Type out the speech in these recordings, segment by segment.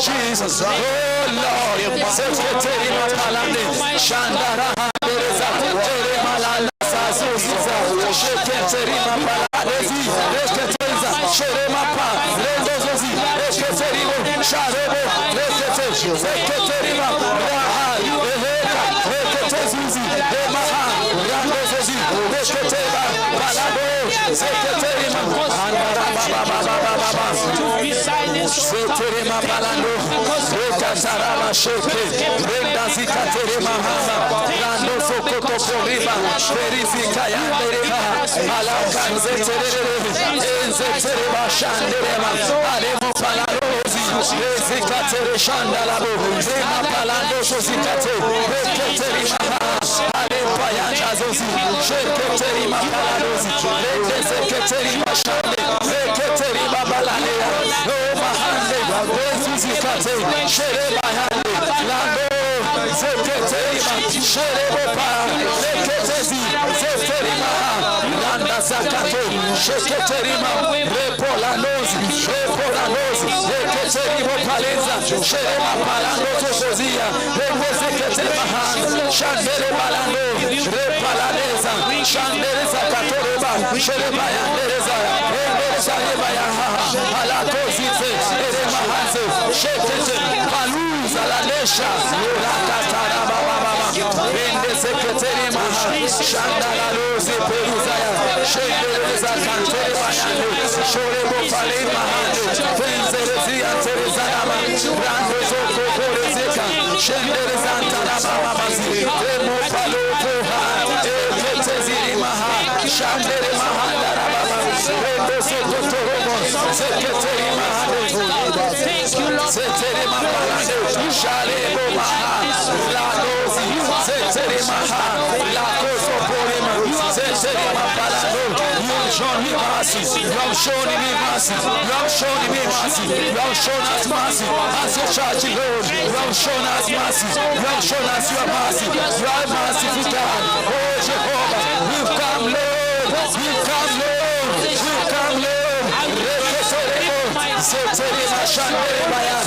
Jesus. Oh Lord. Seketeri mapalande. Shandara handereza. Tere malala sazuziza. Sheketeri mapalalezi. Reketeza. Shere mapa. Rendozozi. Reketeribo. Sharebo. Rekete. Seketerima. Raha. Eheka. Reketezuzi. Emaha. Randozozi. Reketeba. Balabo. Seketerima. Andara baba baba baba. To be silenced, oh God. Seterema balando, rekatarama sheke, renda zikaterema hama, rando sokoto poriba, perizika yanderema, alakanze terere, enze tereba shanderema, alemo palarozi, rezikatere shandalabo, rema palando sozikate, reketerima alepa yandazozi, sheketerima palarozi, rendezeketerima shande, reketerima balalea, o mahande, rezuzikate, shereba yande, lando, zeketerima, sherebopa, reketezi, zeterima, landa zakato, sheketerima, repolanozi, repolanozi, reketerimo paleza, sherema palando tokozia, rendezeketema, shandere balando, repalaneza, shandere zakatoreba, shereba yandereza, rendereza yeba yaha, alakozite, eremahanze, shekete, paluza lalesha, rakataraba baba, rendezeketerima, shandalarozi peruzaya, shendereza kantere bayande, shorebo palema hande, fenzerezia terezanama, rando zokokorezeka, shendereza ntaraba babazi, remo palokoha, eketezirimaha, shandere mahandarababa, rendo sokotoromo, zeketerimahande, Thank you, Lord. zeterema palande, shalebo maha, ladozi, zeteremaha, lakoso porema, zeterema palando. You have shown me mercy, you have shown me mercy, you have shown me mercy, you have shown us mercy, as your church, Lord, you have shown us mercy, you have shown us your mercy, you are merciful God, oh Jehovah, we've come, Lord, we've come, Lord, we've come, Lord, reketeremo, zeterema shanderebaya,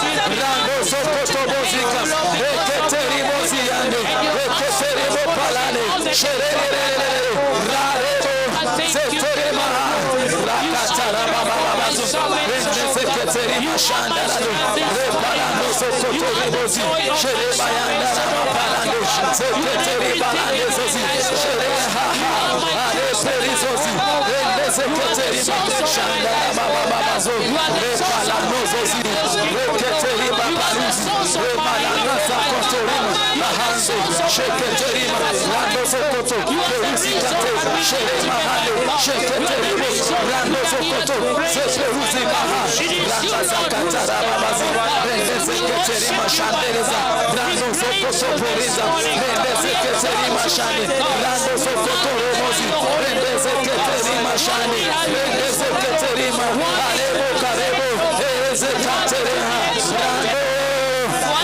rando sokotobozika, reketerimoziyande, reketeremo palane, sherererere, rarebo, zeterema, rakatarabababa, rendezeketerima shandarado, repalando sokotorebozi, sherebayandarabapalando, zeketeribalandezozi, sherehaha, aleperizozi, rendezeketerima, shandarabababazo, repalanozozi, reketeribapaluzi, remalanazakotorima, mahanzo, sheketerima, randozokoto, perusikate, sheremahande, sheketerimo, randozokoto, zeperuzimaha, randazakatarababazi, rendezeketerima shandereza, randozokoto poriza, rendezeketerima shande, randozokoto rendezeketerima shande, rendezeketerima, arebo karebo, erezekatereha, rando,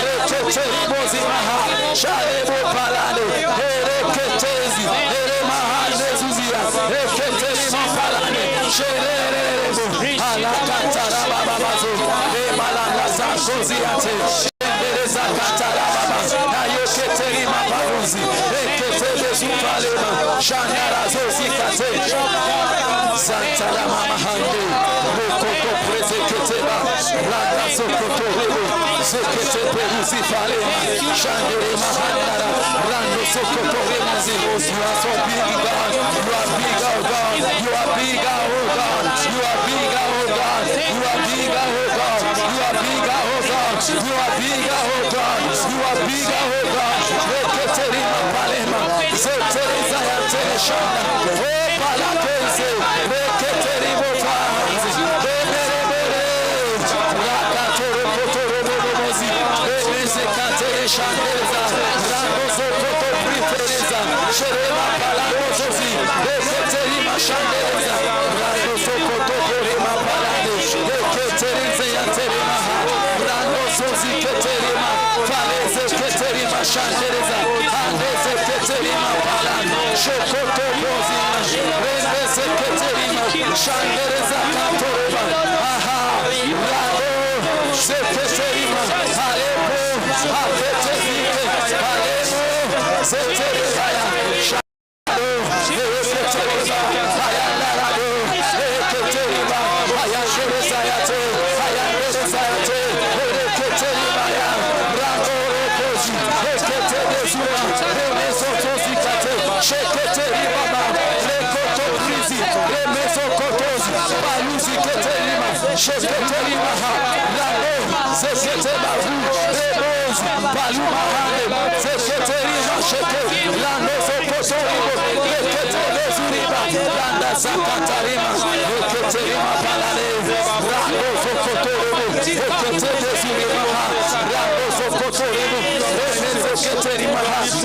reketerimozimaha, sharebo palale, ereketezi, eremahandezuzia, reketerima palale, sherererebo, alakatarababazo, remalangazakoziate, shenderezakatarababa, nayoketerima paruzi, reketebezufalema, shandarazozikate, zantalama mahande, rokoto prezeketeba, ragazokotorebo, zekete peruzi falema, shandere mahandara, rando sokoto remazi. You are so big, God. You are big, oh God. You are big, oh God. You are big, oh God. You are big, oh God. You are big, oh God. You are big, oh God. You are big, oh God. Reketerima palema, zetereza ya tereshana, o palakenze, reketerimo fahanzi, beberebere, rakatorokotoroboromozi, remezekatereshandereza, randozokoto prifereza, sherema palandozozi, reketerima shandereza, randozokoto porema palande, reketerize ya teremaha, randozozi keterima, faleze keterima shandereza, andeze keterima palande, shokoto Ziketerima, Sheketerima, Rando, Zekete Bavu, Reboz, Paluma Hande, Zeketerima, Sheke, Lando Zokotoribo, Rekete Bezuriba, Randa Zakatarima, Reketerima Palale, Rando Zokotoribo, Rekete Bezuriba, Rando Zokotoribo, Remezeketerima, Rando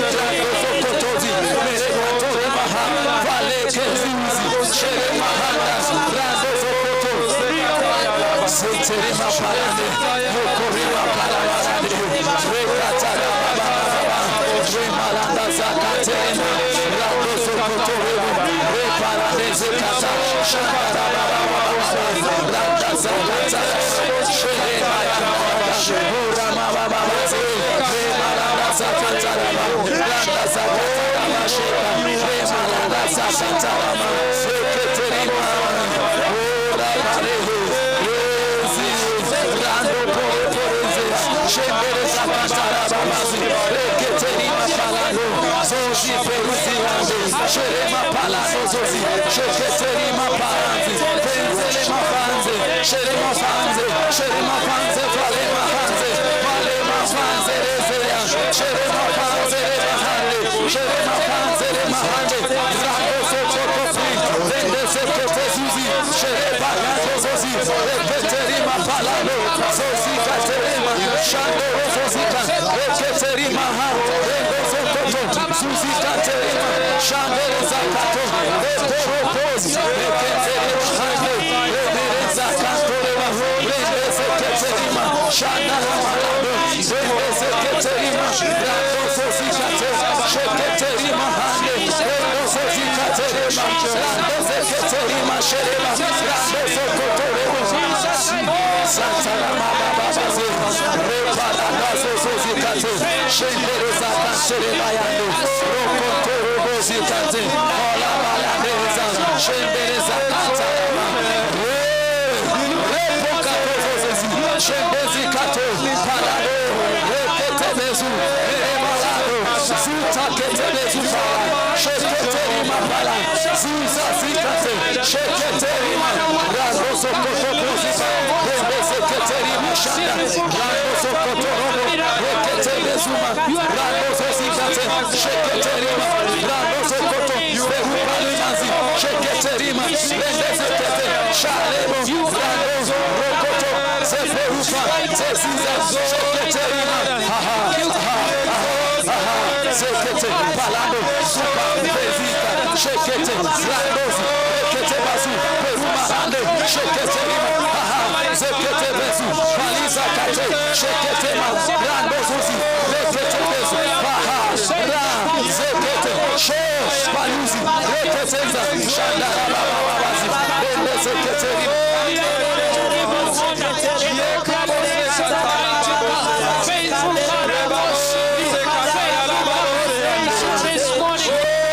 Zokotozi, Merekatorima, Vale Kezizi, Sherema Handa, Rando Zokoto, Zeterima Palane, Yokorima Palamarande, Rekatara Baba Baba, Remalanda Zakaterima, Rando Zokotorebo, Reparande Zekata, Shakata Baba Baba, Randa Zakata, Sherema Urama Baba Remalanda Zakata, Randa Zakata, Sheka, Remalanda Zakata, Reketerima, Ora Marehe, Rando pore poreze, Shembere zakatara babazi, Reketerima palano, Zozi peruzi ande, Sherema palano zozi, Sheketerima palanzi, Penzelema fanze, Sherema fanze, Sherema fanze, Valema fanze, Valema fanze rezea, Sherema fanze rema hande, Sherema fanze rema hande, Rando sokotopri, Vende sekete zuzi, Shereba gando zozi, Reketerima palano, Zozi katerima, Shando zozika, Reketerima ha, Rendo zokoto, Zuzi katerima, Shandere zakato, Reporopozi, Reketerima hande, Remere zakatorema, Rende seketerima, Shandara malando, Rende seketerima, Rando zozikate, Sheketerima hande, Rendo zozikaterema, Rando zeketerima, Sherema, Rando zokotoremo, Satarama bababazi, Reparada zozikate, Shendere zakaterema yando, Rokotorobo zikate, Ola baladeza, Shendere zakatarama, Repokatozozi, Shembezikato, Parado, Reketebezu, Remalado, Zutaketebezu pala, Sheketerima pala, Zuza zikate, Sheketerima, Rando sokotopoziba, Rembezeketerima shanda, Rando sokotorobo, Reketebezuma, Rando zozikate, Sheketerima, Rando sokoto, Perupalimazi, Sheketerima, Rendezekete, Shalebo, Rando, Rokoto, Zeperupa, Zeziza, Sheketerima, ha ha, ha ha, ha, Zekete, Palando, Zupa, Bezika, Shekete, Randozi, Rekete Bazu, Peruma Hande, Sheketerima, ha ha, Zekete Bezu, Paliza Kate, Sheketema, Randozuzi, Rekete Bezu, Paha, Ra, Zekete, Sho, Paluzi, Reketeza, Shandara Baba Babazi, Bende Zeketerima. Faithful God, I worship you. Faithful God, I praise you this morning. I worship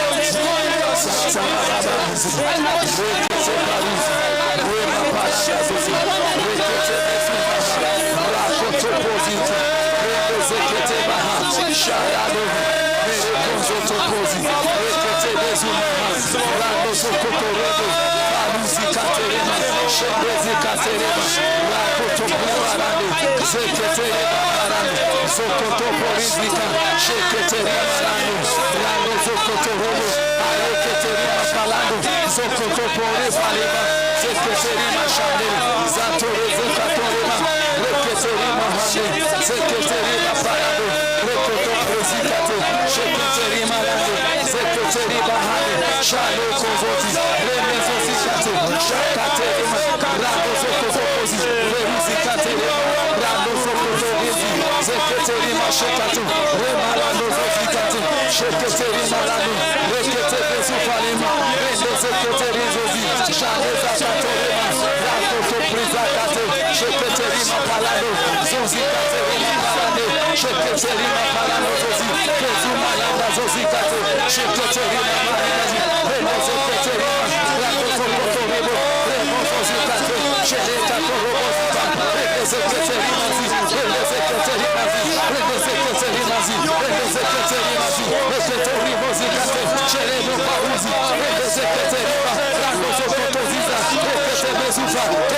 you. Rekete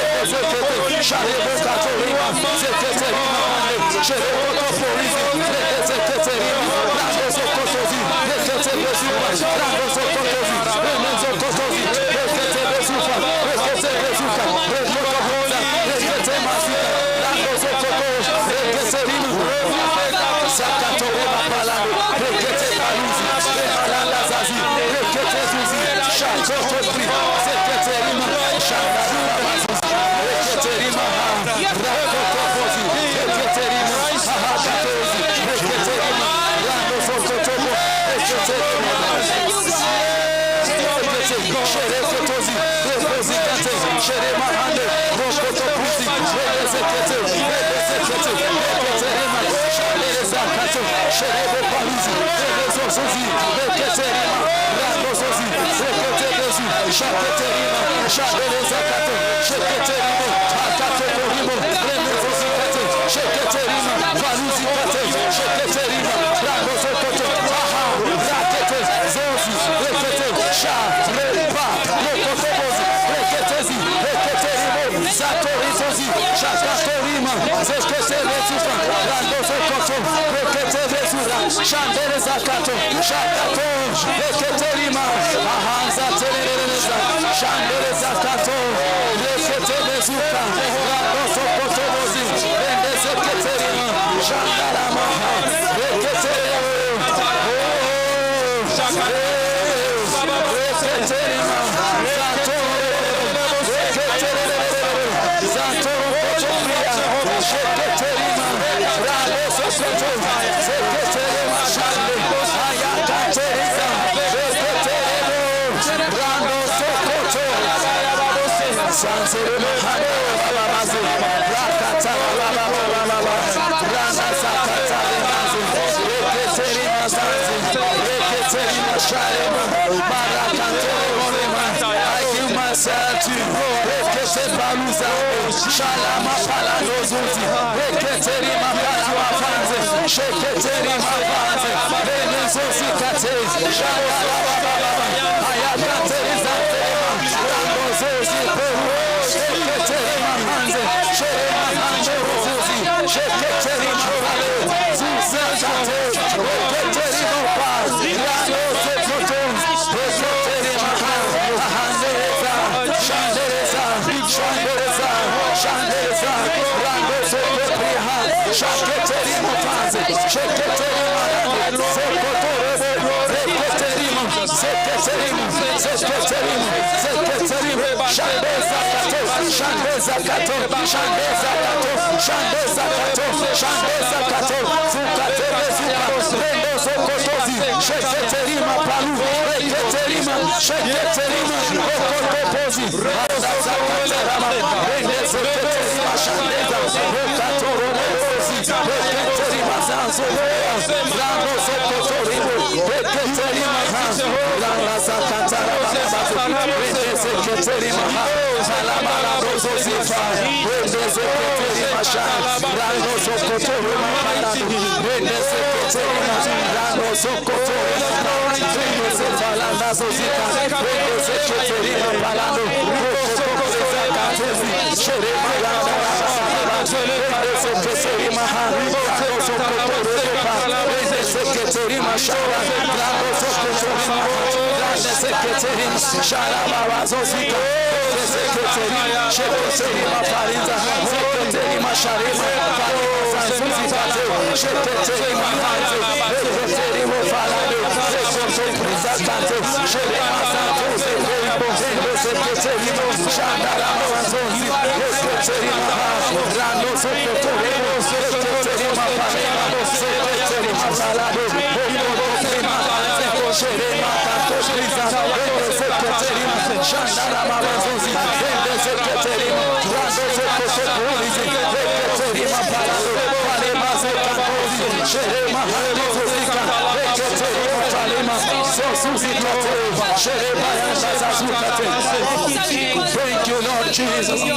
Thank you, Lord Jesus. Thank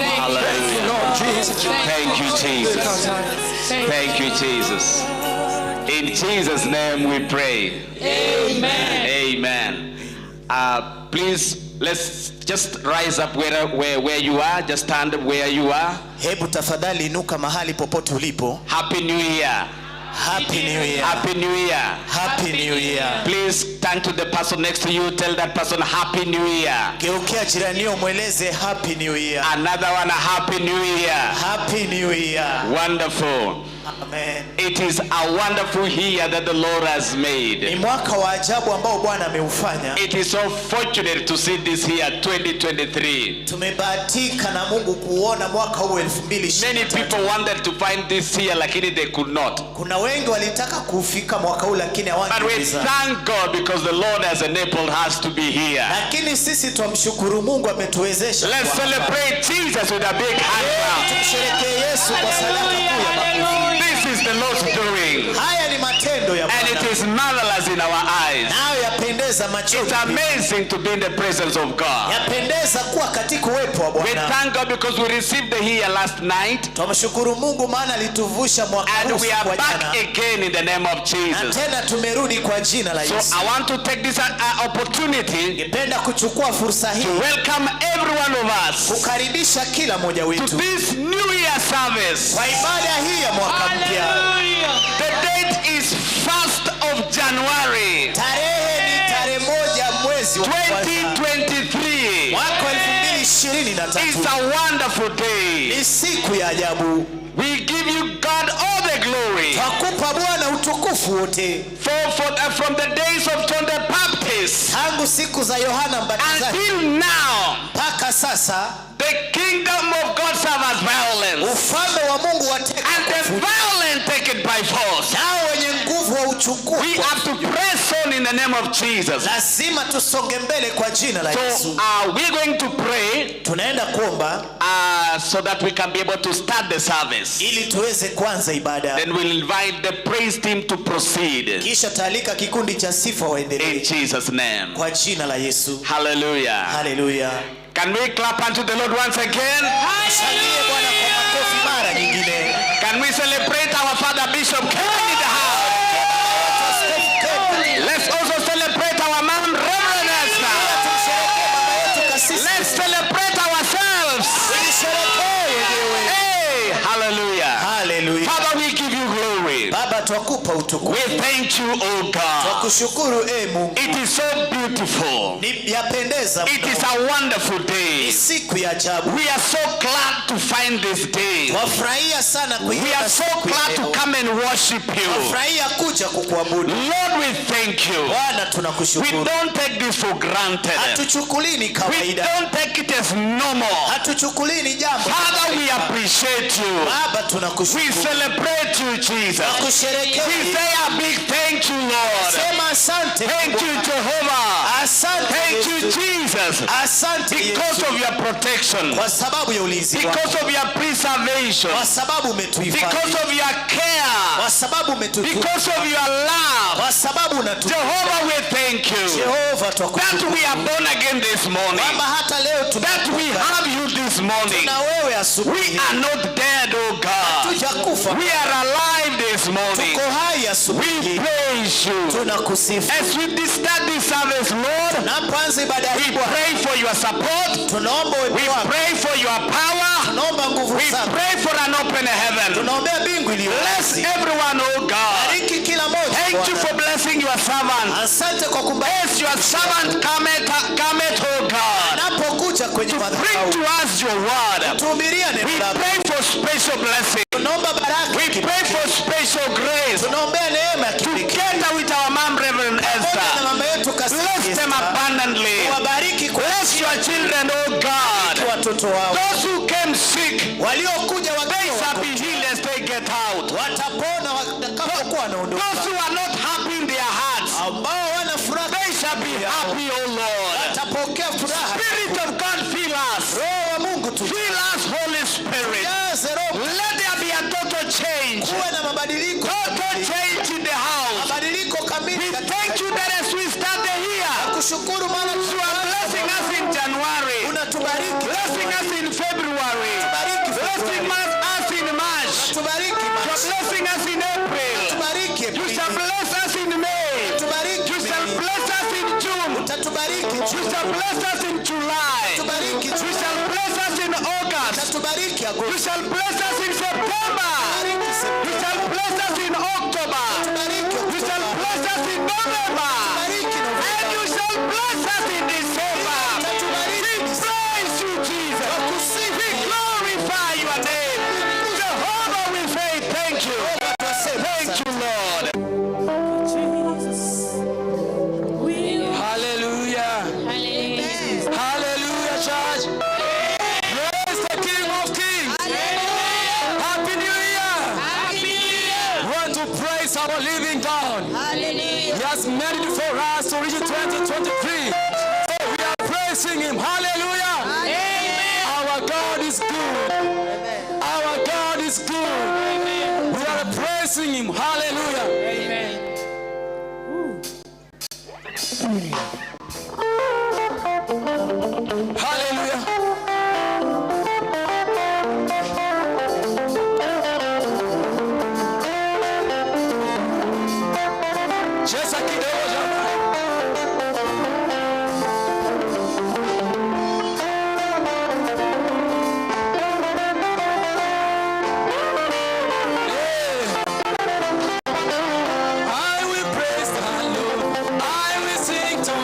you, Lord Jesus. Thank you, Jesus. Thank you, Jesus. In Jesus' name we pray. Amen. Amen. Please Let's just rise up where you are. Just stand where you are. Hebu tafadhali inuka mahali popote ulipo. Happy New Year. Happy New Year. Happy New Year. Happy New Year. Please turn to the person next to you. Tell that person, "Happy New Year." Geukia jiranio mweleze, "Happy New Year." Another one, "Happy New Year." Happy New Year. Wonderful. Amen. It is a wonderful year that the Lord has Ni made. Mwaka wa ajabu ambao Bwana ameufanya. It is so fortunate to see this year, 2023. Tumebahatika na Mungu kuona mwaka huu Many 2023. People wanted to find this year, lakini they could not. Kuna wengi walitaka kufika mwaka huu lakini But we hawangeweza. Thank God because the Lord has enabled us to be here. Lakini sisi twamshukuru Mungu ametuwezesha Let's kuwa hapa. Celebrate Jesus with a big hand clap. Tumsherekee Yesu kwa sadaka kuu ya makofi. This is the Lord's doing. Haya ni matendo ya And it Bwana. Is marvelous in our eyes. Nayo yapendeza machoni. It's amazing to be in the presence of God. Yapendeza kuwa katika uwepo wa We Bwana. Thank God because we received the year last night Twamshukuru Mungu maana alituvusha mwaka and huu we usiku are wa back jana. Again in the name of Na Jesus. tena tumerudi kwa jina la So Yesu. I want to take this opportunity Ningependa kuchukua fursa hii to welcome every one of us kukaribisha kila mmoja to wetu this New Year service. Kwa ibada hii ya mwaka mpya. Hallelujah. The date is 1st of January Tarehe ni tarehe moja mwezi wa kwanza 2023. Mwaka wa 2023. It's a wonderful day. Ni siku ya ajabu. We give you God all the glory. Twakupa Bwana utukufu wote. For from the days of John the Baptist Tangu siku za Yohana Mbatizaji until now, mpaka sasa the kingdom of God suffers violence, ufalme wa Mungu wateka and the violent take it by force. Nao wenye nguvu wauchukua. We have to press on in the name of Jesus. Lazima tusonge mbele kwa jina la So Yesu. We're going to pray Tunaenda kuomba so that we can be able to start the service. Ili tuweze kuanza ibada. Then we'll invite the praise team to proceed Kisha taalika kikundi cha sifa in waendelee Jesus' name. Kwa jina la Yesu. Hallelujah. Haleluya. Can we clap unto the Lord once again? Shangilie Bwana kwa makofi mara nyingine. Can we celebrate our Father Bishop Ken in the house? Let's also celebrate our mom, Reverend Esther. Tumsherekee mama yetu kasisi. Let's celebrate ourselves. Tujisherekee wenyewe. Hey, hallelujah. Haleluya. Father, we give you glory. Baba twakupa utukufu. We thank you, oh God. Twakushukuru e Mungu. It is so beautiful. Ni yapendeza It mno. Is a wonderful day. Ni siku ya ajabu. We are so glad to find this day. Twafurahia sana We kuiona are so siku ya glad to leo. Come and worship you. Twafurahia kuja kukuabudu. Lord, we thank you. Bwana We tunakushukuru. Don't take this for granted. Hatuchukulii ni We kawaida. Don't take it as normal. Hatuchukulii ni jambo. Father, we appreciate you. Baba We tunakushukuru. Celebrate you, Jesus. Tunakusherehekea. We say a big thank you, Lord. Sema asante. Thank you, Jehovah. Asante. Thank you, Yesu. Jesus. Asante Because Yesu. Of your protection, Kwa sababu ya ulinzi wako. Because of your preservation, Kwa sababu umetuhifadhi. Because of your care, Kwa sababu umetutunza. Because of your love. Kwa sababu unatu. Jehovah, we thank you Jehova that twakushukuru. We are born again this morning, Kwamba hata leo that we tumeokoka. Have you this morning. Na wewe asubuhi. We are not dead, oh God. Hatujakufa. We are alive this morning. Tuko hai We asubuhi. Praise you. Tunakusifu. As we start this service, Lord, Tunapoanza ibada we hii Bwana, pray for your support. Tunaomba We uwepo wako. Pray for your power. Tunaomba nguvu We zako. Pray for an open heaven. Tunaombea mbingu iliyo Bless wazi. Everyone, oh God. Bariki kila mmoja. Thank you Bwana. For blessing your servant. Asante kwa kumbariki. As your servant cometh, oh God, Anapokuja kwenye bring madhabahu. To us your word. Tuhubiria neno We lako. Pray for special blessing. Tunaomba baraka. We pray for special grace. Tunaombea neema ya kipekee. Together with our mom, Reverend Pamoja na Esther. mama yetu kasisi Bless them Esther. Abundantly. Wabariki kwa Bless your children, oh God. Watoto wao. Those who came sick, Waliokuja they wakiwa shall be healed as they get out. Watapona watakapokuwa wanaondoka. Those who are not happy in their hearts, Ambao wana furaha they shall be happy, oh Lord. Watapokea furaha. Spirit of God, fill us. Roho wa Mungu tu. Fill us, Holy Spirit. Jaze Roho. Let there be a total change. Kuwe na mabadiliko. Total change in the house. Mabadiliko kamili. We Katika thank you that as we start the year, Kushukuru maana you are blessing us in January, unatubariki. Blessing us in February, Tubariki blessing Februari. us in March, Tubariki you are March. Blessing us in April, Tubariki you Aprili. Shall bless us in May, Tubariki you shall Mei. Bless us in June, Utatubariki you Juni. Shall bless us in Tubariki You Agosti. shall bless us in September. You shall bless us in October. Tubariki You shall Oktoba. bless us in November. Tubariki Novemba. And you shall bless us in December. Utatubariki We praise you, Jesus. We glorify your name. Jehovah, we say thank you. Thank you, Lord. Jesus. We Hallelujah. Hallelujah. Hallelujah, church. Praise the King of Kings. Happy New Year. Happy New Year. We want to praise our living God. Hallelujah. He has made it for us to reach 2023. So we are praising Him. Hallelujah. Amen. Our God is good. Our God is good. We are praising Him. Hallelujah. Amen. Hallelujah. Cheza kidogo jamani. Yeah. I will praise the Lord. I will sing to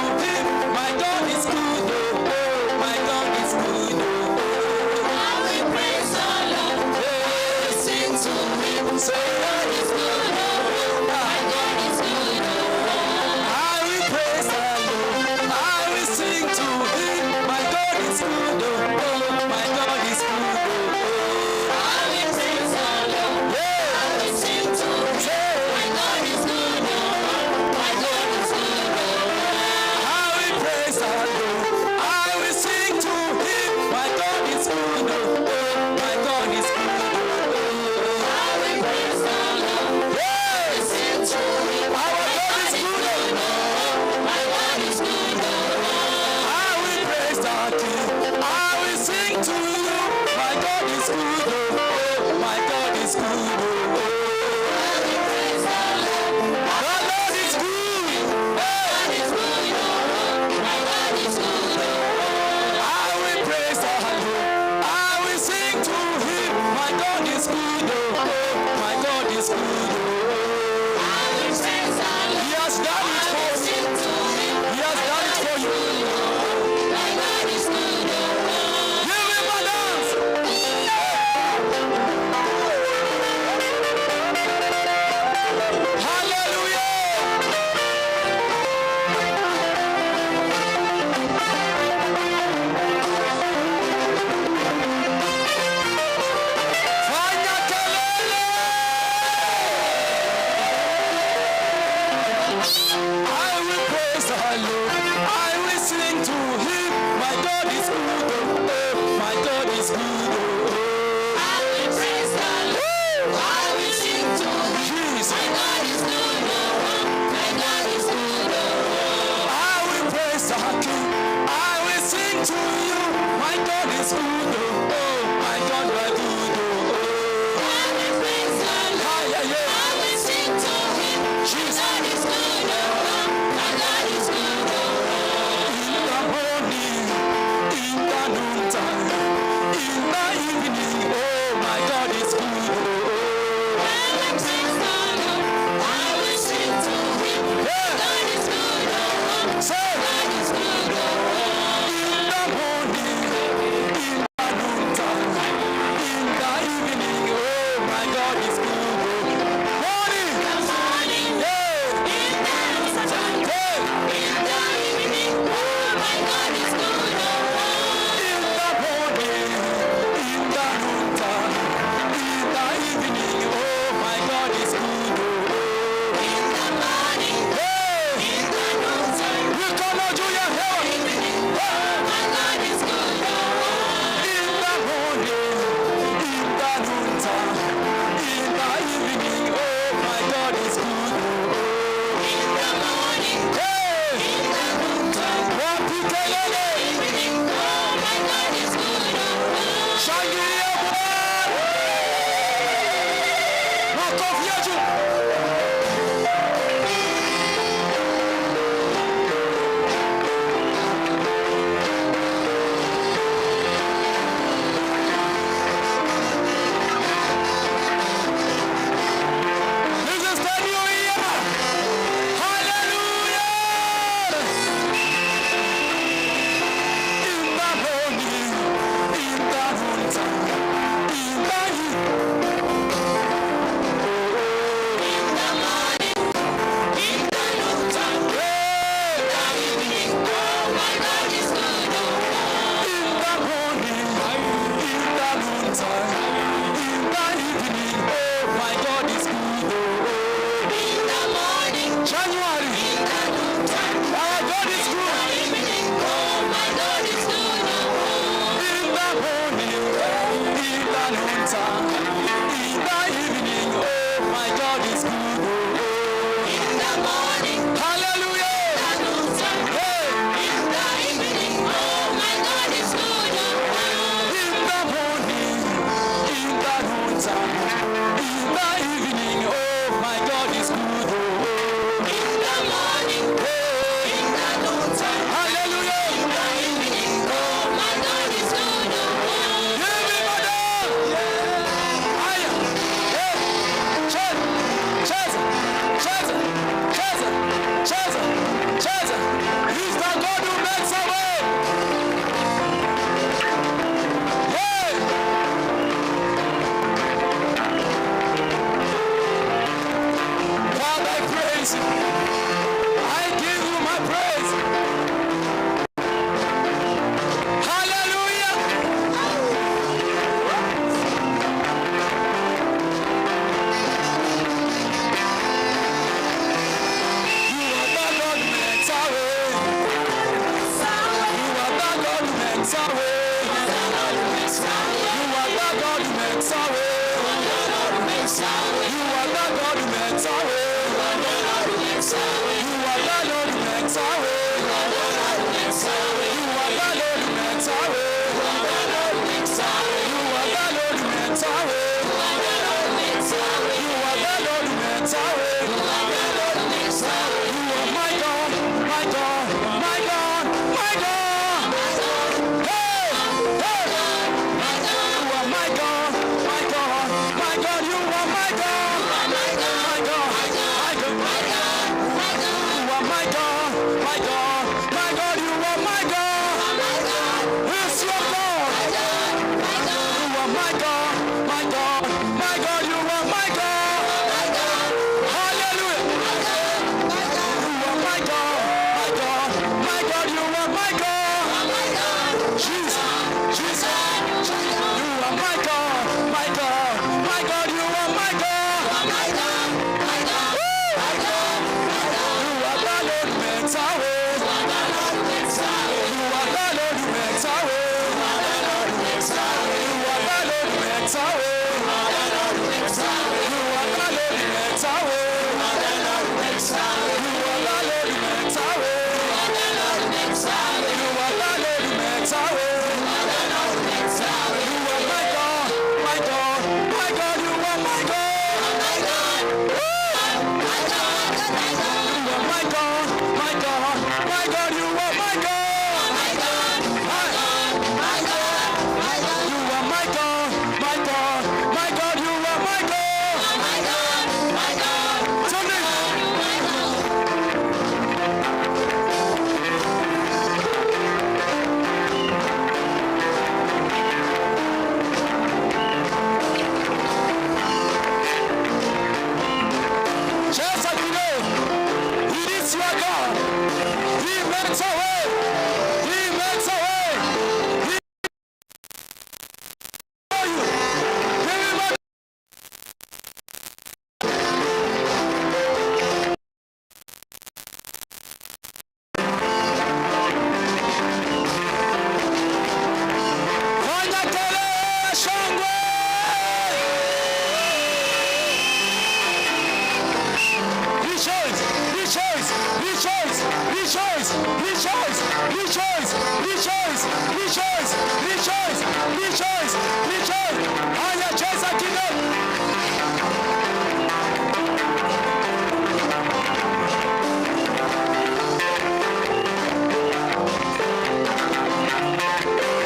Rejoice, rejoice, rejoice, rejoice, rejoice, rejoice, rejoice, rejoice. Haya, cheza kidogo.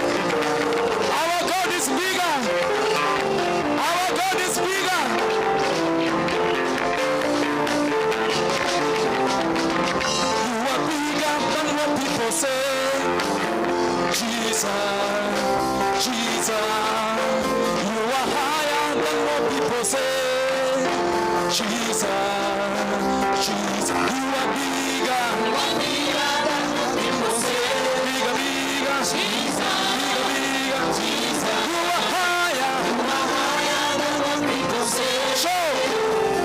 Our God is bigger. Our God is bigger. You are bigger than what people say. Jesus, Jesus. You are higher than what people say. Jesus, Jesus. You are bigger. Bigger than what people say. Bigger, bigger. Jesus. Bigger, bigger. Jesus. You are higher. You are higher than what people say. Show.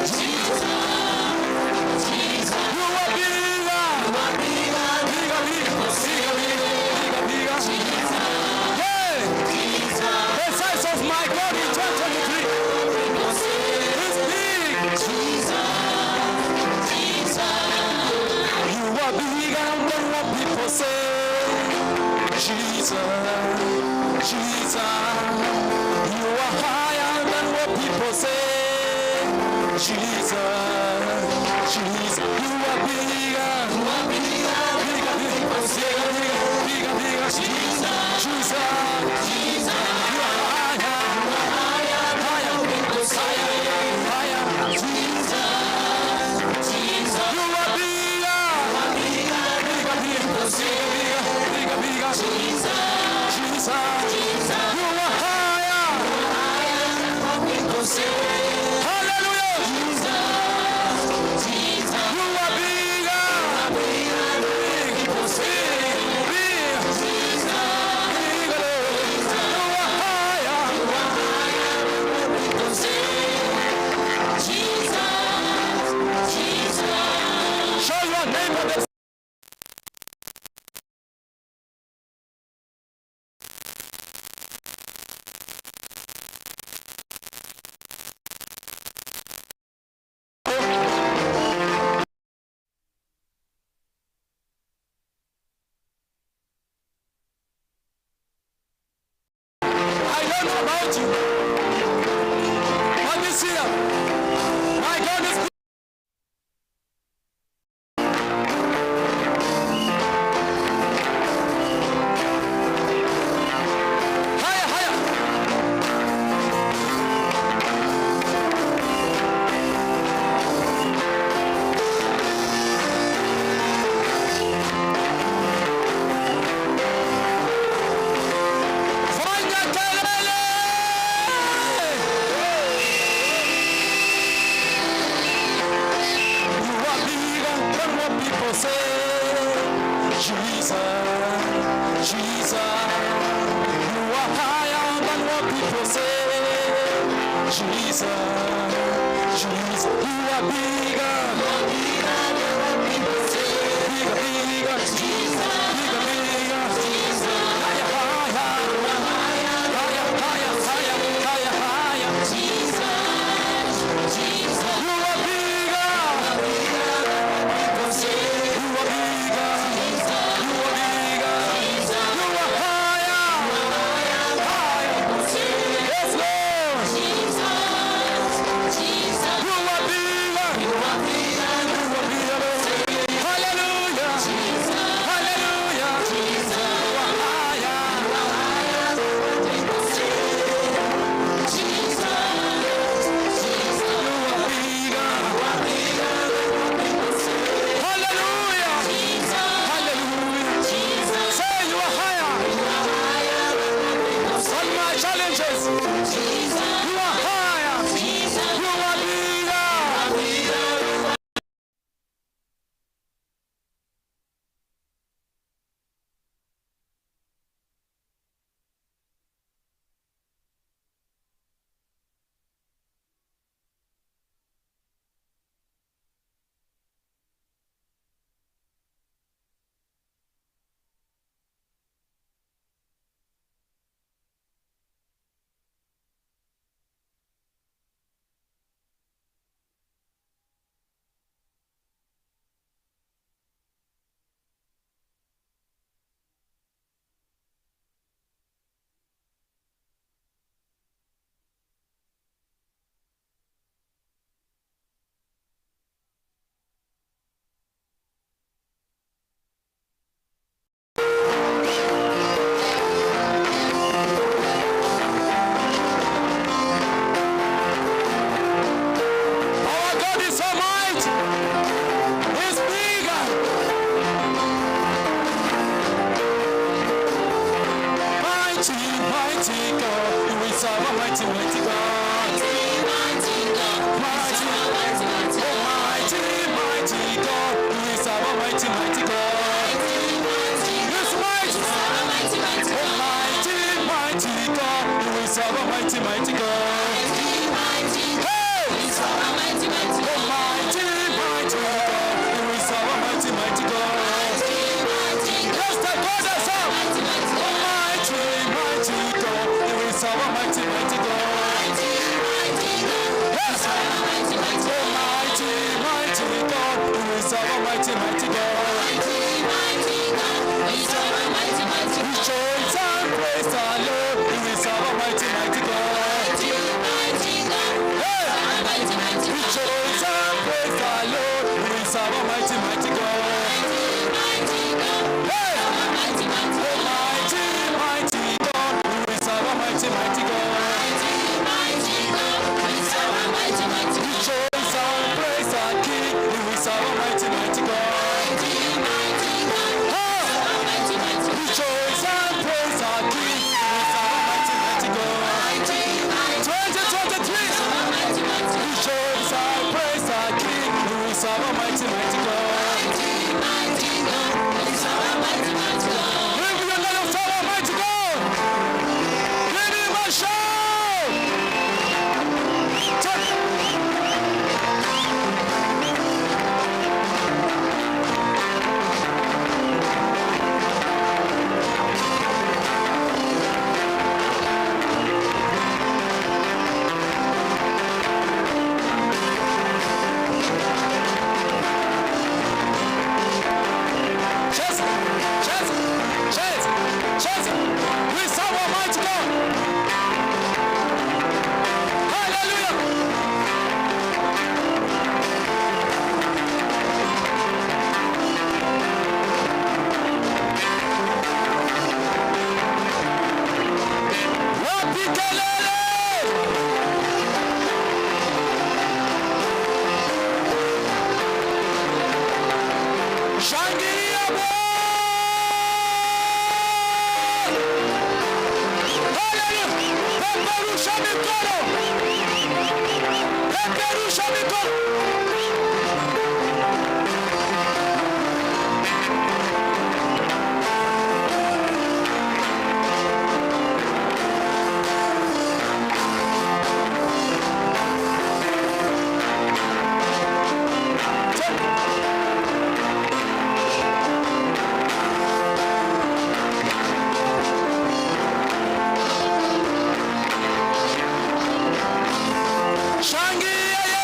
Jesus. Jesus. You are bigger. You are bigger. Bigger, bigger. Bigger, bigger. Bigger, bigger. Jesus. Yeah. Jesus. The size of my God in 2023 is big. Jesus. Jesus. You are bigger than what people say. Jesus, Jesus, you are higher than what people say. Jesus, Jesus, you are bigger. You are bigger, bigger, bigger, bigger, bigger, bigger. Jesus, Jesus, Jesus, you are higher, you are higher, higher, higher, higher. Jesus, Jesus, you are bigger, bigger, bigger, bigger, bigger, bigger. Jesus, Jesus, Jesus, you are higher, higher than what people say. Hallelujah. Jesus, Jesus, you are bigger, bigger than people say. Big, Jesus, bigger, you are higher, you are higher than what people say. Jesus, Jesus. Show your neighbor the I don't know about you, but this year, my God is. Higher, higher. Fanya kelele! You are bigger than what people say. Jesus, Jesus. You are higher than what people say. Jesus, Jesus. You are bigger. Bigger, bigger. Bigger, bigger. Higher, higher. Higher, higher, higher, higher, higher. You are bigger. You are bigger. You are bigger. You are higher. Higher. Yes, Lord. You are bigger. Shangilia Bwana. Haleluya. Peperusha mikono. Peperusha mikono. Shangilia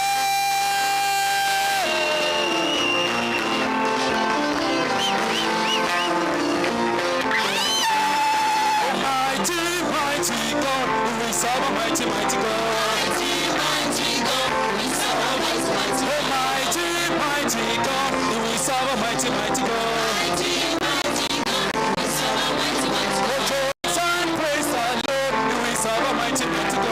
Mighty, mighty God, we serve a mighty, mighty God. Oh, mighty, mighty God, we serve a mighty, mighty God. Oh, joy and praise the Lord, we serve a mighty, mighty God.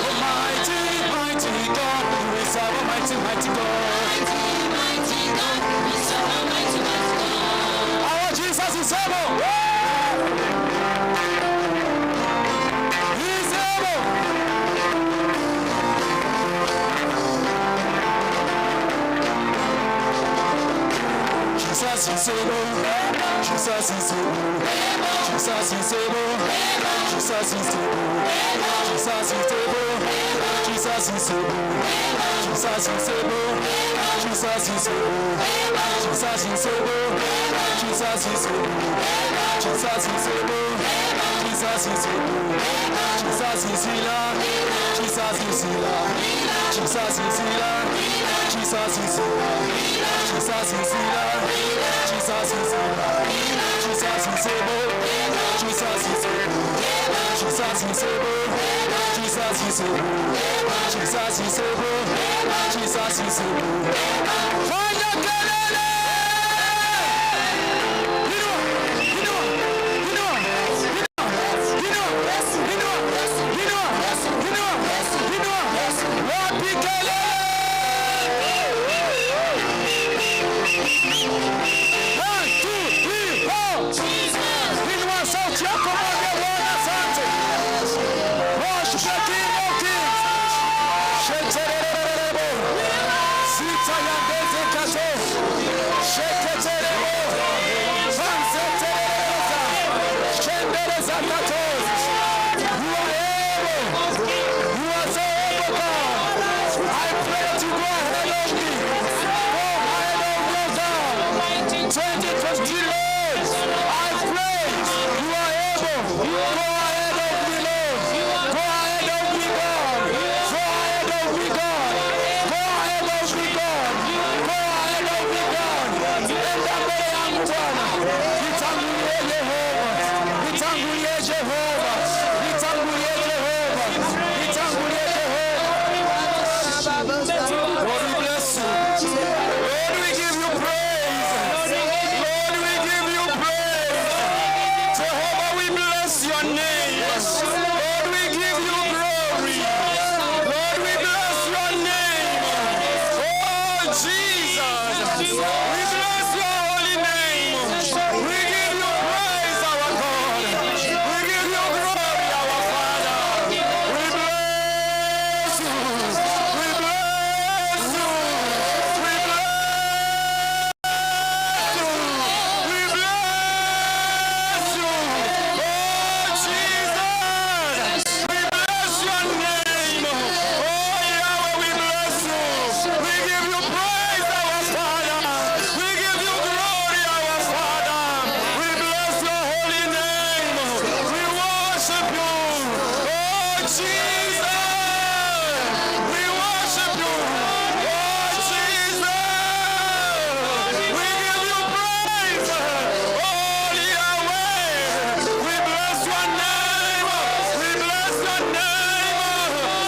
Oh, mighty, mighty God, we serve a mighty, mighty God. Our Jesus is able. He is able. Jesus is able. Jesus is able. Jesus is able. Jesus is able. Jesus is able. Jesus is able. Jesus is able. Jesus is able. Jesus is able. Jesus is able. Jesus is able. Jesus is able. Jesus is healer. Jesus is healer. Jesus is healer. Jesus is healer. Jesus is healer. Jesus is healer. Jesus is able. Jesus is able. Jesus is able. Jesus is able. Jesus is able. Jesus is able. Fanya kelele! Inua, inua, inua, inua, inua, inua, inua, inua, inua. Wapi kelele? One, two, three, four. Inua sauti yako, mwambie Bwana asante. Worship the King of Kings. Sheterererebo. Sita ya ndeze kato. Sheketerebo. Vanseterereza. Shendereza kato. You are able. You are so able, God. I pray that you go ahead of me. Go ahead of me, God. 2023, Lord. I pray you are able. Go ahead of me, Lord. Go ahead of me, God. Go ahead of me, God. Go ahead of me, God. Go ahead of me, God. Enda mbele yangu Bwana. Nitangulie Jehova. Nitangulie Jehova. Nitangulie Jehova. Nitangulie Jehova. Lord, we bless you. Lord, we give you praise. Lord, we give you praise. Jehovah, we bless your name. Lord, we give you glory. Lord, we bless your name. Oh, Jesus. We bless your holy name. We give you praise, our God. We give you glory, our Father. We bless you. We bless you. We bless you. We bless you. Oh, Jesus. We bless your name. Oh, Yahweh, we bless you. We give you praise, our Father. We give you glory, our Father. We bless your holy name. We worship you. Oh, Jesus. We worship you. Oh, Jesus. We give you praise. Oh, Yahweh. We bless your name. We bless your name.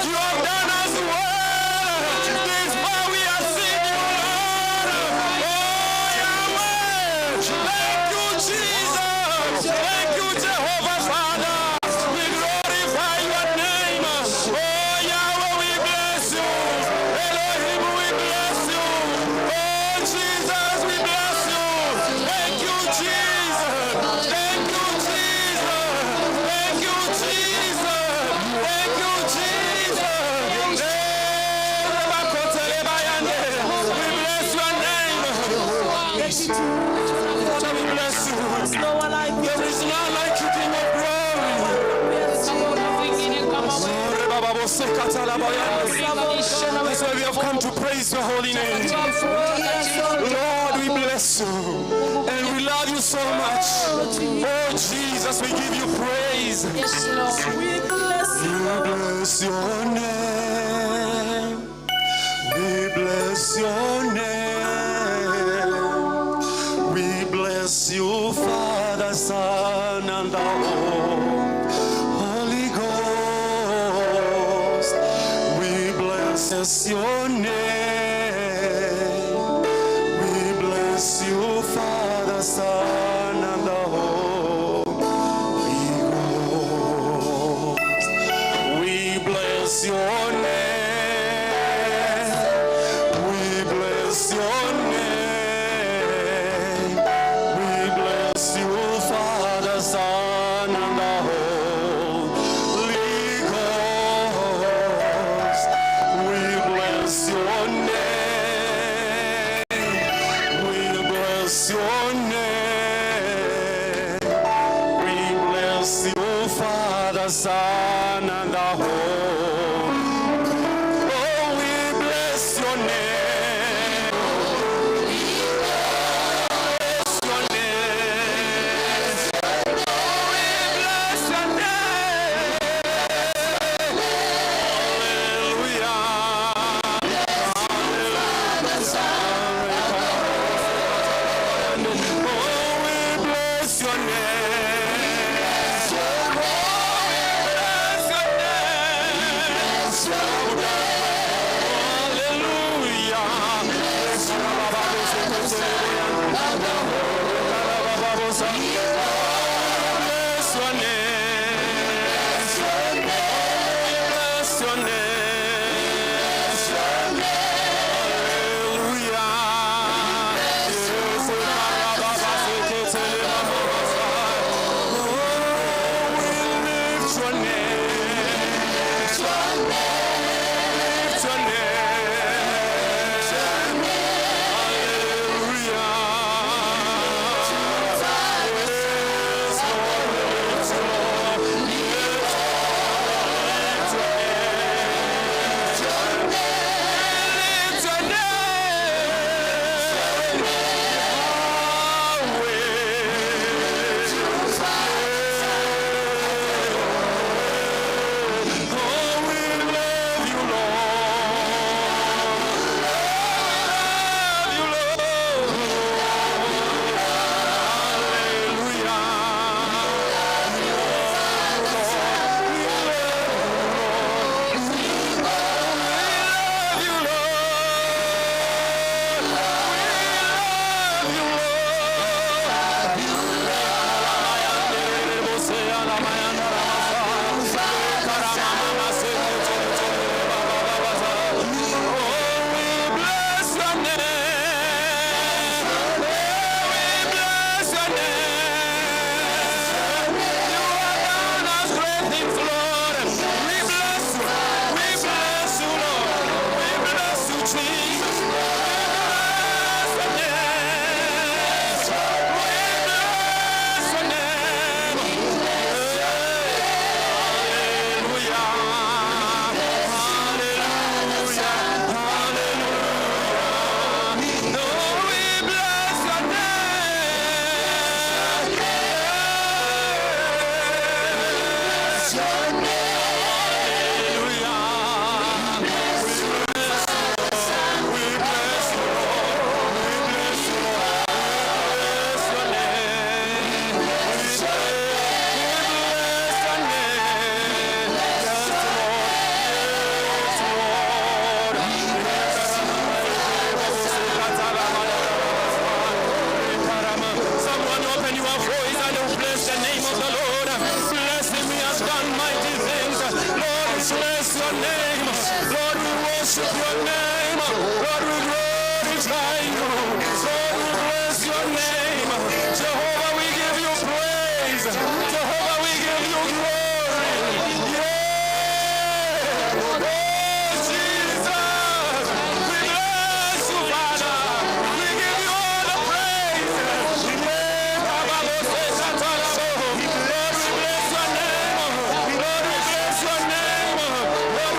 You have done us well. This far we have seen you, Lord. Oh, Yahweh. Thank you, Jesus. Thank you, Jehovah Father. We glorify your name. That's why we have come to praise your holy name. Lord, we bless you and we love you so much. Oh Jesus, we give you praise. Yes, Lord. We bless your name. We bless your name. We bless you, Father, Son, and the Holy Ghost. We bless your name. We bless you, Father, Son, and the Holy Ghost. We bless your name. We bless your name. We bless you, Father, Son, and the Holy Ghost. We bless your name. We bless your name. We bless you, Father, Son, and the Holy. Oh, we bless your name. Bless your name. Oh, we bless your name. Hallelujah. Oh, we bless your name. Oh, we bless your name. Hallelujah. Bless your name. Bless your name. Hallelujah. Oh, we lift your name. Lift your name. Hallelujah. Yes, Lord, we lift you, Lord. Lift your name. Lift your name. Yahweh. Oh, we love you, Lord. Love you, Lord. Hallelujah. We love you, Lord. We love you, Lord. Oh, we bless your name. Oh, we bless your name. You have done us great things, Lord. We bless you. We bless you, Lord. We bless you, Jesus. We bless your name. We bless your name. Hallelujah. Hallelujah. Hallelujah. Oh, we bless your name. Hallelujah. We bless you, Lord. We bless you, Lord. We bless your name. We bless your name. Yes, Lord. Yes, Lord. Someone open your voice and bless the name of the Lord. Bless him, he has done mighty things. Lord, we bless your name. Lord, we worship your name. Lord, we glorify you. Lord, we bless your name. Jehovah, we give you praise. Jehovah, we give you glory. Yeah. Oh, Jesus. We bless you, Father. We give you all the praise. Yeah. Lord, we bless your name. Lord, we bless your name. Lord,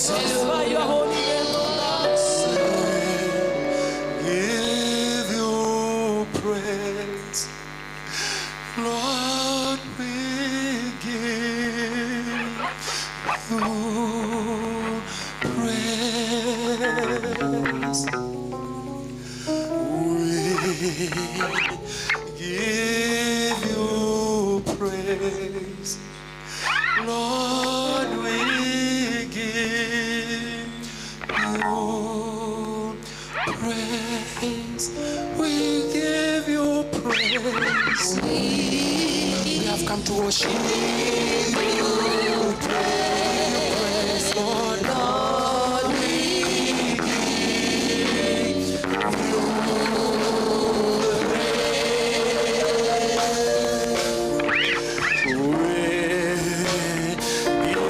Glorify your holy name, O God. Give you praise, Lord, we give you praise. We give you praise, Lord, we give you praise. We give you praise. We have come to worship. You praise, Lord. Lord, we give you praise. We give you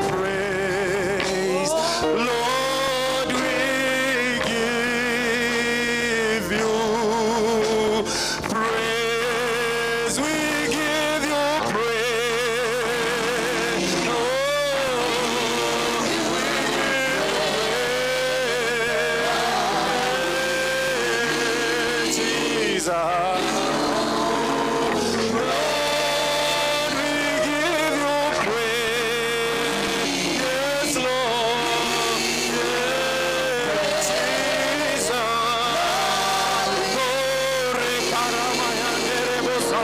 praise, Lord. We give you praise. We give you praise. Oh, we give Jesus. Lord, we give you praise. Yes, Lord. Yes, Jesus. Glory, Paramayanderebosa.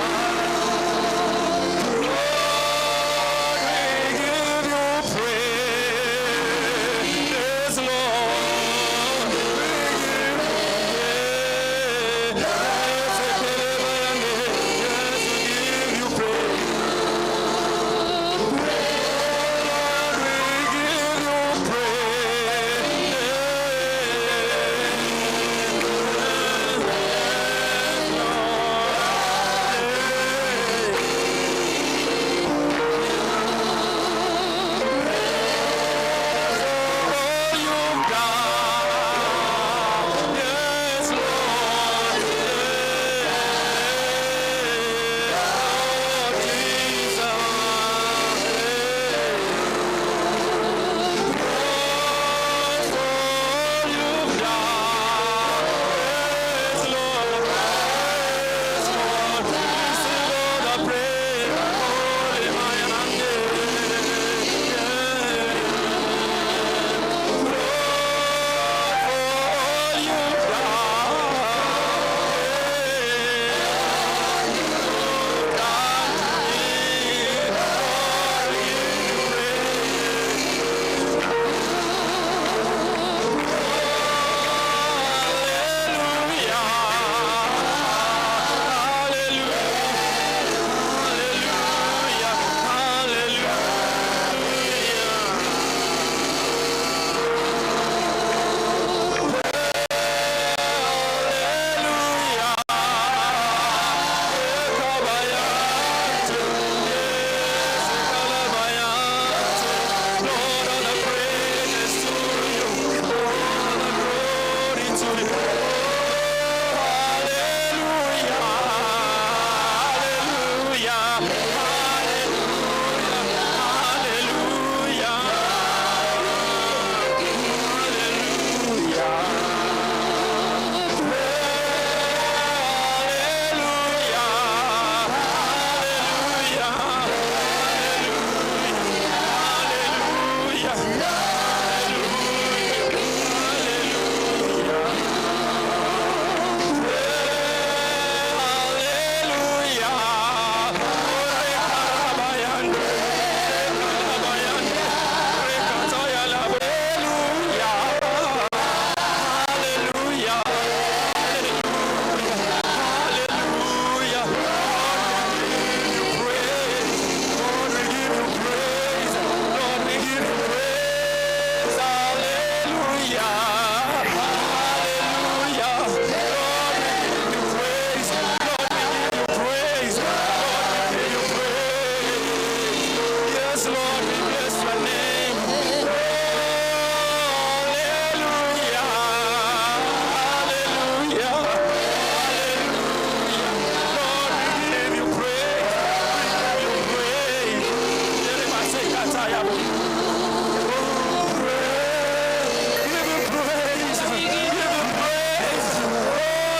Lord, we give you praise. Yes, Lord. We give you praise. Yes, we give you praise. Lord, we give you praise. All you've done, yes, Lord, Lord Jesus. All you've done, yes, Lord, yes, Lord. Receive all the praise, holy my all you've Lord, all the praises to you, all the glory to you. Hallelujah, hallelujah, hallelujah, hallelujah, hallelujah, hallelujah, hallelujah, hallelujah.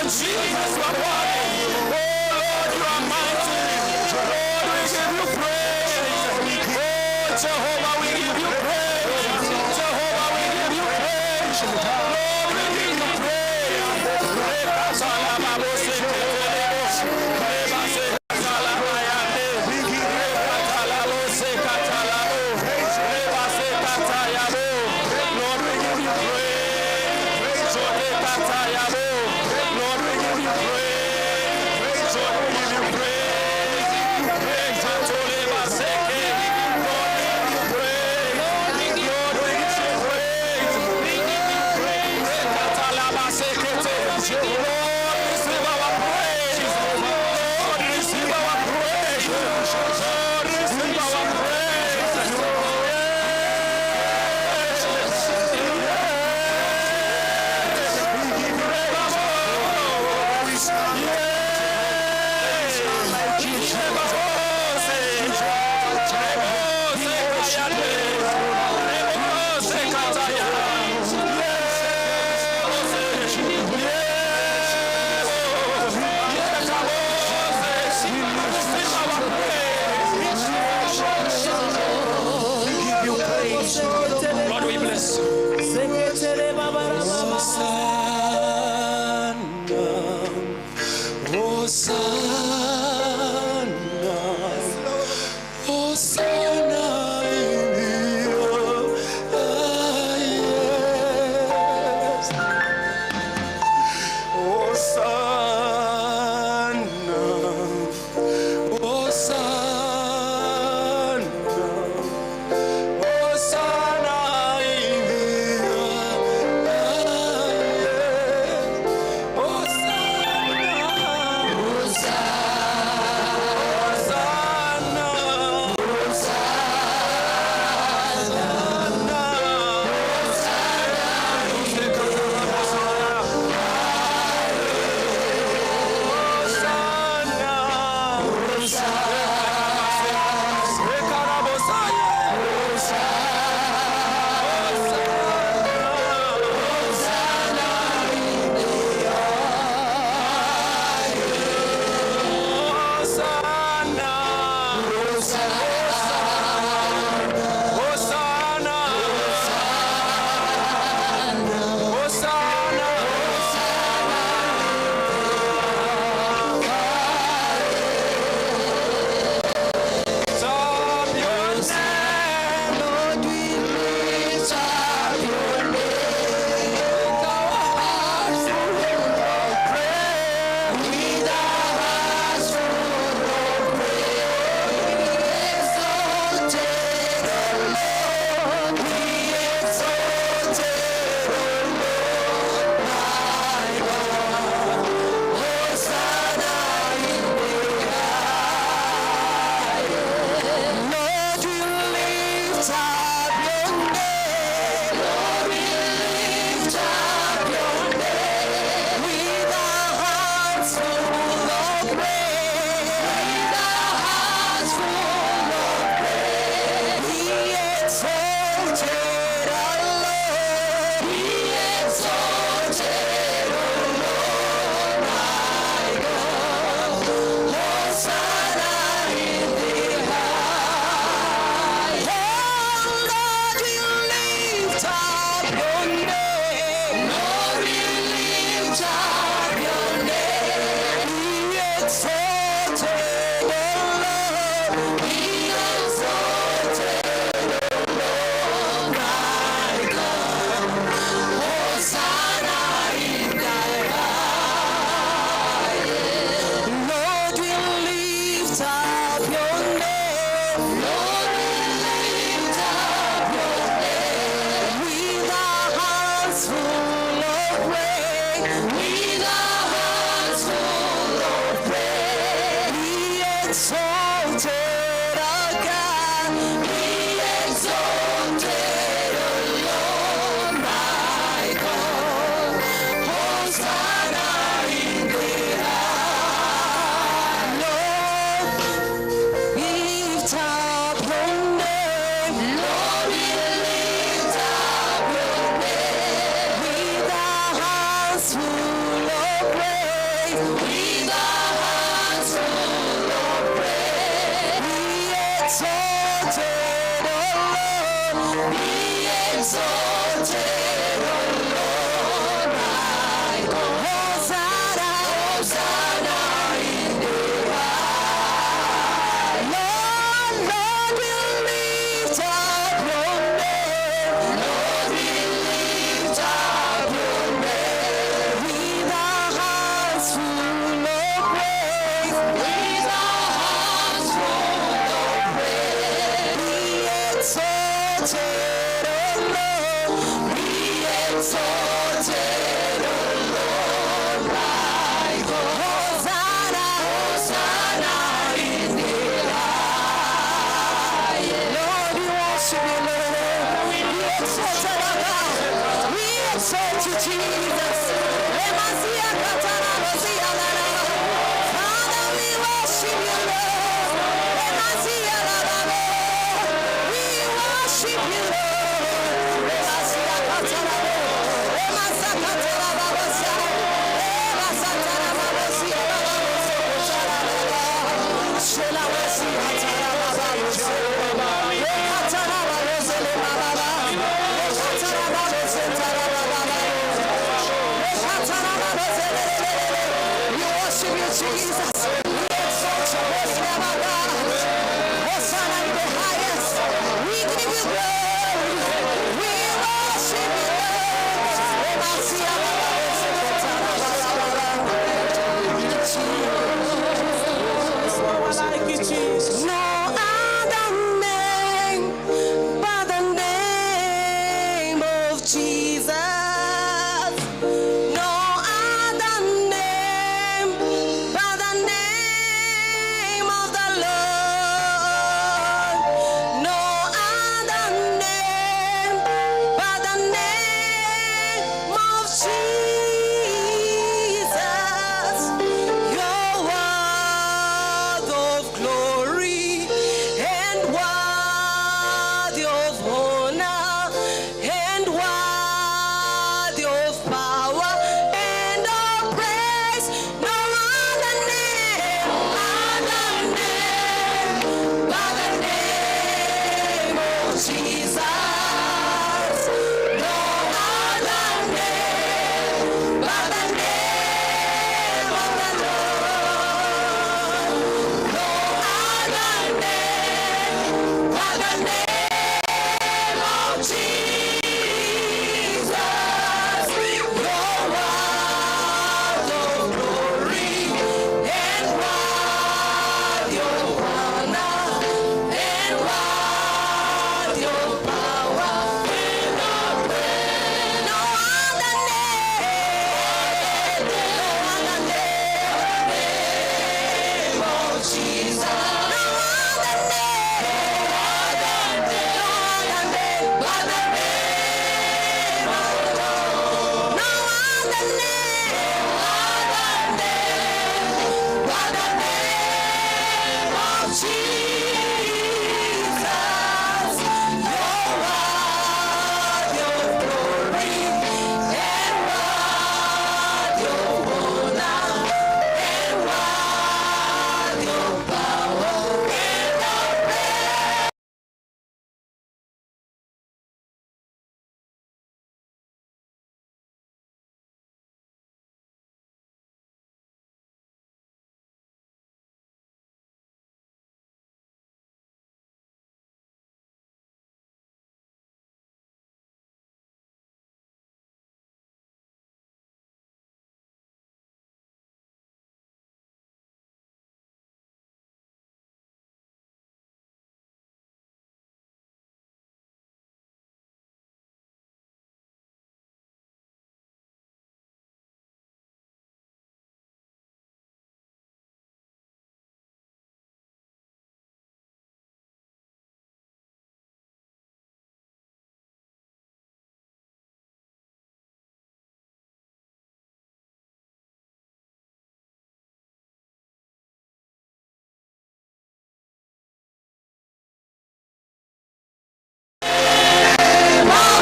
Jesus, you are worthy. Oh Lord, you are mighty. Lord, we give you praise. Oh Jehovah, we give you praise. Jehovah, we give you praise. Lord, we give you praise. Lord, we give you praise. Lord, we give you praise. Lord, we give you praise. Lord, we give you praise. Lord, we give you praise. Lord, receive our praise. Lord, receive our praise. Lord, receive our praise. Lord, we bless you. Hosanna, Hosanna in the highest. Hosanna, Hosanna, Hosanna in the highest. Hosanna, Hosanna, Lord, we lift up your name. Lord, we lift up your name. With our hearts full of praise. With our hearts full of praise. Be exalted, our Lord. Be exalted, O Lord, my God. Hosanna in the highest. Oh, Lord, we lift up your name. Lord, we lift up your name. Be exalted, O Lord. Be exalted, O Lord, my God. Hosanna in the highest. Lord, we lift up your name. Lord, we lift up your name. With our hearts full of praise. With our hearts full of praise. Be exalted, our God. Be exalted, O Lord, my God. Hosanna in the highest. Lord, lift up your name. Lord, we lift up your name. With our hearts full of praise.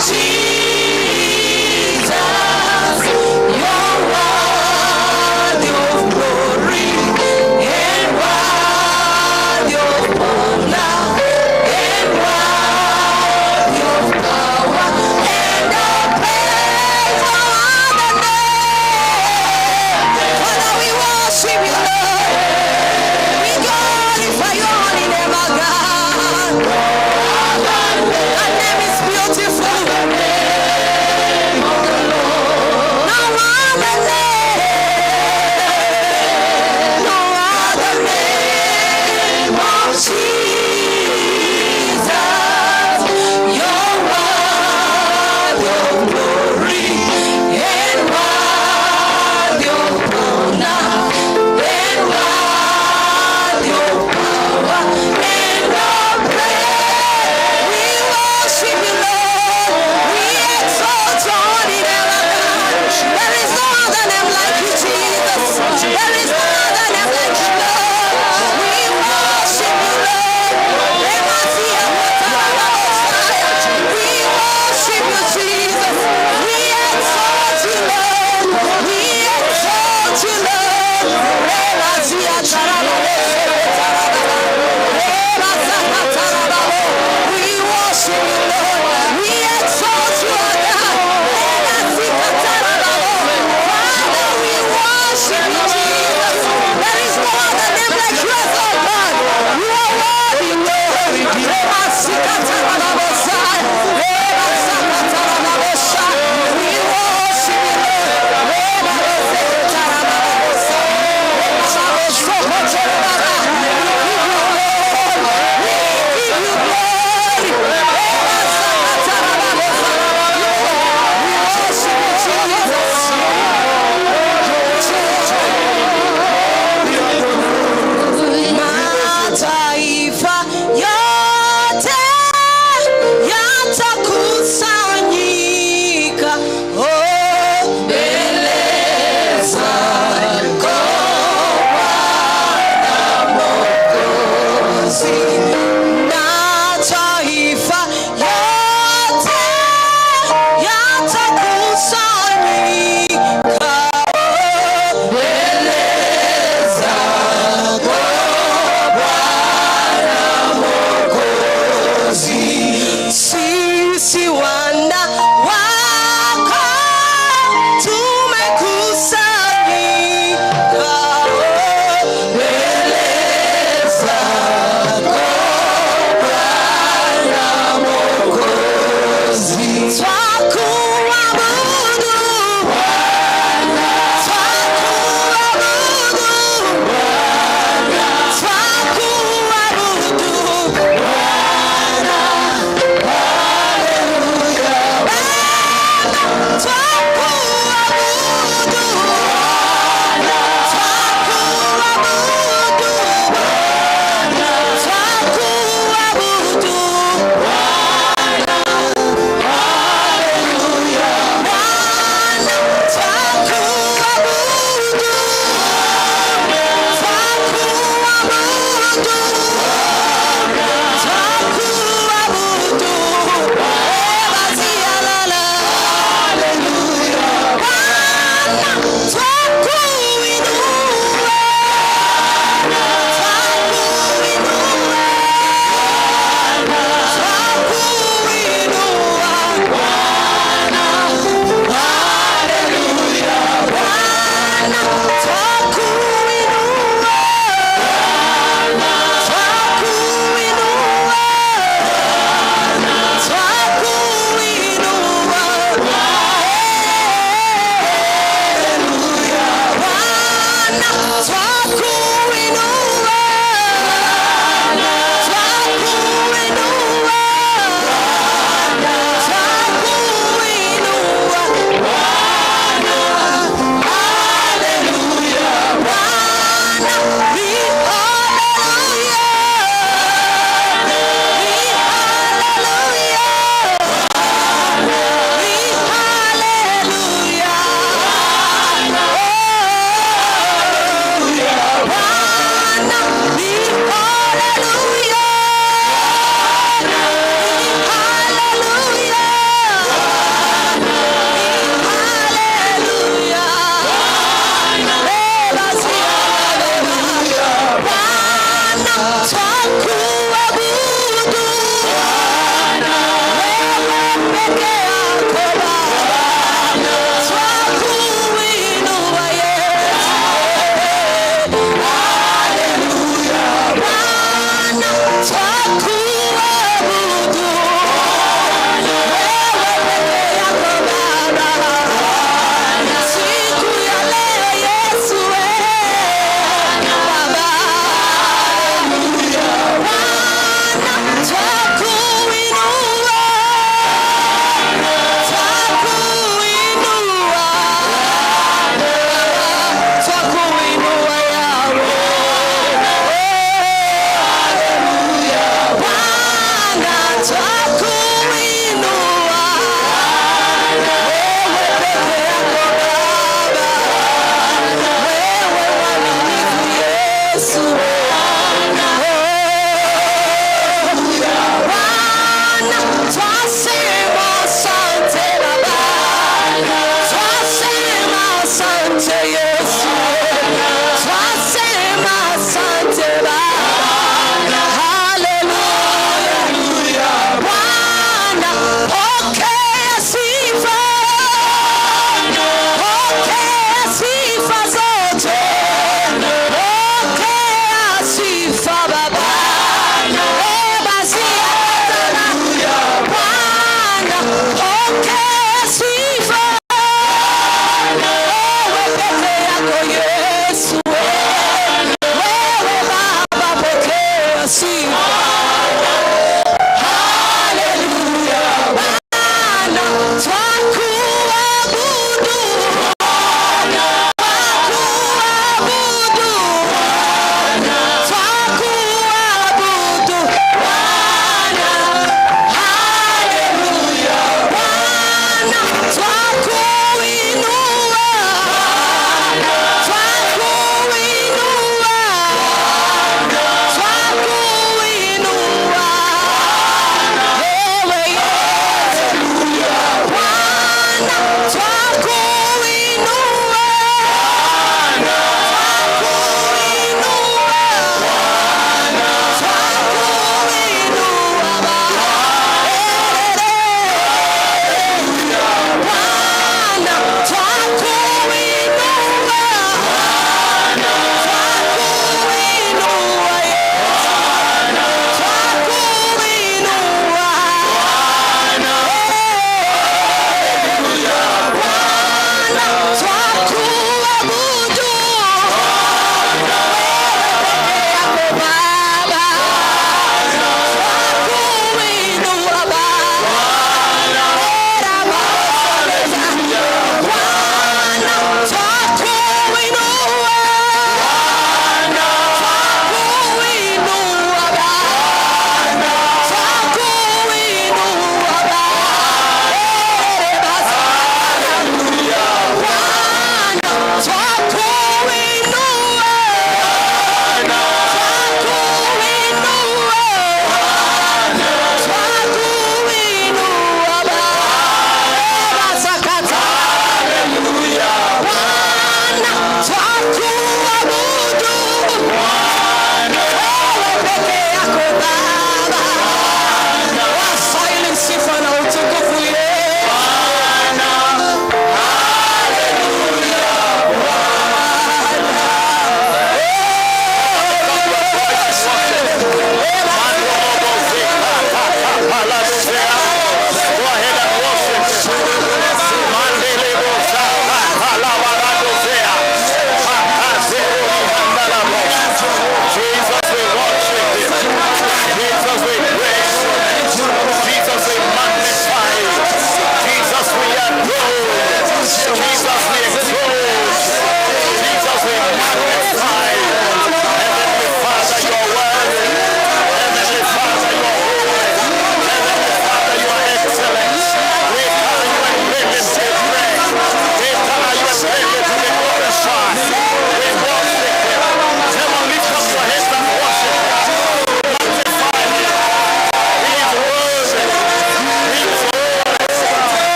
Jesus, you're worthy of glory and worthy of honor and worthy of power and of praise. No other name. Father, we worship you, Lord. We glorify your holy name, our God. That name is beautiful.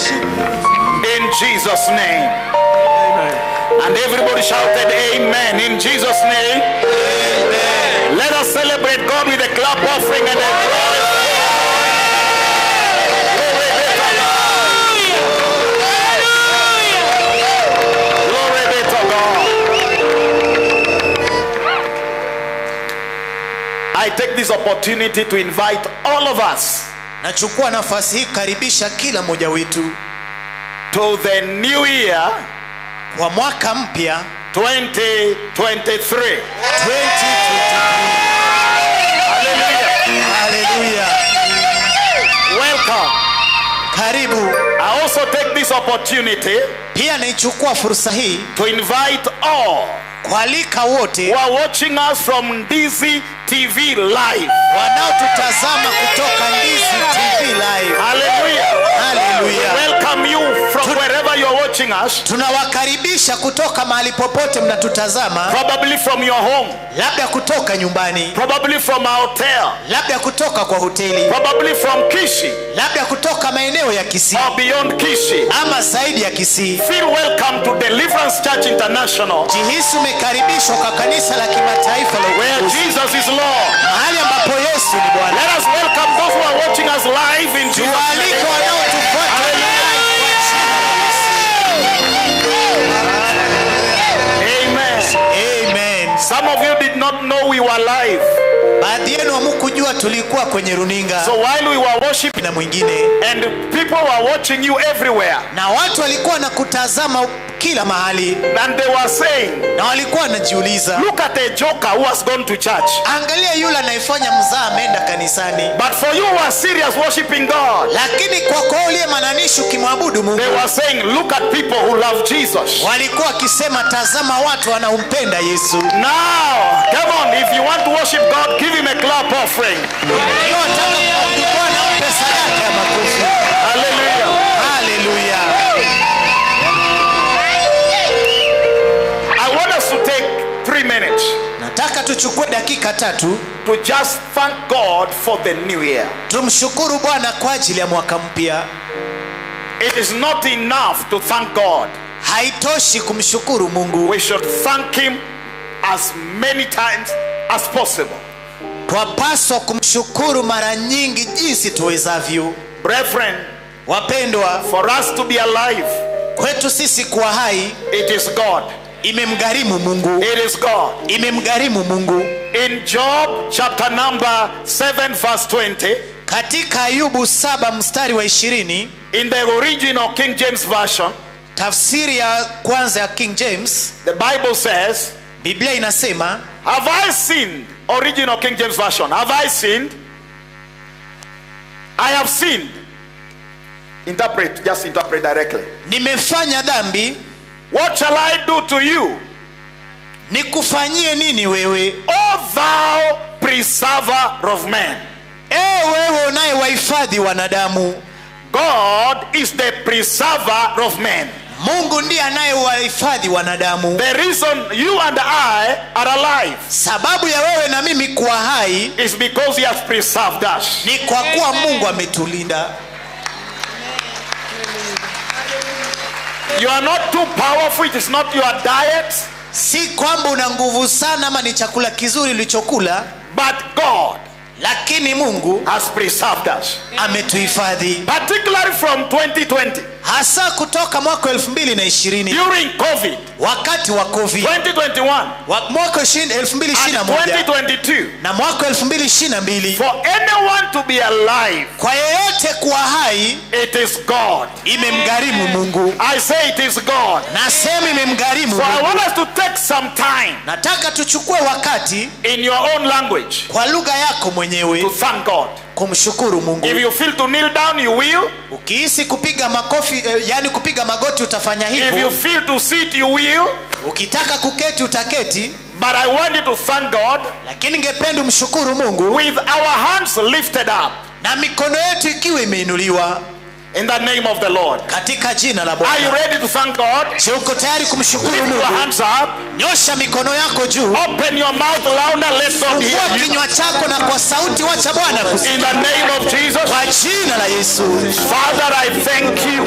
In Jesus' name. Amen. And everybody shouted amen. In Jesus' name. Amen. Let us celebrate God with a clap offering and a glory. Glory be to God. I take this opportunity to invite all of us Nachukua nafasi hii kukaribisha kila mmoja wetu to the new year kwa mwaka mpya 2023. 2023. Hallelujah. Haleluya. Welcome. Karibu. I also take this opportunity Pia naichukua fursa hii to invite all kualika wote who are watching us from Ndizi TV Live. wanaotutazama kutoka Ndizi TV Live. Hallelujah. Haleluya. Welcome you from wherever you are watching us, Tunawakaribisha kutoka mahali popote mnatutazama, probably from your home, labda kutoka nyumbani, probably from a hotel, labda kutoka kwa hoteli, probably from Kishi labda kutoka maeneo ya Kisii or beyond Kishi. ama zaidi ya Kisii. Feel welcome to Deliverance Church International, Jihisi umekaribishwa kwa kanisa la kimataifa la where ukombozi, Jesus is Lord. mahali ambapo Yesu ni Bwana. Let us welcome those who are watching us live in Jesus' Tuwaalike name. wanaotufuata Amen. Amen. Some of you did not know we were live. Baadhi yenu hamkujua tulikuwa kwenye runinga So while we were worshiping na mwingine, and people were watching you everywhere, na watu walikuwa na kutazama kila mahali, and they were saying, na walikuwa wanajiuliza, look at a joker who has gone to church. angalia yule anayefanya mzaa ameenda kanisani. But for you who are serious worshiping God, Lakini kwako wewe uliye mananishi ukimwabudu Mungu, they were saying, look at people who love Jesus. walikuwa wakisema, tazama watu wanaompenda Yesu. Now, come on, if you want to worship God, give him a clap offering. Ikiwa wataka kumwabudu Bwana, mpe sadaka ya makofi. Hallelujah. Haleluya. I want us to take 3 minutes Nataka tuchukue dakika 3 to just thank God for the new year. tumshukuru Bwana kwa ajili ya mwaka mpya. It is not enough to thank God. Haitoshi kumshukuru Mungu, We should thank him as many times as possible. twapaswa kumshukuru mara nyingi jinsi tuwezavyo. Brethren, Wapendwa, for us to be alive, kwetu sisi kuwa hai it is God. imemgharimu Mungu, It is God. imemgharimu Mungu. In Job chapter number 7 verse 20, Katika Ayubu 7 mstari wa 20, in the original King James Version, tafsiri ya kwanza ya King James, the Bible says, Biblia inasema, have I sinned? Original King James Version. Have I sinned? I have sinned. Interpret, just interpret directly. nimefanya dhambi, What shall I do to you, nikufanyie nini wewe, O thou preserver of men? wewe unayewahifadhi wanadamu? God is the preserver of men. Mungu ndiye anayewahifadhi wanadamu. The reason you and I are alive Sababu ya wewe na mimi kuwa hai is because he has preserved us. ni kwa kuwa Mungu ametulinda. You are not too powerful. It is not your diet, Si kwamba una nguvu sana ama ni chakula kizuri ulichokula, but God lakini Mungu has preserved us. ametuhifadhi, Particularly from 2020, hasa kutoka mwaka 2020 during COVID, wakati wa COVID, 2021 mwaka and 2021 2022. na mwaka 2022. For anyone to be alive, Kwa yeyote kuwa hai it is God. imemgharimu Mungu. I say it is God. Nasema imemgharimu So I Mungu. want us to take some time Nataka tuchukue wakati in your own language kwa lugha yako mwenyewe to thank God. kumshukuru Mungu. If you feel to kneel down, you will. Ukihisi kupiga makofi, yani kupiga magoti utafanya If you hivyo. feel to sit, you will. Ukitaka kuketi utaketi, But I want you to thank God lakini ningependa umshukuru Mungu with our hands lifted up. na mikono yetu ikiwa imeinuliwa. In the name of the Lord. Katika jina la Are you Bwana. ready to thank God? Je, uko tayari kumshukuru Lift your Mungu? hands up. Nyosha mikono yako juu, Open your mouth louder. Let God fungua hear you. kinywa chako na kwa sauti, wacha Bwana kusikia. In the name of Jesus. Kwa jina la Yesu. Father, I thank you.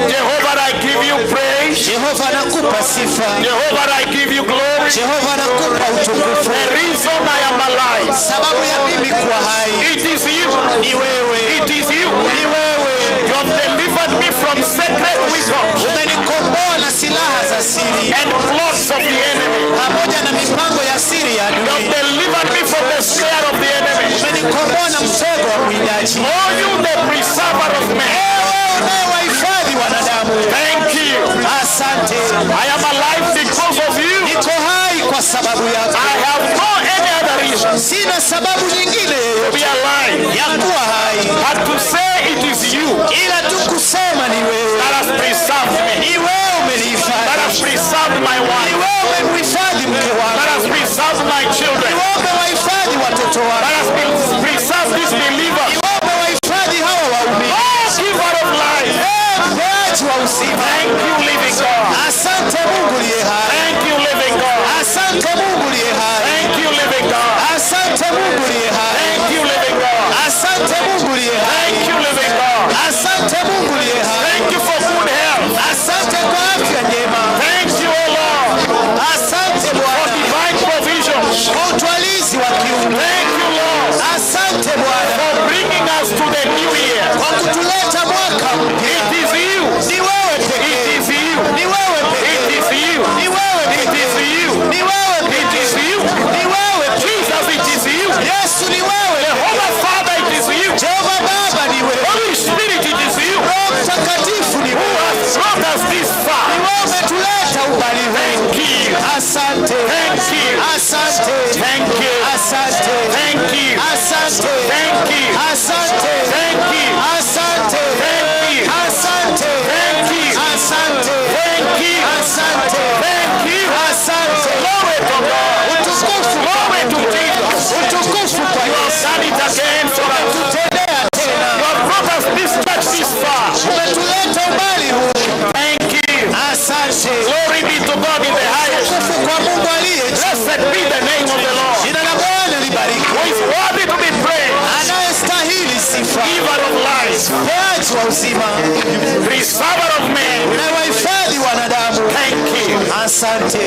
Jehovah, I give you praise. Jehova nakupa sifa, Jehovah, I give you glory. Jehova nakupa utukufu. The reason I am alive, Sababu ya mimi kuwa hai it is you. ni wewe, It is you. ni wewe. You have delivered me from sacred weapons Umenikomboa na silaha za siri and plots of the enemy. pamoja na mipango ya siri ya You have adui. delivered me from the snare of the enemy. Umenikomboa na mtego wa mwindaji. Oh, you, the preserver of men. Ewe unayewahifadhi wanadamu, Thank you. asante. I am alive because of you. Niko hai kwa sababu yako, I have no any other reason sina sababu nyingine to be yoyote alive ya kuwa hai but to say it is you ila tu kusema ni wewe, that has preserved me, ni wewe that umenihifadhi, has preserved my ni wife, wewe umemhifadhi mke that wangu, has preserved my ni children, wewe umewahifadhi watoto that wangu, has preserved these believers. ni wewe umewahifadhi hawa waumini. Oh, giver of life. Ee mpeaji wa uzima, Thank you, living God. asante Mungu liye hai, Thank you, living God. asante Mungu liye hai, Thank you, living God. asante Mungu liye hai, Thank you, living God. asante Mungu liye hai, Thank you, living God. asante Mungu liye hai, Thank you for good health. asante kwa afya njema, Thank you, O Lord, asante for Bwana divine provisions. kwa utwalizi wa kiungu, Thank you, Lord, asante Bwana for bringing us to the new year. kwa kutuleta mwaka mpya. It is you. Ni wewe It pekee, is you. ni wewe It pekee, is you. ni wewe It pekee, is you. ni wewe It pekee, is you. ni wewe pekee. Jesus, it is you. Yesu ni wewe Jehovah pekee. Father, it is you. Jehova Baba ni wewe, Holy Spirit, it is you. Roho Mtakatifu ni Who wewe, has brought us this far. ni wewe umetuleta umbali huu. Thank you. Asante, Thank you. asante, Thank you. asante, Thank you. asante, Thank you. asante, Thank you. asante, Thank you. asante, Thank you. asante, Thank you. asante, Thank you. asante. Glory to God. Utukufu, Glory to Jesus. utukufu kwa You have Yesu. done it again for us. Tutendea tena, You have brought us this church this far. umetuleta umbali huu. Thank you. Asante. Glory be to God in the highest. Utukufu kwa Mungu aliye juu. Blessed be the name of the Lord, Jina la Bwana libariki, who is worthy to be praised, anayestahili sifa, giver of life, mpeaji wa uzima preserver of men. na wahifadhi wanadamu. Thank you. Asante,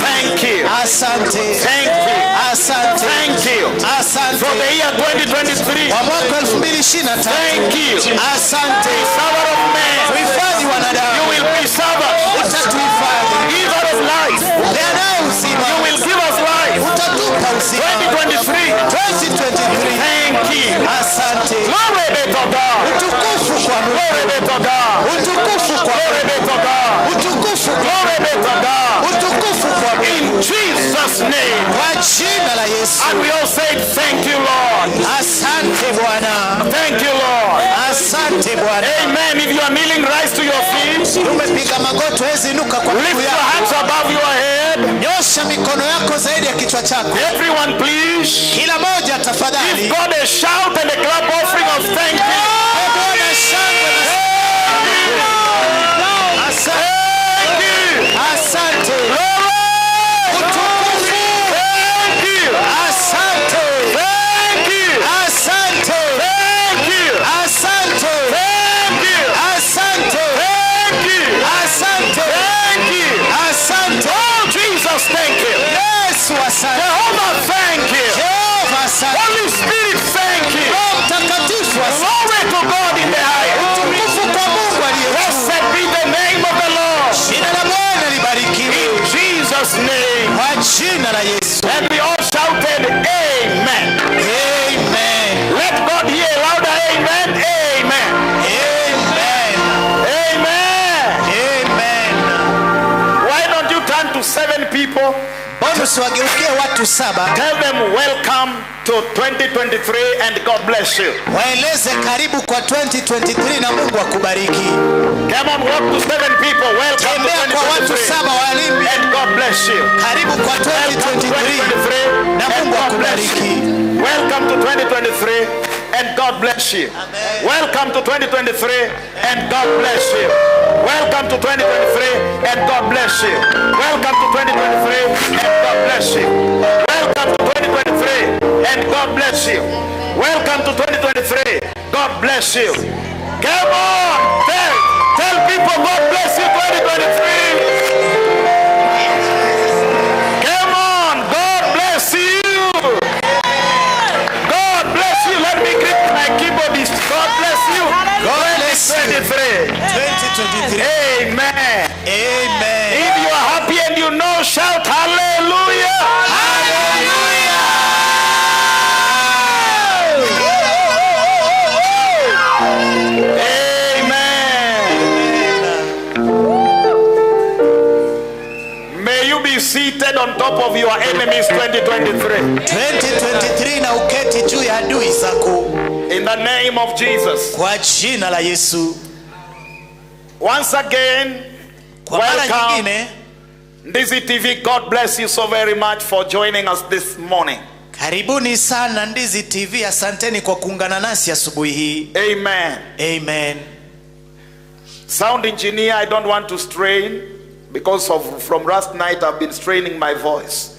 Thank you. asante, Thank you. asante, Thank you. asante For the year 2023. kwa mwaka 2023. Thank you. Asante, Preserver of men. tuhifadhi You wanadamu, will preserve us. utatuhifadhi, Giver of life. peanaye uzima, You will give us life. utatupa uzima. 2023. 2023. Thank you. Asante, Glory be to God. utukufu kwa Mungu, Glory be to God. utukufu kwa Glory be to God. utukufu kwa Glory be to God. utukufu kwa Mungu. In Jesus' name. Kwa jina la Yesu. And we all say, thank you, Lord. Asante Bwana, Thank you, Lord. asante Bwana. Amen. If you are kneeling, rise to your feet. Umepiga magoti, huwezi inuka kwa Lift miguu your yako. hands above your head. Nyosha mikono yako zaidi ya kichwa chako. Everyone, please. Kila moja Give tafadhali. God a shout and a clap offering of thank you. Ee Bwana shangwe na asante. Thank you. Asante. Glory. Utukufu. Thank you. Asante. Thank you. Asante. Thank you. Asante. Thank you. Asante. Thank you. Asante. Thank you. Asante. Oh, Jesus, thank you. Yesu asante. Jehovah, thank you. Jehova asante. Holy Spirit, thank you. Roho Mtakatifu asante. Glory to God in the highest. Utukufu kwa Mungu aliye juu. Blessed be the name of the Lord. Jina la Bwana libarikiwe In Jesus' name. kwa jina la Yesu. And we all shouted, Amen. Amen. Let God hear a louder amen. Amen. Amen. Amen. Amen. Why don't you turn to 7 people? Mbona usiwageukie watu 7, Tell them, welcome to 2023 and God bless you. waeleze karibu kwa 2023 na Mungu akubariki. Come on, walk to 7 people. Welcome to Tembea kwa watu 2023 7 walimbi, and God bless you. karibu kwa Welcome to 2023 2023 na and Mungu God bless akubariki. you. Welcome to 2023 and God bless you. Amen. Welcome to 2023 and God bless you. Welcome to 2023 and God bless you. Welcome to 2023 and God bless you. Welcome to 2023 and God bless you. Welcome to 2023. God bless you. Come on, tell people God bless you 2023. Come on, God bless you. God bless you. Let me greet my keyboardist. God bless you. God bless you. 2023. 2023. Amen. Amen. If you are happy and you know, shout hallelujah. Amen. May you be seated on top of your enemies 2023. 2023 na uketi juu ya adui zako In the name of Jesus. kwa jina la Yesu. Once again, Kwa mara Welcome. nyingine, Ndizi TV, God bless you so very much for joining us this morning. karibuni sana Ndizi TV, asanteni kwa kuungana nasi asubuhi hii. Amen. Amen. Sound engineer, I don't want to strain because of from last night I've been straining my voice.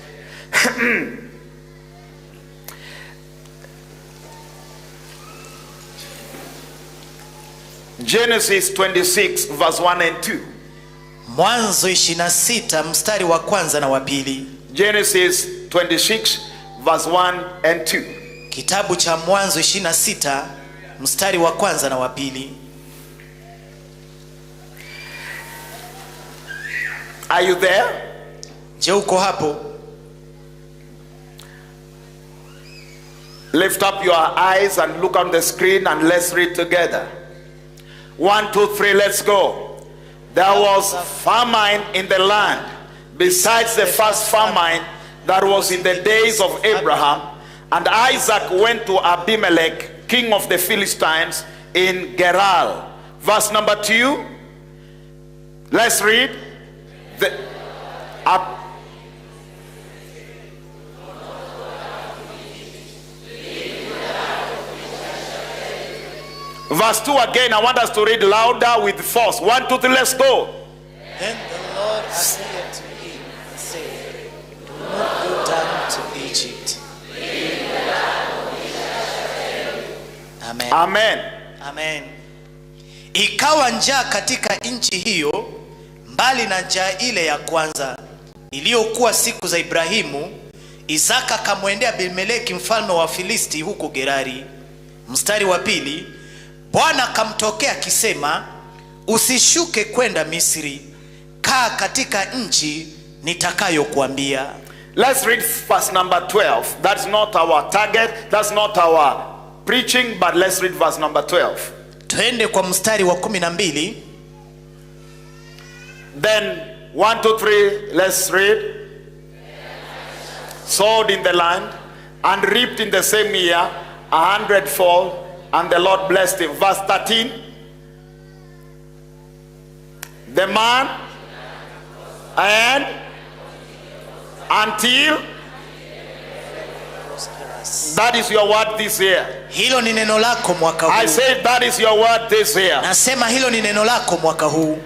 Genesis 26 verse 1 and 2. Mwanzo 26 mstari wa kwanza na wa pili. Genesis 26 verse 1 and 2. Kitabu cha Mwanzo 26 mstari wa kwanza na wa pili. Are you there? Je, uko hapo? Lift up your eyes and look on the screen and let's read together. 1, 2, 3, let's go. There was famine in the land, besides the first famine that was in the days of Abraham. And Isaac went to Abimelech, king of the Philistines, in Gerar. Verse number 2. Let's read. Verse 2 again, I want us to read louder with force. 1, 2, 3, let's go. Then the Lord appeared to him and said, Do not go down to Egypt. Amen. Amen. Amen. Ikawa njaa katika nchi hiyo, mbali na njaa ile ya kwanza iliyokuwa siku za Ibrahimu. Isaka akamwendea Abimeleki mfalme wa Filisti huko Gerari. Mstari wa pili, Bwana akamtokea akisema, usishuke kwenda Misri, kaa katika nchi nitakayokuambia. Let's read verse number 12. That's not our target, that's not our preaching, but let's read verse number 12. Twende kwa mstari wa 12. Then 1, 2, 3, let's read. Sowed in the land and reaped in the same year 100-fold, and the Lord blessed him. Verse 13. The man and until, that is your word this year. Hilo ni neno lako mwaka I huu. say that is your word this year. Nasema hilo ni neno lako mwaka huu.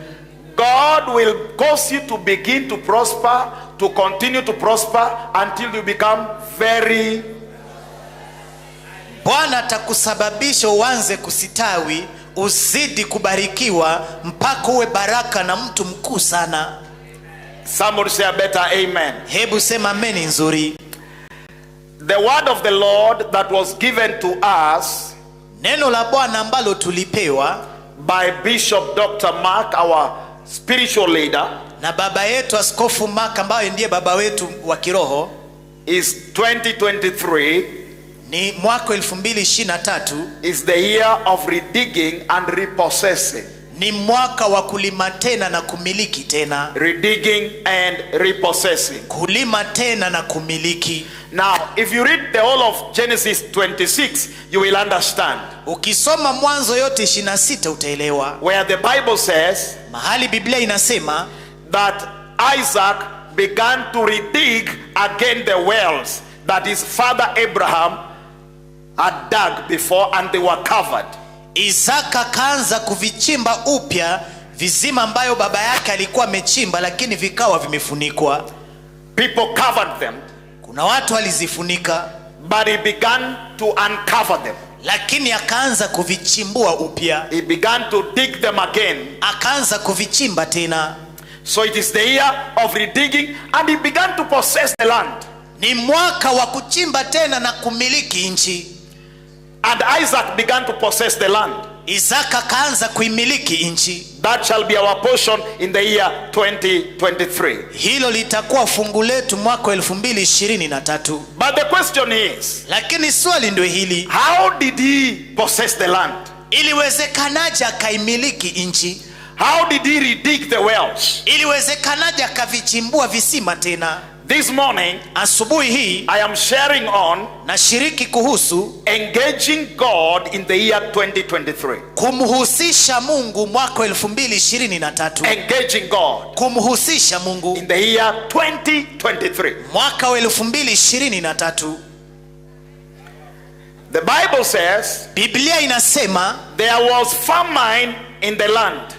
God will cause you to begin to prosper, to continue to prosper until you become very. Bwana atakusababisha uanze kusitawi, uzidi kubarikiwa mpaka uwe baraka na mtu mkuu sana. Somebody say a better amen. Hebu sema ameni nzuri. The word of the Lord that was given to us Neno la Bwana ambalo tulipewa by Bishop Dr. Mark, our spiritual leader, na baba yetu Askofu Mark ambaye ndiye baba wetu wa kiroho, is 2023 ni mwaka 2023 is the year of redigging and repossessing. ni mwaka wa kulima tena na kumiliki tena. Redigging and repossessing. Kulima tena na kumiliki. Now, if you read the whole of Genesis 26, you will understand. Ukisoma Mwanzo yote 26 utaelewa. Where the Bible says Mahali Biblia inasema that Isaac began to redig again the wells that his father Abraham had dug before and they were covered. Isaka akaanza kuvichimba upya vizima ambayo baba yake alikuwa amechimba, lakini vikawa vimefunikwa. People covered them, Kuna watu walizifunika, but he began to uncover them. lakini akaanza kuvichimbua upya, He began to dig them again. akaanza kuvichimba tena. So it is the year of redigging, and he began to possess the land. Ni mwaka wa kuchimba tena na kumiliki nchi. And Isaac began to possess the land. Isaka akaanza kuimiliki nchi. That shall be our portion in the year 2023. Hilo litakuwa fungu letu mwaka wa 2023. But the question is, Lakini swali ndio hili, how did he possess the land? iliwezekanaje akaimiliki nchi? How did he redig the wells? Iliwezekanaje akavichimbua visima tena? This morning, Asubuhi hii I am sharing on nashiriki kuhusu engaging God in the year 2023. kumhusisha Mungu mwaka wa 2023. Engaging God Kumhusisha Mungu in the year 2023. mwaka wa 2023. The Bible says Biblia inasema there was famine in the land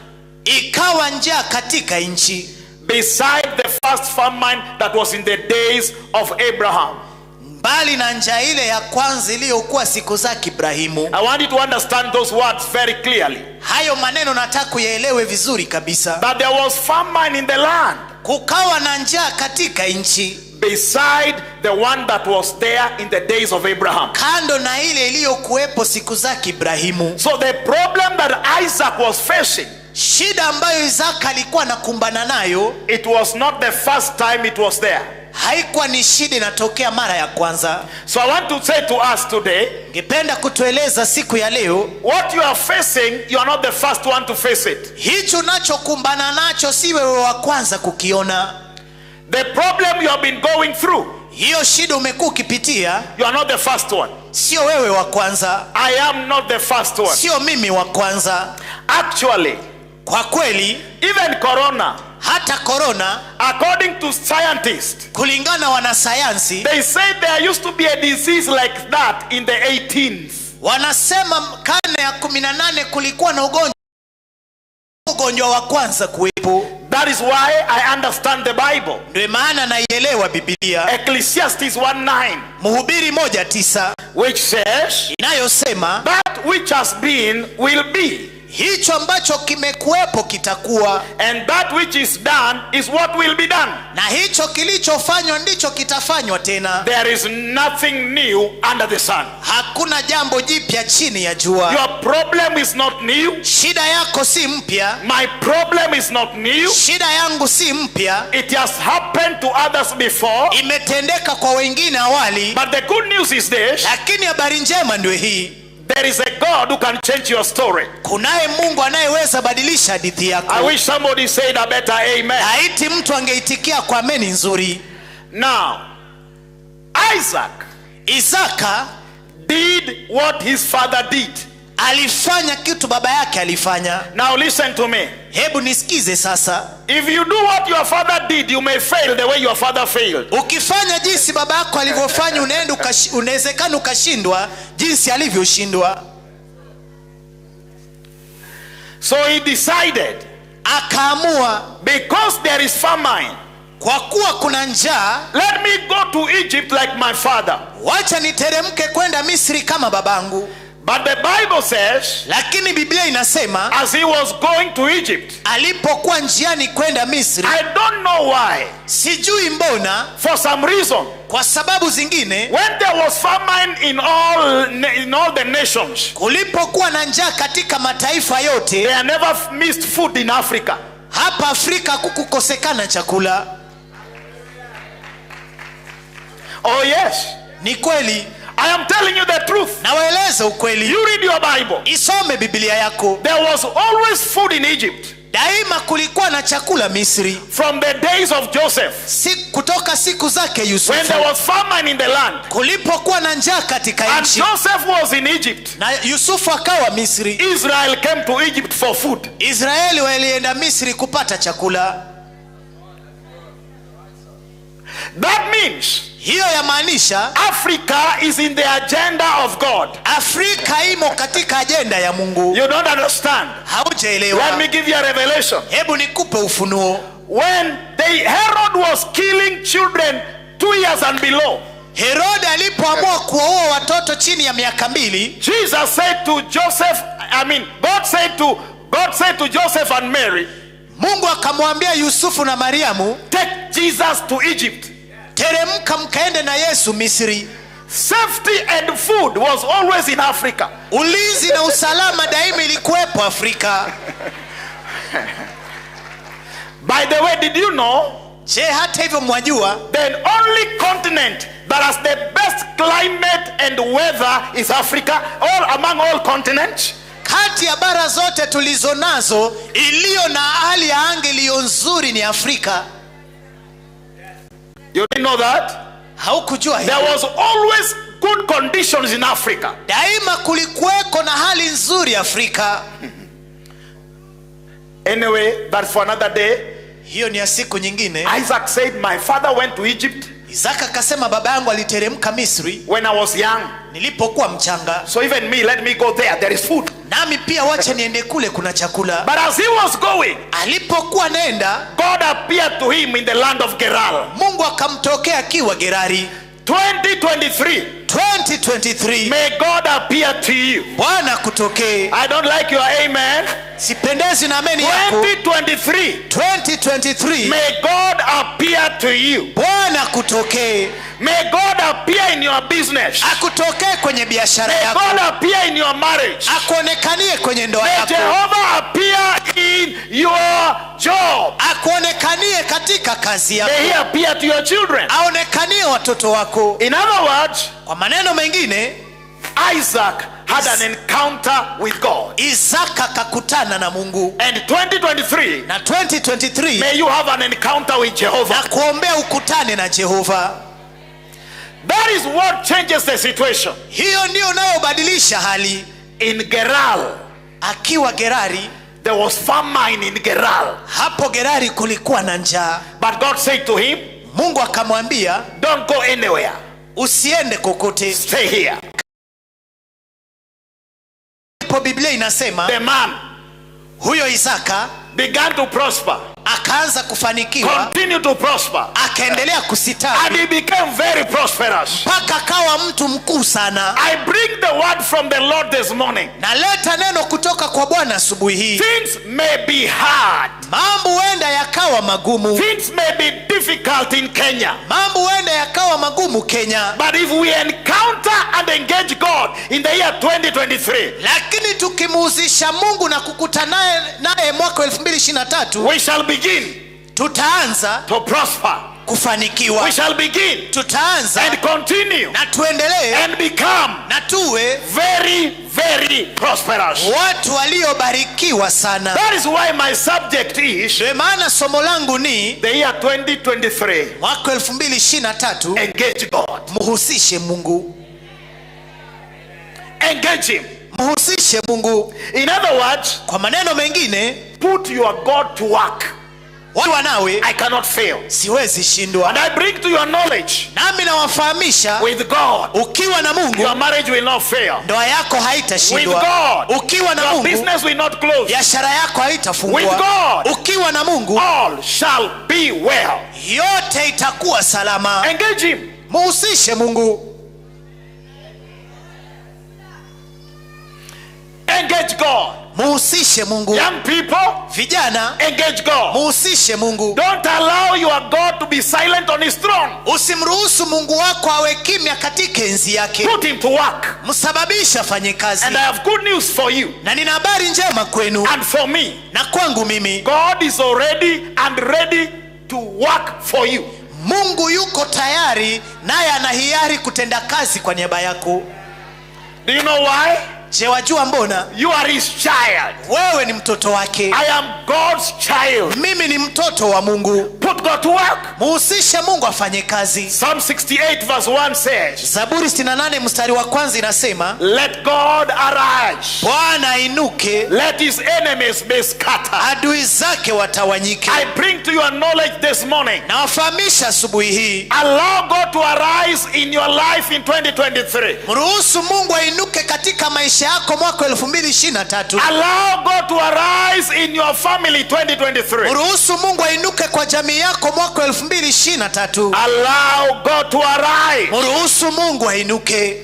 ikawa njaa katika nchi, beside the first famine that was in the days of Abraham. mbali na njaa ile ya kwanza iliyokuwa siku zake Ibrahimu. I want you to understand those words very clearly. Hayo maneno nataka kuyaelewe vizuri kabisa. That there was famine in the land Kukawa na njaa katika nchi, beside the one that was there in the days of Abraham. kando na ile iliyokuwepo siku zake Ibrahimu. So the problem that Isaac was facing, Shida ambayo Isaka alikuwa anakumbana nayo it was not the first time it was there. haikuwa ni shida inatokea mara ya kwanza. So I want to say to us today, Ningependa kutueleza siku ya leo, what you are facing, you are not the first one to face it. hicho unachokumbana nacho si wewe wa kwanza kukiona. The problem you have been going through, Hiyo shida umekuwa ukipitia, you are not the first one. sio wewe wa kwanza, I am not the first one. sio mimi wa kwanza. Actually, Kwa kweli, even corona, hata korona, according to scientists, kulingana na wanasayansi they say there used to be a disease like that in the 18th. wanasema karne ya 18 kulikuwa na ugonjwa wa kwanza kuwepo. That is why I understand the Bible. Ndio maana naielewa Biblia. Ecclesiastes 1:9, Mhubiri 1:9 which says, inayosema that which has been will be, hicho ambacho kimekuwepo kitakuwa, and that which is done is what will be done. na hicho kilichofanywa ndicho kitafanywa tena. There is nothing new under the sun. Hakuna jambo jipya chini ya jua. Your problem is not new. Shida yako si mpya, My problem is not new. shida yangu si mpya, It has happened to others before. imetendeka kwa wengine awali. But the good news is this: Lakini habari njema ndio hii, there is a God who can change your story. kunaye Mungu anayeweza badilisha hadithi I yako. wish somebody said a better amen. Laiti mtu angeitikia kwa ameni nzuri. Now, Isaac Isaka did what his father did. alifanya kitu baba yake alifanya. Now, listen to me. Hebu nisikize sasa. If you do what your father did, you may fail the way your father failed. Ukifanya jinsi baba yako alivyofanya, unaenda unawezekana ukashindwa jinsi alivyoshindwa. So he decided, Akaamua, because there is famine, kwa kuwa kuna njaa, let me go to Egypt like my father. wacha niteremke kwenda Misri kama babangu. But the Bible says, Lakini Biblia inasema as he was going to Egypt, alipokuwa njiani kwenda Misri, I don't know why, sijui mbona, for some reason, kwa sababu zingine, when there was famine in all the nations, kulipokuwa na njaa katika mataifa yote, they never missed food in Africa. hapa Afrika kukukosekana chakula. Oh yes, Ni kweli, I am telling you the truth. nawaeleza ukweli. You read your Bible. Isome Biblia yako. There was always food in Egypt Daima kulikuwa na chakula Misri, from the days of Joseph. si kutoka siku zake When Yusufu. there was famine in the land, Kulipokuwa na njaa katika and nchi Joseph was in Egypt, na Yusufu akawa Misri, Israel came to Egypt for food. Israeli walienda Misri kupata chakula. That means Hiyo yamaanisha Africa is in the agenda of God. Afrika imo katika ajenda ya Mungu. You don't understand. Haujaelewa. Let me give you a revelation. Hebu nikupe ufunuo. When the Herod was killing children 2 years and below, Herode alipoamua kuwaua watoto chini ya miaka 2, Jesus said to Joseph, I mean, God said to Joseph and Mary, Mungu akamwambia Yusufu na Mariamu, take Jesus to Egypt. Teremka mkaende na Yesu Misri. Safety and food was always in Africa. Ulinzi na usalama daima ilikuwepo Afrika. By the way, did you know Je, hata hivyo mwajua the only continent that has the best climate and weather is Africa, all among all continents? Kati ya bara zote tulizonazo iliyo na hali ya anga iliyo nzuri ni Afrika. You didn't know that? Haukujua hilo? There was always good conditions in Africa. Daima kulikuweko na hali nzuri Afrika. Anyway, that's for another day. Hiyo ni ya siku nyingine. Isaac said, my father went to Egypt Isaka akasema baba yangu aliteremka Misri when I was young. nilipokuwa mchanga. So even me, let me go there. There is food. Nami pia wacha niende kule, kuna chakula. But as he was going, alipokuwa nenda, God appeared to him in the land of Gerar. Mungu akamtokea akiwa Gerari. 2023. 2023. May God appear to you. Bwana kutokee. I don't like your amen. Sipendezi na ameni yako. 2023. 2023. May God appear to you. Bwana kutokee. May God appear in your business. Akutokee kwenye biashara May yako. God appear in your marriage. Akuonekanie kwenye ndoa May yako. Jehovah appear in your job. Akuonekanie katika kazi yako. May he appear to your children. Aonekanie watoto wako. In other words, kwa maneno mengine, Isaac had an encounter with God. Isaka akakutana na Mungu. And 2023, na 2023, may you have an encounter with Jehovah. Na kuombea ukutane na Jehova. That is what changes the situation. Hiyo ndio inayobadilisha hali. In Gerar, akiwa Gerari, there was famine in Gerar. Hapo Gerari kulikuwa na njaa. But God said to him, Mungu akamwambia, don't go anywhere. Usiende kokote. Stay here. Hapo Biblia inasema, the man huyo Isaka began to prosper. Akaanza kufanikiwa. Continue to prosper. Akaendelea kusitawi. And he became very prosperous. Mpaka akawa mtu mkuu sana. I bring the word from the Lord this morning. Naleta neno kutoka kwa Bwana asubuhi hii. Things may be hard. Mambo huenda yakawa magumu. Things may be difficult in Kenya. Mambo huenda yakawa magumu Kenya. But if we encounter and engage God in the year 2023, lakini tukimuhusisha Mungu na kukutana naye mwaka 2023, we shall begin tutaanza to prosper. Kufanikiwa. We shall begin tutaanza and continue na tuendelee and become na tuwe very, very prosperous. Watu waliobarikiwa sana. That is why my subject is Ndio maana somo langu ni the year 2023. Mwaka 2023. Engage God. Muhusishe Mungu. Engage him. Muhusishe Mungu. In other words, kwa maneno mengine, put your God to work. Watu nawe, I cannot fail. Siwezi shindwa. And I bring to your knowledge, nami nawafahamisha, with God, ukiwa na Mungu, your marriage will not fail. Ndoa yako haitashindwa. With God, ukiwa na your Mungu, business will not close. Biashara yako haitafungwa. With God, ukiwa na Mungu, all shall be well. Yote itakuwa salama. Engage him. Muhusishe Mungu. Engage God. Muhusishe Mungu. Young people, vijana, engage God. Muhusishe Mungu. Don't allow your God to be silent on his throne. Usimruhusu Mungu wako awe kimya katika enzi yake. Put him to work. Msababishe afanye kazi. And I have good news for you. Na nina habari njema kwenu. And for me. Na kwangu mimi. God is already and ready to work for you. Mungu yuko tayari naye ana hiari kutenda kazi kwa niaba yako. Do you know why? Je, wajua mbona? You are his child. Wewe ni mtoto wake. I am God's child. Mimi ni mtoto wa Mungu. Put God to work. Muhusishe Mungu afanye kazi. Psalm 68 verse 1 says, Zaburi 68 mstari wa kwanza inasema, Let God arise. Bwana ainuke, Let his enemies be scattered. adui zake watawanyike. I bring to your knowledge this morning. Nawafahamisha asubuhi hii, Allow God to arise in your life in 2023. mruhusu Mungu ainuke katika maisha yako mwaka 2023. Allow God to arise in your family 2023. Mruhusu Mungu ainuke kwa jamii yako mwaka 2023. Allow God to arise Mruhusu Mungu ainuke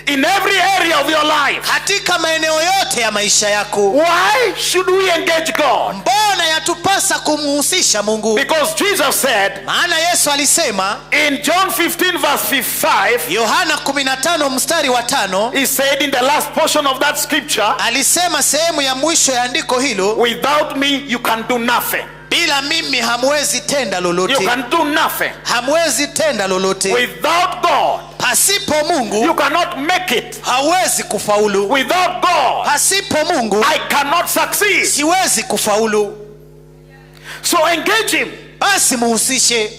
in every area of your life. katika maeneo yote ya maisha yako. Why should we engage God? Mbona yatupasa kumhusisha Mungu? Because Jesus said Maana Yesu alisema in John 15, verse 5, Yohana 15 mstari wa 5, he said in the last portion of that scripture, alisema sehemu ya mwisho ya andiko hilo, without me you can do nothing. bila mimi hamwezi tenda You lolote, can do nothing. hamwezi tenda lolote. Without God, Pasipo Mungu you cannot make it. hawezi kufaulu. Without God, Pasipo Mungu I cannot succeed. siwezi kufaulu. So engage him. Basi muhusishe.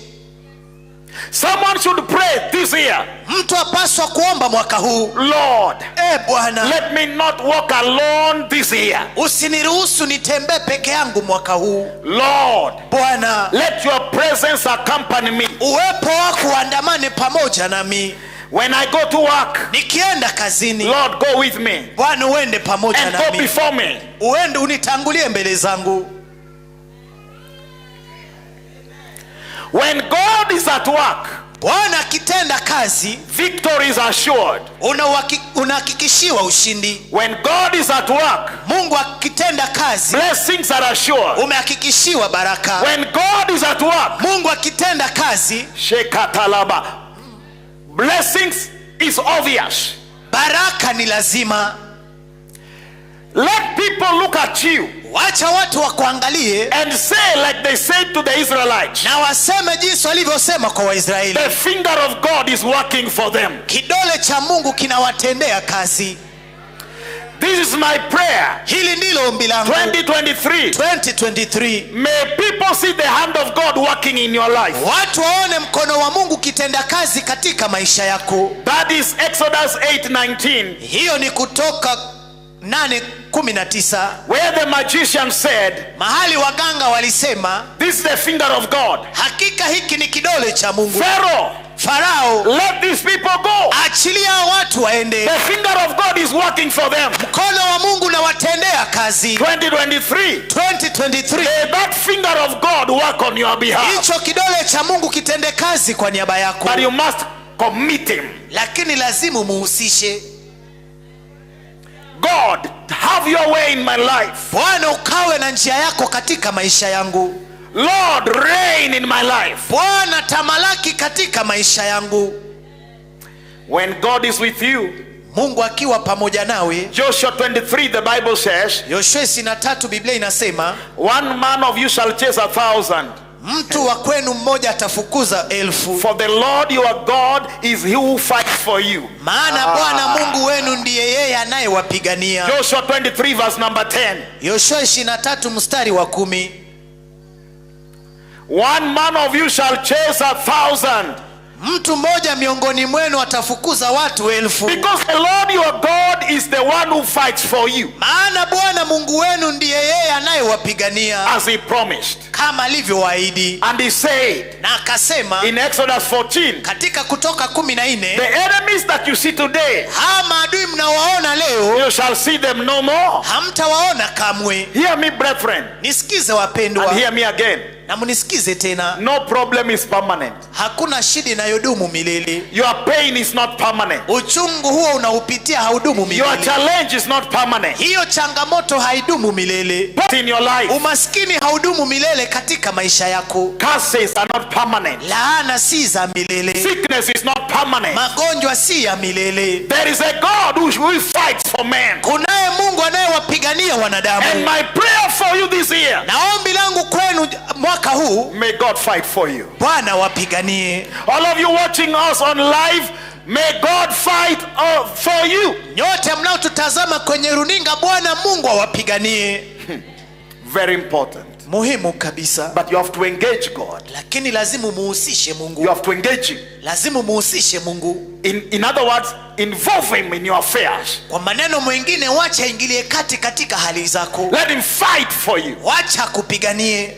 Someone should pray this year. Mtu apaswa kuomba mwaka huu, Lord, e Bwana, let me not walk alone this year. usiniruhusu nitembee peke yangu mwaka huu. Lord, Bwana, let your presence accompany me. uwepo wako uandamane pamoja nami When I go to work, nikienda kazini. Lord, go with me Bwana, uende pamoja and go nami, before me. uende unitangulie mbele zangu. When God is at work, Bwana akitenda kazi, victory is assured. unahakikishiwa ushindi. When God is at work, Mungu akitenda kazi, blessings are assured. umehakikishiwa baraka. When God is at work, Mungu akitenda kazi, Shekatalaba, blessings is obvious. baraka ni lazima. Let people look at you Wacha watu wakuangalie and say, like they said to the Israelites, na waseme jinsi walivyosema kwa Waisraeli, the finger of God is working for them. kidole cha Mungu kinawatendea kazi. This is my prayer. Hili ndilo ombi langu 2023. 2023, May people see the hand of God working in your life. watu waone mkono wa Mungu ukitenda kazi katika maisha yako. That is Exodus 8:19, Hiyo ni Kutoka 8:19, where the magician said, mahali waganga walisema, this is the finger of God. hakika hiki ni kidole cha Mungu. Pharaoh, Farao, let these people go. achilia watu waende. The finger of God is working for them. Mkono wa Mungu unawatendea kazi. 2023. 2023, May that finger of God work on your behalf. hicho kidole cha Mungu kitende kazi kwa niaba yako, But you must commit him. lakini lazima umuhusishe. God, have your way in my life. Bwana, ukawe na njia yako katika maisha yangu. Lord, reign in my life. Bwana, tamalaki katika maisha yangu. When God is with you, Mungu akiwa pamoja nawe. Joshua 23, the Bible says, Yoshua 23, Biblia inasema, one man of you shall chase 1,000. mtu wa kwenu mmoja atafukuza 1,000, For the Lord your God is he who fights for you. maana Bwana Mungu wenu ndiye yeye anayewapigania. Joshua 23, verse number 10. Yoshua 23 mstari wa 10, One man of you shall chase 1,000. mtu mmoja miongoni mwenu atafukuza watu 1,000, Because the Lord your God is the one who fights for you, maana Bwana Mungu wenu ndiye yeye anayewapigania as he promised. kama alivyowaahidi. And he said Na akasema in Exodus 14, katika Kutoka 14, the enemies that you see today, hawa maadui mnawaona leo you shall see them no more. hamtawaona kamwe. Hear me, brethren, Nisikize wapendwa, and hear me again. na mnisikize tena, No problem is permanent. hakuna shida inayodumu milele. Your pain is not permanent. Uchungu huo unaupitia haudumu Your milele. challenge is not permanent. Hiyo changamoto haidumu milele. But in your life, Umaskini haudumu milele katika maisha yako. curses are not permanent. Laana si za milele, Sickness is not permanent. magonjwa si ya milele. There is a God who fights for men. Kunaye Mungu anayewapigania And wanadamu, my prayer for you this year, na ombi langu kwenu mwaka huu, may God fight for you. Bwana wapiganie. All of you watching us on live May God fight for you. Nyote mnaotutazama kwenye runinga, Bwana Mungu awapiganie. Very important. Muhimu kabisa. But you have to engage God. Lakini lazima muhusishe Mungu. You have to engage him. Lazima muhusishe Mungu. In other words, involve him in your affairs. Kwa maneno mengine, wacha ingilie kati katika hali zako. Let him fight for you. Wacha kupiganie.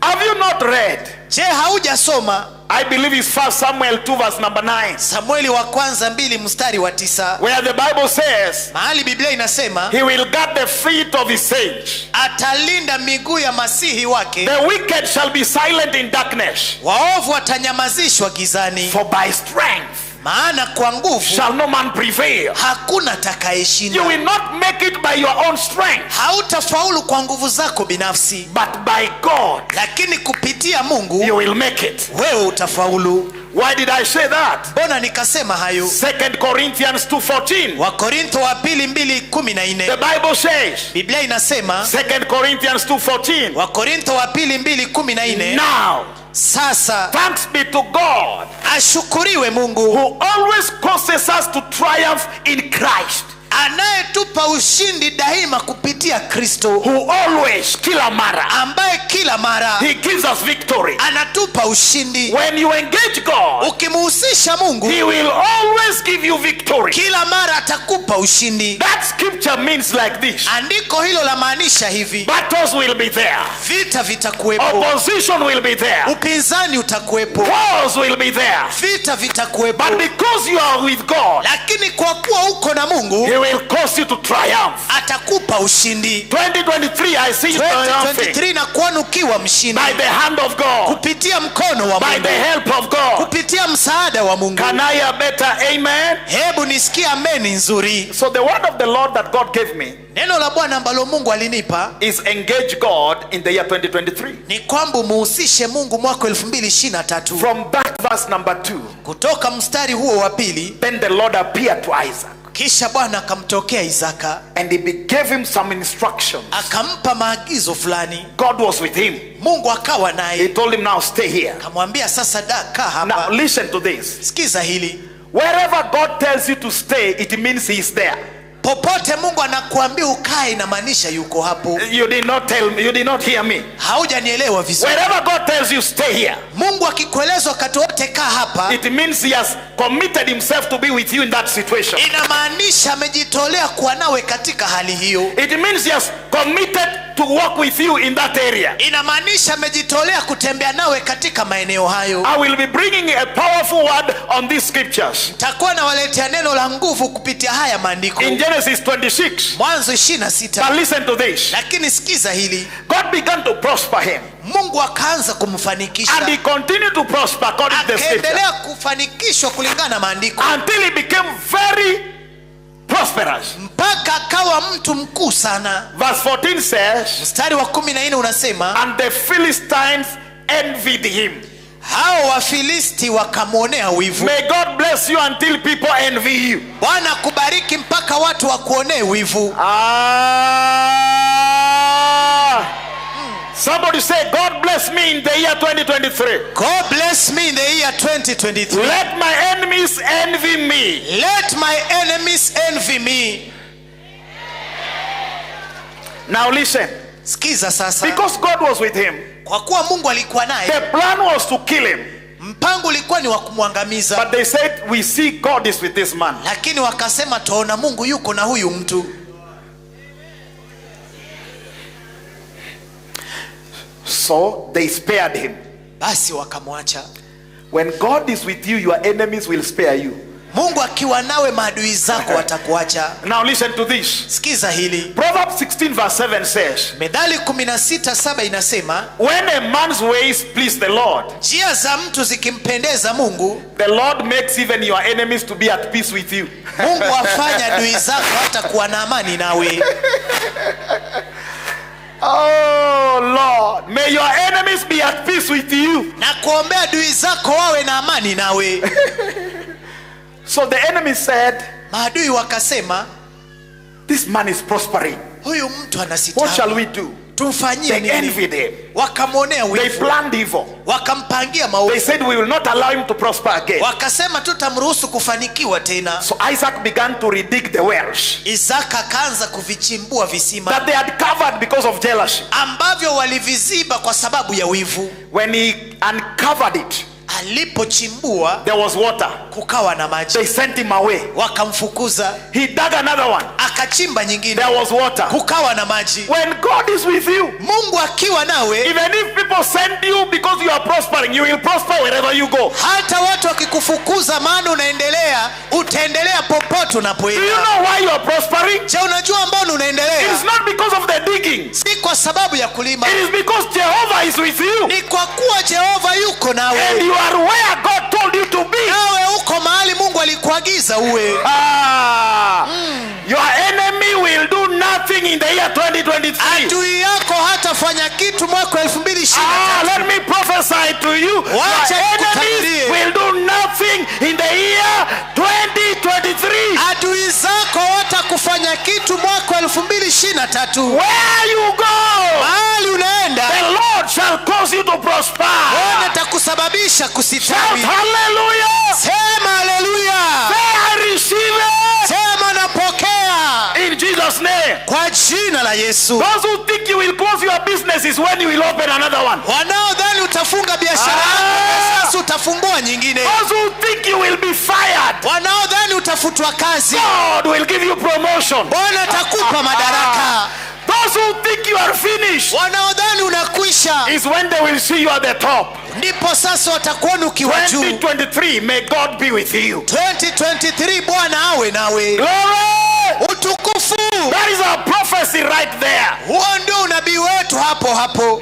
Have you not read? Je, haujasoma? I believe it's 1 Samuel 2 verse number 9. Samueli wa kwanza 2 mstari wa 9. Where the Bible says, mahali Biblia inasema, he will guard the feet of his saints. Atalinda miguu ya masihi wake. The wicked shall be silent in darkness. Waovu watanyamazishwa gizani. For by strength maana kwa nguvu shall no man prevail. Hakuna atakayeshinda. You will not make it by your own strength. Hautafaulu kwa nguvu zako binafsi. But by God, lakini kupitia Mungu, you will make it. Wewe utafaulu. Why did I say that? Mbona nikasema hayo? 2 Corinthians 2:14. Wakorintho wa pili 2:14. The Bible says, Biblia inasema, 2 Corinthians 2:14. Wakorintho wa pili 2:14. Now, sasa, thanks be to God, ashukuriwe Mungu, who always causes us to triumph in Christ. Anayetupa ushindi daima kupitia Kristo. Who always, kila mara, ambaye kila mara, he gives us victory. Anatupa ushindi. When you engage God, ukimuhusisha Mungu, he will always give you victory. Kila mara atakupa ushindi. That scripture means like this. Andiko hilo la maanisha hivi. Battles will be there. Vita vitakuwepo. Opposition will be there. Upinzani utakuwepo. Wars will be there. Vita vitakuwepo. But because you are with God, lakini kwa kuwa uko na Mungu, he will cause you to triumph. Atakupa ushindi. 2023, I see you triumphing. 2023 na kuona ukiwa mshindi. By the hand of God. Kupitia mkono wa By Mungu. the help of God. Kupitia msaada wa Mungu. Can I hear better amen? Hebu nisikie amen nzuri. So the word of the Lord that God gave me Neno la Bwana ambalo Mungu alinipa is engage God in the year 2023. ni kwamba muhusishe Mungu mwaka 2023. From that verse number 2. Kutoka mstari huo wa pili. Then the Lord appeared to Isaac. Kisha Bwana akamtokea Isaka. And he gave him some instructions. Akampa maagizo fulani. God was with him. Mungu akawa naye. He told him, now stay here. Akamwambia sasa kaa hapa. Now listen to this. Sikiza hili. Wherever God tells you to stay, it means he is there. Popote Mungu anakuambia ukae inamaanisha yuko hapo. You did not tell me, you did not hear me. Haujanielewa vizuri. Wherever God tells you stay here, Mungu akikueleza wakati wote kaa hapa, it means he has committed himself to be with you in that situation. Inamaanisha amejitolea kuwa nawe katika hali hiyo. It means he has committed to walk with you in that area. Inamaanisha amejitolea kutembea nawe katika maeneo hayo. I will be bringing a powerful word on these scriptures. Nitakuwa nawaletea neno la nguvu kupitia haya maandiko. In Genesis 26. Mwanzo 26. But listen to this. Lakini sikiza hili. God began to prosper him. Mungu akaanza kumfanikisha. And he continued to prosper according to the scripture. Akaendelea kufanikishwa kulingana na maandiko. Until he became very prosperous. Mpaka akawa mtu mkuu sana. Verse 14 says, mstari wa 14 unasema, and the Philistines envied him. Hao Wafilisti wakamwonea wivu. May God bless you until people envy you. Bwana kubariki mpaka watu wakuonee wivu. Somebody say, God bless me in the year 2023. God bless me in the year 2023. Let my enemies envy me. Let my enemies envy me. Now listen. Sikiza sasa. Because God was with him. Kwa kuwa Mungu alikuwa naye. The plan was to kill him. Mpango ulikuwa ni wa kumwangamiza. But they said, we see God is with this man. Lakini wakasema tuona Mungu yuko na huyu mtu. So they spared him. Basi wakamwacha. When God is with you, your enemies will spare you. Mungu akiwa nawe maadui zako watakuacha. Now listen to this. Sikiza hili. Proverbs 16 verse 7 says, Methali 16:7 inasema, when a man's ways please the Lord, njia za mtu zikimpendeza Mungu, the Lord makes even your enemies to be at peace with you. Mungu afanya adui zako hata kuwa na amani nawe. Oh Lord, may your enemies be at peace with you. Na kuombea adui zako wawe na amani nawe. So the enemy said, maadui wakasema, this man is prospering. Huyu mtu anasitawi. What shall we do? Tumfanyie They nini? envied him. Wakamwonea They wivu, planned evil. wakampangia They maovu, said, we will not allow him to prosper again. wakasema tutamruhusu kufanikiwa tena. So Isaac began to redig the wells Isaka akaanza kuvichimbua visima that they had covered because of jealousy. ambavyo waliviziba kwa sababu ya wivu. When he uncovered it, Alipochimbua there was water. kukawa na maji, They sent him away. wakamfukuza. He dug another one. Akachimba nyingine, There was water. kukawa na maji. When God is with you, Mungu akiwa nawe, even if people send you because you are prospering, you will prosper wherever you go. hata watu wakikufukuza, maana unaendelea, utaendelea popote Do you unapoenda. know why you are prospering? Je, unajua mbona It unaendelea? is not because of the digging. Si kwa sababu ya kulima, It is because Jehovah is with you. ni kwa kuwa Jehova yuko And nawe, you are where God told you to be. nawe uko mahali Mungu alikuagiza uwe. Ah, your enemy will do nothing in the year 2023. Adui yako hatafanya kitu mwaka 2023. Ah, let me prophesy to you. Your Wacha enemies nikutabirie. will do nothing in the year 2023. Adui zako watakufanya kitu mwaka 2023. Where you go, Mahali unaenda the Lord shall cause you to prosper. Bwana atakusababisha Shout kusitawi. hallelujah. Sema haleluya, Say I receive it sema napokea in Jesus' name. kwa jina la Yesu. Those who think you will close your business is when you will open another one. Wanaodhani utafunga biashara yako sasa utafungua nyingine. Those who think you will be fired, Wanaodhani utafutwa kazi, God will give you promotion. Bwana atakupa madaraka. Those who think you are finished Wanaodhani unakwisha, is when they will see you at the top. ndipo sasa watakuona ukiwa juu. 2023, may God be with you. 2023 Bwana awe nawe. Glory! Utukufu. That is our prophecy right there. Huo ndio unabii wetu hapo hapo.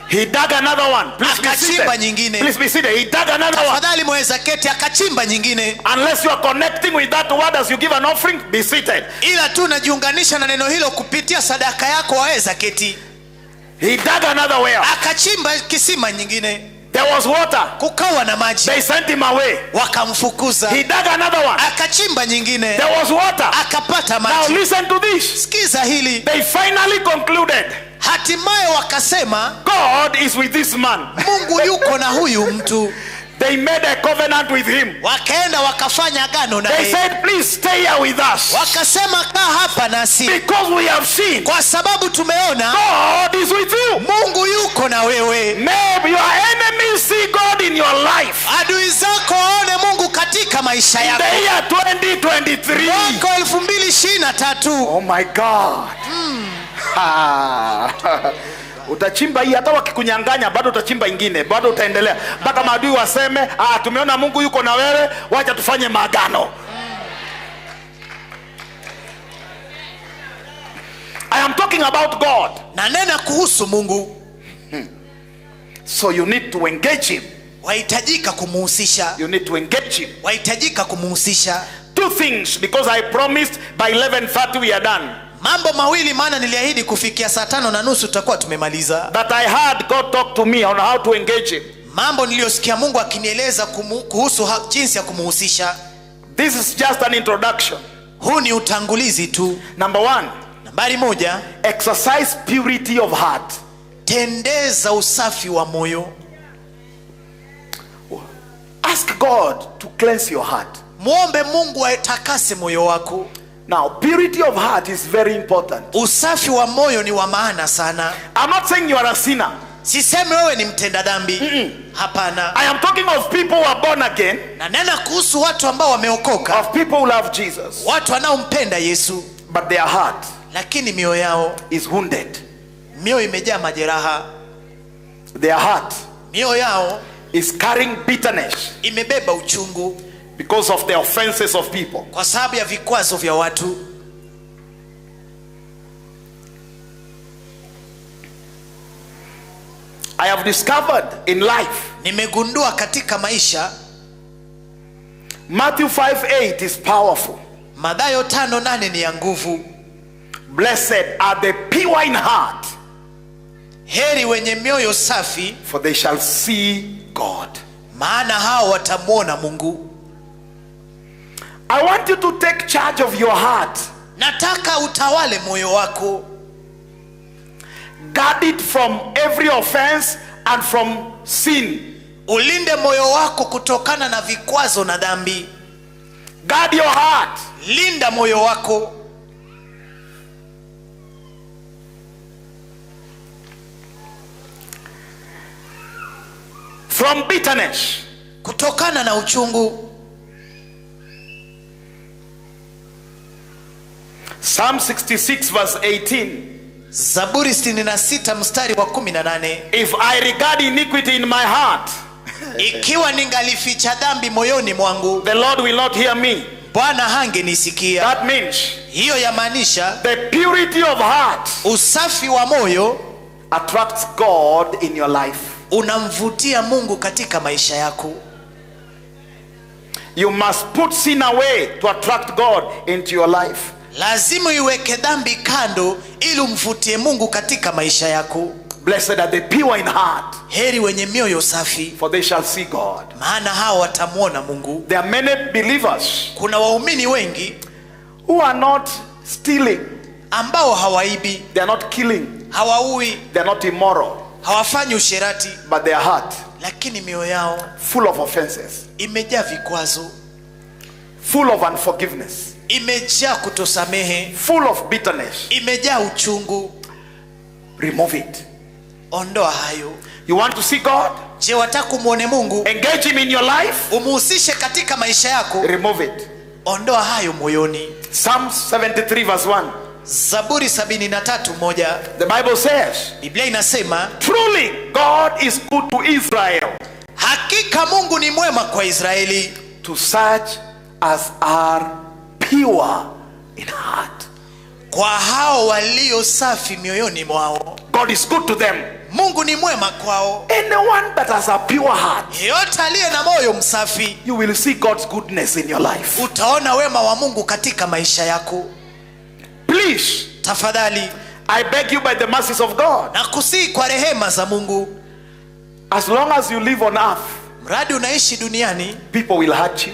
He dug another one. Please be Akachimba seated. nyingine. Please be seated. He dug another one. Tafadhali mweza keti, akachimba nyingine, Unless you are connecting with that word as you give an offering, be seated. ila tu unajiunganisha na neno hilo kupitia sadaka yako, waweza keti. He dug another well. Akachimba kisima nyingine, There was water. kukawa na maji, They sent him away. wakamfukuza. He dug another one. Akachimba nyingine, There was water. akapata Now maji. listen to this. Sikiza hili, They finally concluded hatimaye wakasema God is with this man. Mungu yuko na huyu mtu. They made a covenant with him. Wakaenda wakafanya agano They naye, said, please stay here with us wakasema kaa hapa nasi, because we have seen kwa sababu tumeona God is with you. Mungu yuko na wewe. May your enemies see God in your life. Adui zako waone Mungu katika maisha In yako. the year 2023. Mwaka 2023 Oh my God. Utachimba hii hata wakikunyang'anya bado utachimba ingine, bado utaendelea mpaka maadui waseme, ah, tumeona Mungu yuko na wewe, wacha tufanye maagano. I am talking about God. nanena kuhusu Mungu, So you need to engage him. wahitajika kumuhusisha, You need to engage him. wahitajika kumuhusisha. Two things, because I promised by 11:30 we are done. Mambo mawili, maana niliahidi kufikia saa 5:30 tutakuwa tumemaliza. That I heard God talk to me on how to engage him. Mambo niliyosikia Mungu akinieleza kuhusu jinsi ya kumuhusisha. This is just an introduction. Huu ni utangulizi tu. Number one, Nambari 1, exercise purity of heart. tendeza usafi wa moyo. Ask God to cleanse your heart. Muombe Mungu atakase moyo wako. Now, purity of heart is very important. Usafi wa moyo ni wa maana sana. I'm not saying you are a sinner. Sisemi wewe ni mtenda dhambi. Hapana. I am talking of people who are born again, Nanena kuhusu watu ambao wameokoka, of people who love Jesus, watu wanaompenda Yesu, but their heart lakini mioyo yao, is wounded. mioyo imejaa majeraha. Their heart Mioyo yao is carrying bitterness imebeba uchungu because of the offenses of people. kwa sababu ya vikwazo vya watu. I have discovered in life, Nimegundua katika maisha, Matthew 5:8 is powerful. Mathayo 5:8 ni ya nguvu. Blessed are the pure in heart, Heri wenye mioyo safi, for they shall see God. maana hao watamwona Mungu. I want you to take charge of your heart. Nataka utawale moyo wako. Guard it from every offense and from sin. Ulinde moyo wako kutokana na vikwazo na dhambi. Guard your heart. Linda moyo wako. From bitterness. Kutokana na uchungu. Psalm 66 verse 18. Zaburi 66 mstari wa 18. If I regard iniquity in my heart, ikiwa ningalificha dhambi moyoni mwangu, the Lord will not hear me. Bwana hangenisikia. That means hiyo yamaanisha the purity of heart usafi wa moyo attracts God in your life. Unamvutia Mungu katika maisha yako. You must put sin away to attract God into your life. Lazima iweke dhambi kando ili umvutie Mungu katika maisha yako. Blessed are the pure in heart, heri wenye mioyo safi, for they shall see God. Maana hao watamuona Mungu. There are many believers, kuna waumini wengi who are not stealing, ambao hawaibi, they are not killing, hawaui, they are not immoral, hawafanyi usherati, but their heart, lakini mioyo yao full of offenses, imejaa vikwazo, full of unforgiveness, imejaa kutosamehe, full of bitterness. Imejaa uchungu. Remove it. Ondoa hayo. You want to see God? Je, wataka kumuone Mungu? Engage him in your life. Umuhusishe katika maisha yako. Remove it. Ondoa hayo moyoni. Psalm 73 verse 1. Zaburi 73:1. The Bible says, Biblia inasema, truly God is good to Israel, hakika Mungu ni mwema kwa Israeli, to such as are pure in heart. Kwa hao walio safi mioyoni mwao. God is good to them. Mungu ni mwema kwao. Anyone that has a pure heart, yeyote aliye na moyo msafi, you will see God's goodness in your life. Utaona wema wa Mungu katika maisha yako. Please, tafadhali, I beg you by the mercies of God, nakusihi kwa rehema za Mungu, as long as you live on earth, mradi unaishi duniani, people will hurt you,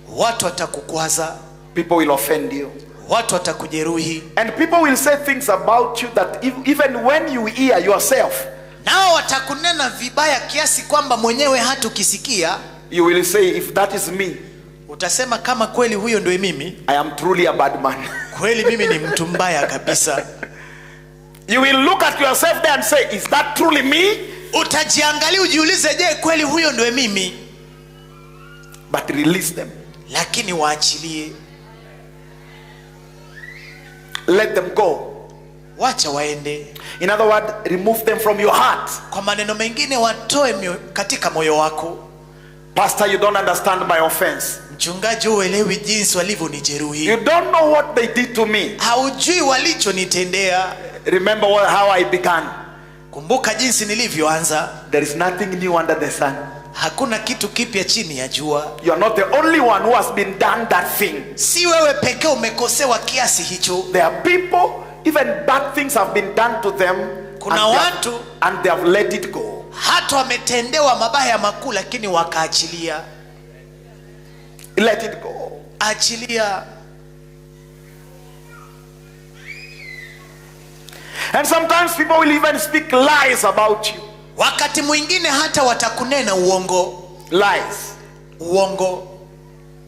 watu watakukwaza, people will offend you, watu watakujeruhi, and people will say things about you that even when you hear yourself, nao watakunena vibaya kiasi kwamba mwenyewe hatukisikia, you will say, if that is me, utasema kama kweli huyo ndiye mimi, I am truly a bad man. Kweli mimi ni mtu mbaya kabisa. You will look at yourself there and say, is that truly me? Utajiangalia ujiulize, je, kweli huyo ndiye mimi? But release them. Lakini waachilie. Let them go. Wacha waende. In other words, remove them from your heart. Kwa maneno mengine, watoe katika moyo wako. Pastor, you don't understand my offense. Mchungaji, huelewi jinsi walivyonijeruhi. You don't know what they did to me. Haujui walichonitendea. Remember how I began. Kumbuka jinsi nilivyoanza. There is nothing new under the sun. Hakuna kitu kipya chini ya jua. You are not the only one who has been done that thing. Si wewe pekee umekosewa kiasi hicho. There are people, even bad things have been done to them. Kuna watu and they have let it go. hata wametendewa mabaya makuu lakini wakaachilia. Let it go. Achilia. And sometimes people will even speak lies about you. Wakati mwingine hata watakunena uongo. Lies. Uongo.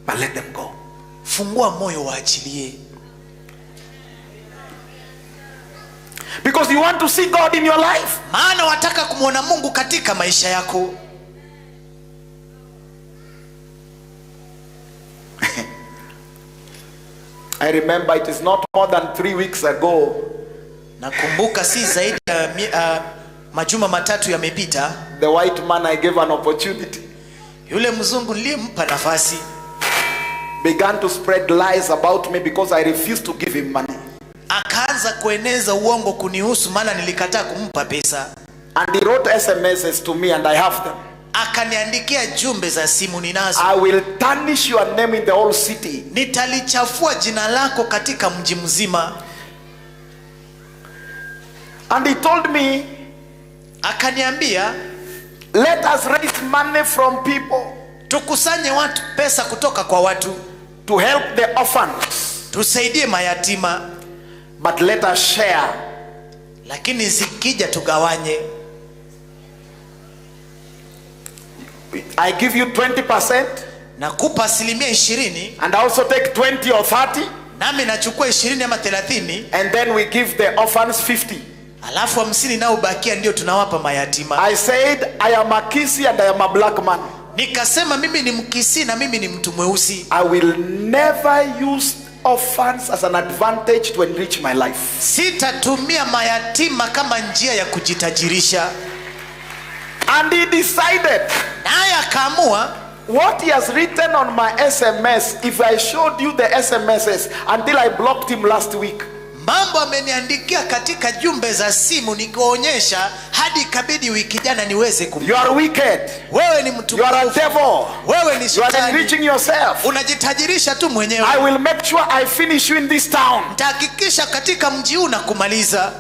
But let them go. Fungua moyo waachilie. Because you want to see God in your life. Maana wataka kumuona Mungu katika maisha yako. I remember it is not more than 3 weeks ago. Nakumbuka si zaidi ya majuma matatu yamepita. The white man I gave an opportunity. Yule mzungu nilimpa nafasi. Began to spread lies about me because I refused to give him money. Akaanza kueneza uongo kunihusu maana nilikataa kumpa pesa. And he wrote SMSs to me and I have them. Akaniandikia jumbe za simu ninazo. I will tarnish your name in the whole city. Nitalichafua jina lako katika mji mzima. And he told me, akaniambia, let us raise money from people. Tukusanye watu pesa kutoka kwa watu. To help the orphans. Tusaidie mayatima. But let us share. Lakini zikija tugawanye. I give you 20%. Nakupa 20%. And I also take 20 or 30. Nami nachukua 20 ama 30. And then we give the orphans 50. Alafu 50 nao bakia ndio tunawapa mayatima. I said I am a Kisii and I am a black man. Nikasema mimi ni Mkisii na mimi ni mtu mweusi. I will never use orphans as an advantage to enrich my life. Sitatumia mayatima kama njia ya kujitajirisha. And he decided. Naye akaamua. What he has written on my SMS, if I showed you the SMSs until I blocked him last week. Mambo ameniandikia katika jumbe za simu nikionyesha hadi ikabidi wiki jana niweze kum. You are wicked. Wewe ni mtu. You are a devil. Wewe ni shetani. You are enriching yourself. Unajitajirisha tu mwenyewe. I will make sure I finish you in this town. Nitahakikisha katika mji huu na kumaliza.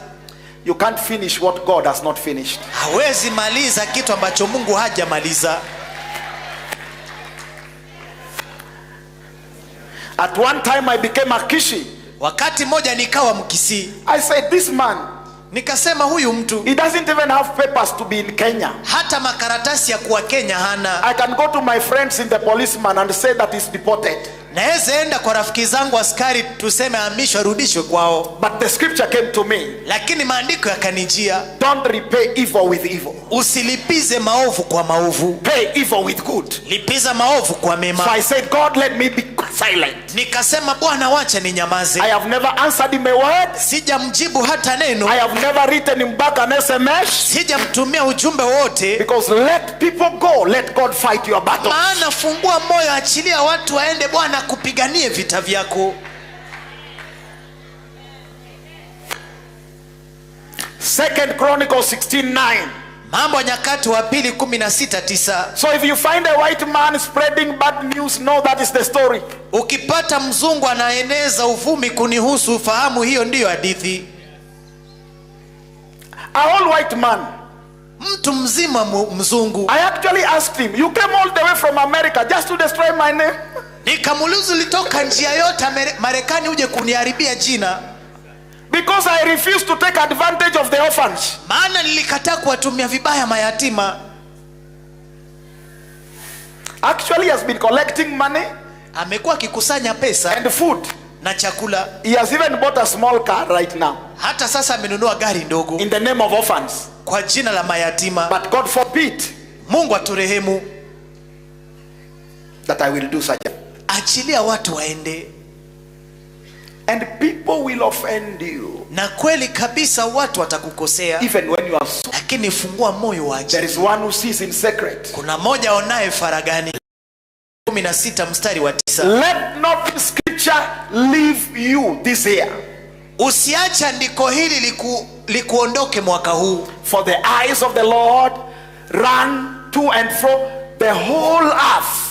You can't finish what God has not finished. Hawezi maliza kitu ambacho Mungu hajamaliza. At one time I became a Kishi. Wakati mmoja nikawa Mkisii. I said this man, nikasema huyu mtu, he doesn't even have papers to be in Kenya. Hata makaratasi ya kuwa Kenya hana. I can go to my friends in the policeman and say that he's deported. Naweza enda kwa rafiki zangu askari tuseme ahamishwe arudishwe kwao. But the scripture came to me. Lakini maandiko yakanijia. Don't repay evil with evil. Usilipize maovu kwa maovu. Pay evil with good. Lipiza maovu kwa mema. So I said, God, let me be silent. Nikasema Bwana wacha ninyamaze. I have never answered him a word. Sijamjibu hata neno. I have never written him back an SMS. Sijamtumia ujumbe wote. Because let people go, let God fight your battle. Maana fungua moyo, achilia watu waende, Bwana kupiganie vita vyako. Second Chronicles 16:9. Mambo ya Nyakati wa pili 16:9. So if you find a white man spreading bad news, know that is the story. Ukipata mzungu anaeneza uvumi kunihusu, fahamu hiyo ndiyo hadithi. A whole white man. Mtu mzima mzungu. I actually asked him, you came all the way from America just to destroy my name? Nikamuuliza ulitoka njia yote Marekani uje kuniharibia jina? Because I refused to take advantage of the orphans. Maana nilikataa kuwatumia vibaya mayatima. Actually he has been collecting money. Amekuwa akikusanya pesa and food na chakula. He has even bought a small car right now. Hata sasa amenunua gari ndogo. In the name of orphans. Kwa jina la mayatima. But God forbid. Mungu aturehemu. That I will do such a. Achilia watu waende. And people will offend you. Na kweli kabisa watu watakukosea. Even when you are so. Lakini fungua moyo waje. There is one who sees in secret. Kuna mmoja onaye faragani. 16 mstari wa 9. Let not this scripture leave you this year. Usiache andiko hili likuondoke mwaka huu. For the eyes of the Lord run to and fro the whole earth.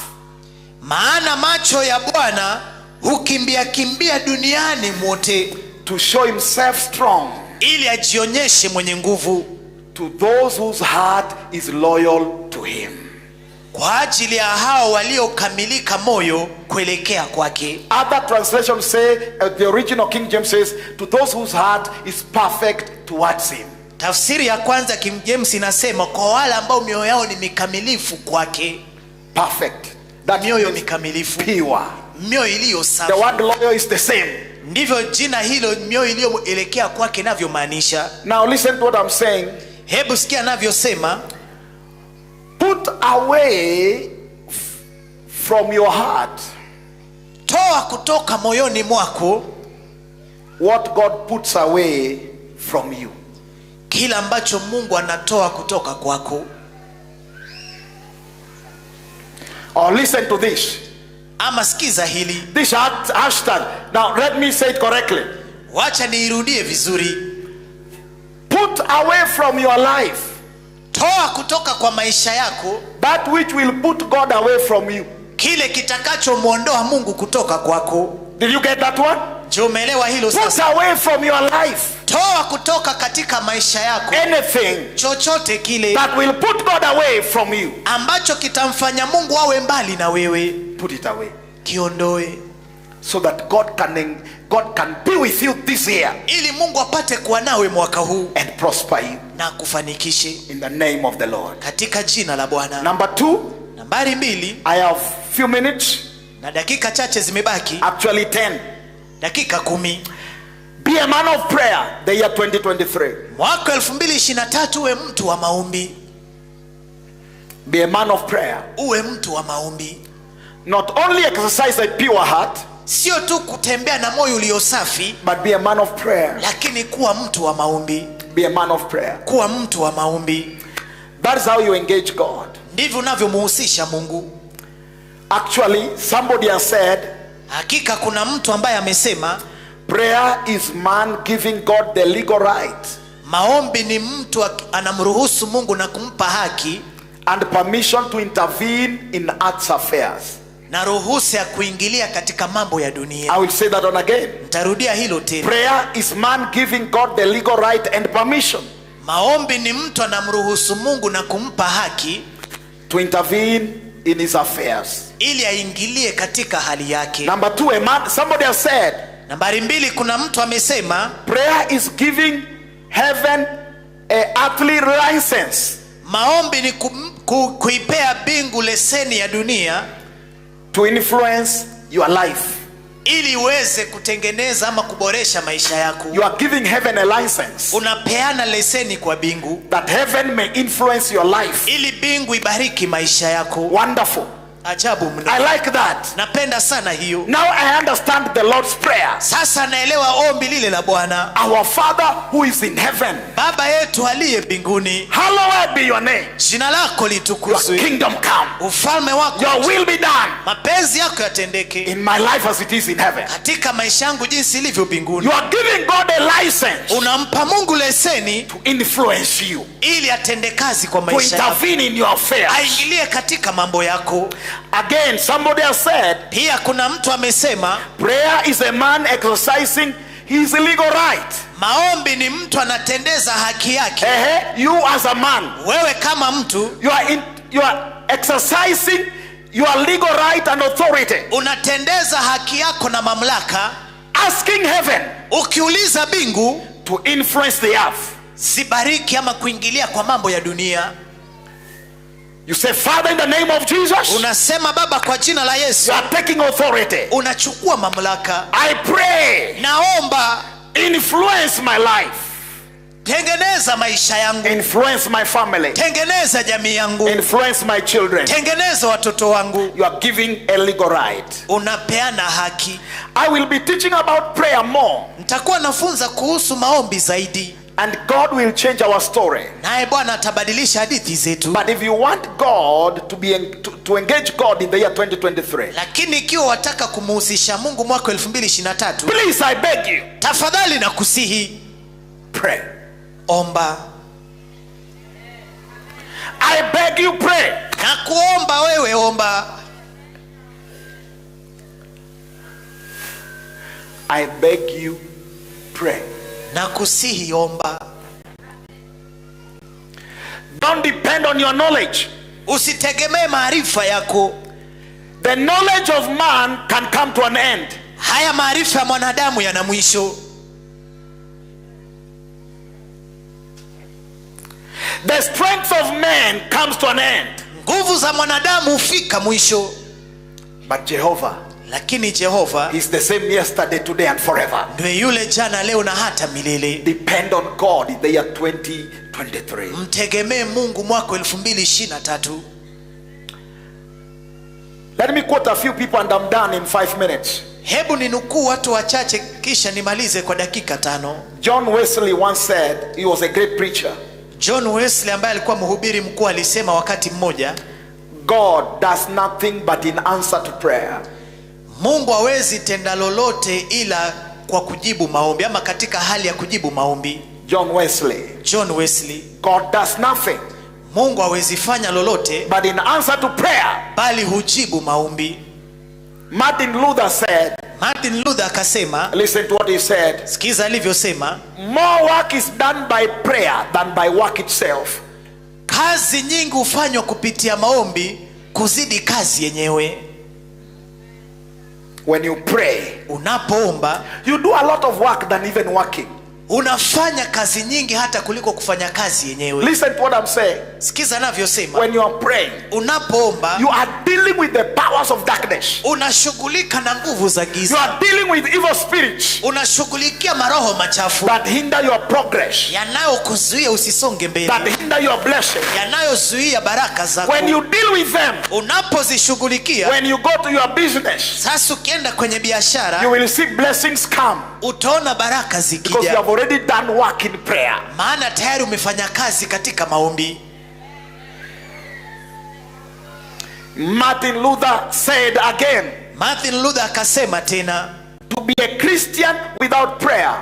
Maana macho ya Bwana hukimbia kimbia duniani mwote, to show himself strong, ili ajionyeshe mwenye nguvu, to those whose heart is loyal to him, kwa ajili ya hao waliokamilika moyo kuelekea kwake. Other translations say, the original King James says, to those whose heart is perfect towards him. Tafsiri ya kwanza King James inasema kwa wale ambao mioyo yao ni mikamilifu kwake. Perfect. That mioyo mikamilifu. Pure. Mioyo iliyo safi. The word loyal is the same. Ndivyo jina hilo mioyo iliyoelekea kwake inavyomaanisha. Now listen to what I'm saying. Hebu sikia navyosema. Put away from your heart. Toa kutoka moyoni mwako what God puts away from you. Kila ambacho Mungu anatoa kutoka kwako. Or listen to this. Ama sikiza hili. This hashtag. Now let me say it correctly. Wacha niirudie vizuri. Put away from your life. Toa kutoka kwa maisha yako that which will put God away from you. Kile kitakachomuondoa Mungu kutoka kwako. Did you get that one? Je, umeelewa hilo sasa? Put away from your life. Toa kutoka katika maisha yako anything, chochote kile that will put God away from you, ambacho kitamfanya Mungu awe mbali na wewe. Put it away. Kiondoe. So that God can be with you this year ili Mungu apate kuwa nawe mwaka huu and prosper you na kufanikishe in the name of the Lord. katika jina la Bwana. Number 2, Nambari 2, I have few minutes, na dakika chache zimebaki, actually 10. dakika 10. Be a man of prayer the year 2023. Mwaka 2023 uwe mtu wa maombi. Be a man of prayer. Uwe mtu wa maombi. Not only exercise a pure heart, Sio tu kutembea na moyo ulio safi, but be a man of prayer. lakini kuwa mtu wa maombi. Be a man of prayer. Kuwa mtu wa maombi. That is how you engage God. Ndivyo unavyomuhusisha Mungu. Actually, somebody has said, Hakika kuna mtu ambaye amesema, prayer is man giving God the legal right maombi ni mtu anamruhusu Mungu na kumpa haki and permission to intervene in earth's affairs. na ruhusa ya kuingilia katika mambo ya dunia. I will say that on again. Nitarudia hilo tena. Prayer is man giving God the legal right and permission Maombi ni mtu anamruhusu Mungu na kumpa haki to intervene in his affairs. ili aingilie katika hali yake. Number 2, somebody has said, Nambari 2, kuna mtu amesema, prayer is giving heaven a earthly license maombi ni kuipea mbingu leseni ya dunia to influence your life. ili iweze kutengeneza ama kuboresha maisha yako. You are giving heaven a license Unapeana leseni kwa mbingu that heaven may influence your life. ili mbingu ibariki maisha yako. Wonderful. Ajabu mno. I like that. Napenda sana hiyo. Now I understand the Lord's prayer. Sasa naelewa ombi lile la Bwana. Our Father who is in heaven, Baba yetu aliye mbinguni, hallowed be your name. jina lako Your litukuzwe, kingdom come. ufalme wako, Your will be done mapenzi yako yatendeke in my life as it is in heaven. katika maisha yangu jinsi ilivyo mbinguni. You are giving God a license Unampa Mungu leseni to influence you, ili atende kazi kwa to maisha yako, intervene in your affairs. aingilie katika mambo yako. Again, somebody has said, Pia kuna mtu amesema, prayer is a man exercising his legal right. maombi ni mtu anatendeza haki yake. You as a man, Wewe kama mtu you are exercising your legal right and authority, unatendeza haki yako na mamlaka, asking heaven ukiuliza mbingu to influence the earth. zibariki ama kuingilia kwa mambo ya dunia. You say, Father, in the name of Jesus, Unasema, Baba, kwa jina la Yesu, you are taking authority. unachukua mamlaka. I pray, Naomba influence my life, tengeneza maisha yangu, influence my family, tengeneza jamii yangu, influence my children. tengeneza watoto wangu. You are giving a legal right. Unapeana haki. I will be teaching about prayer more, Nitakuwa nafunza kuhusu maombi zaidi, and God will change our story. naye Bwana atabadilisha hadithi zetu. But if you want God to engage God in the year 2023, Lakini ikiwa wataka kumuhusisha Mungu mwaka 2023, please, I beg you, tafadhali na kusihi, pray. omba. I beg you, pray. Na kuomba wewe, omba. I beg you, pray. Na kusihi, omba. Don't depend on your knowledge. Usitegemee maarifa yako. The knowledge of man can come to an end. Haya maarifa ya mwanadamu yana mwisho. The strength of man comes to an end. Nguvu za mwanadamu hufika mwisho. But Jehovah Lakini Jehova is the same yesterday, today, and forever. ndiye yule jana, leo na hata milele. Depend on God in the year 2023. Mtegemee Mungu mwaka 2023. Let me quote a few people and I'm done in 5 minutes. Hebu ninukuu watu wachache kisha nimalize kwa dakika 5. John Wesley once said, he was a great preacher. John Wesley ambaye alikuwa mhubiri mkuu alisema wakati mmoja, God does nothing but in answer to prayer. Mungu hawezi tenda lolote ila kwa kujibu maombi, ama katika hali ya kujibu maombi. John Wesley. John Wesley, God does nothing Mungu hawezi fanya lolote but in answer to prayer. bali hujibu maombi. Martin Luther said, Martin Luther akasema, listen to what he said, sikiza alivyosema, more work is done by prayer than by work itself. kazi nyingi hufanywa kupitia maombi kuzidi kazi yenyewe. When you pray, Unapoomba you do a lot of work than even working. unafanya kazi nyingi hata kuliko kufanya kazi yenyewe. Listen to what I'm saying. Sikiza navyosema. When you are praying, Unapoomba you are dealing with the powers of darkness. unashughulika na nguvu za You giza, are dealing with evil spirits unashughulikia maroho machafu that hinder your progress, yanayokuzuia usisonge mbele, that hinder your blessing. yanayozuia baraka zako. When you deal with them, Unapozishughulikia when you go to your business, sasa, ukienda kwenye you biashara will see blessings come utaona baraka because you zikija, have already done work in prayer. maana tayari umefanya kazi katika maombi. Martin Luther said again, Martin Luther akasema tena, to be a Christian without prayer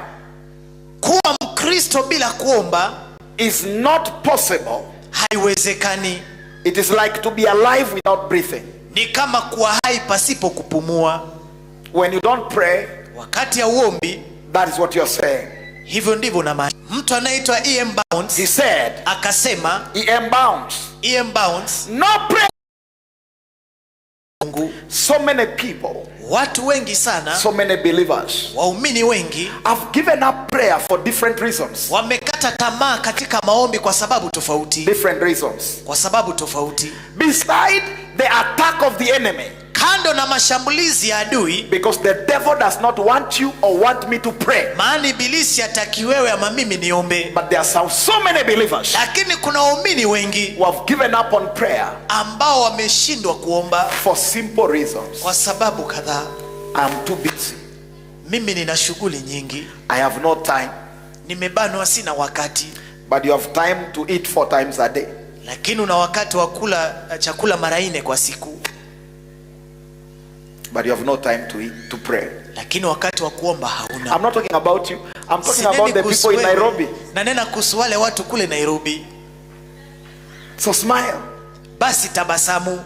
kuwa Mkristo bila kuomba is not possible. haiwezekani. It is like to be alive without breathing. Ni kama kuwa hai pasipo kupumua. When you don't pray, Wakati hauombi, that is what you're saying. hivyo ndivyo na maana. Mtu anaitwa E.M. Bounds He said, akasema, E.M. Bounds, E.M. Bounds, no prayer. Mungu, So many people, watu wengi sana, so many believers waumini wengi have given up prayer for different reasons. wamekata tamaa katika maombi kwa sababu tofauti, Different reasons. kwa sababu tofauti, Beside the attack of the enemy, kando na mashambulizi ya adui, because the devil does not want you or want me to pray. maana ibilisi hataki wewe ama mimi niombe, But there are so many believers lakini kuna waumini wengi who have given up on prayer ambao wameshindwa kuomba for simple reasons. kwa sababu kadhaa. I'm too busy. Mimi nina shughuli nyingi, I have no time. nimebanwa, sina wakati. But you have time to eat 4 times a day. Lakini una wakati wa kula chakula mara nne kwa siku, But you have no time to eat, to pray. lakini wakati wa kuomba hauna. I'm not talking about you. I'm talking Sineni about the kuhusu people in wewe, Nairobi. nanena kuhusu wale watu kule Nairobi. So smile. Basi tabasamu.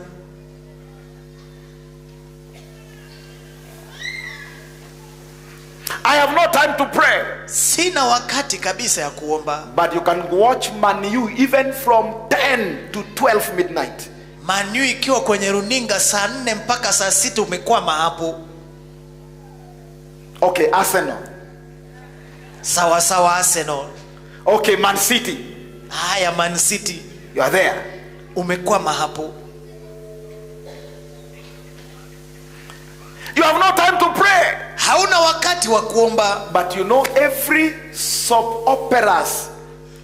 I have no time to pray. Sina wakati kabisa ya kuomba. But you can watch Manu even from 10 to 12 midnight. Manu ikiwa kwenye runinga saa 4 mpaka saa 6 umekwama hapo. Okay, Arsenal. Sawa sawa, Arsenal. Okay, Man City. Haya, Man City You are there. umekwama hapo. You have no time to pray. Hauna wakati wa kuomba, But you know every soap operas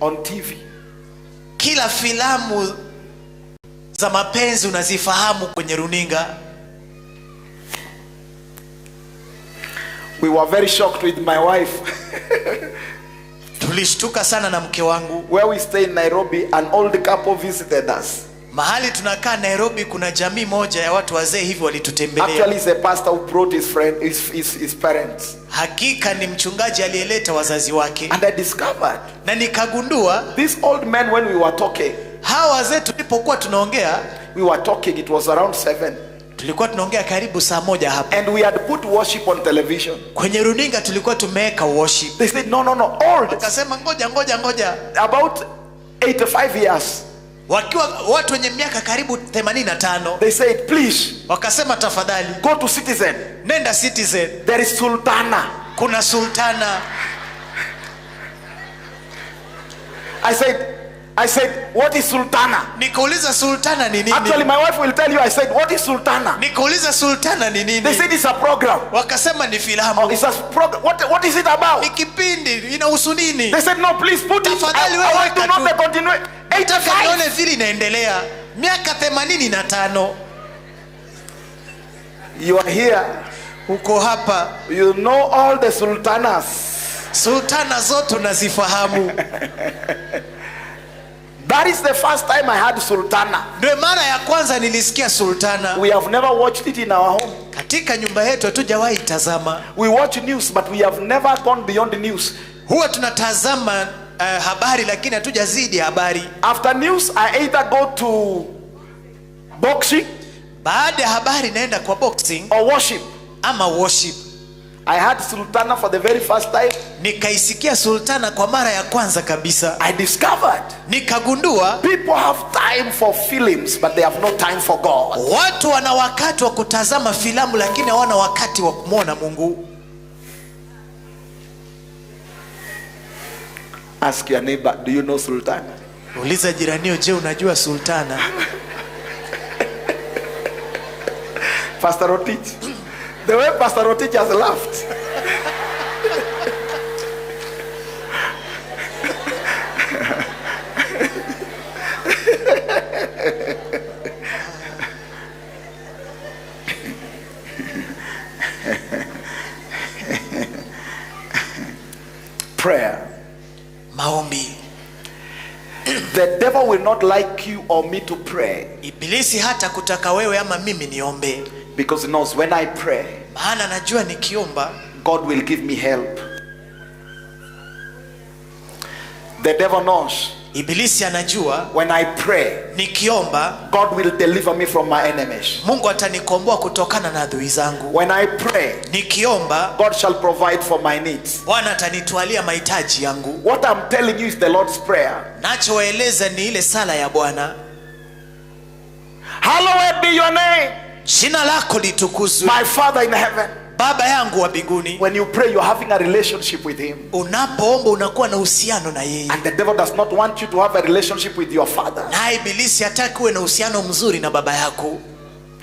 on TV. kila filamu za mapenzi unazifahamu kwenye runinga. We were very shocked with my wife. Tulishtuka sana na mke wangu. Where we stay in Nairobi, an old couple visited us. Mahali tunakaa Nairobi, kuna jamii moja ya watu wazee hivi walitutembelea. Actually, it's a pastor who brought his friend, his parents. Hakika ni mchungaji aliyeleta wazazi wake, And I discovered na nikagundua this old man, when we were talking, hawa wazee tulipokuwa tunaongea, we were talking, it was around 7. tulikuwa tunaongea karibu saa 1 hapo. And we had put worship on television. Kwenye runinga tulikuwa tumeweka worship. They said, no, no, no, old, Akasema ngoja ngoja ngoja, about 85 years. wakiwa watu wenye miaka karibu 85, They said, please, wakasema tafadhali go to Citizen. nenda Citizen, There is Sultana. kuna Sultana. I said, what is Sultana? Nikauliza Sultana ni nini? Actually, my wife will tell you, I said, what is Sultana? Nikauliza Sultana ni They nini? said it's a program. Wakasema ni Oh, filamu, it's a program. What is it about? ni kipindi, inahusu nini? They said, no, please put it. Tafadhali I wewe want to weka know tu. the continuation. Nataka 85. nione vile inaendelea. Miaka 85 You are here. uko hapa, You know all the sultanas. sultana zote unazifahamu. That is the first time I had Sultana. Ndio mara ya kwanza nilisikia Sultana. We have never watched it in our home. Katika nyumba yetu hatujawahi tazama. We watch news, but we have never gone beyond the news. Huwa tunatazama habari lakini hatujazidi habari. After news, I either go to boxing Baada ya habari naenda kwa boxing or worship. ama worship. I had Sultana for the very first time. Nikaisikia Sultana kwa mara ya kwanza kabisa. I discovered Nikagundua people have time for films, but they have no time for God. watu wana wakati wa kutazama filamu lakini hawana wakati wa kumwona Mungu. Ask your neighbor, do you know Sultana? Uliza jiranio, je, unajua Sultana? Pastor Rotich. The way Pastor Rotich has laughed. Prayer. Maombi. The devil will not like you or me to pray. Ibilisi hata kutaka wewe ama mimi niombe. Because he knows when I pray, maana najua nikiomba, God will give me help. The devil knows Ibilisi anajua when I pray, nikiomba, God will deliver me from my enemies. Mungu atanikomboa kutokana na adui zangu. When I pray, nikiomba, God shall provide for my needs. Bwana atanitwalia mahitaji yangu. What I'm telling you is the Lord's prayer. Nachoeleza ni ile sala ya Bwana. Hallowed be your name. Jina lako litukuzwe. My Father in heaven. Baba yangu wa mbinguni. When you pray, you're having a relationship with him. Unapoomba unakuwa na uhusiano na yeye. And the devil does not want you to have a relationship with your father. Na ibilisi hataki uwe na uhusiano mzuri na baba yako.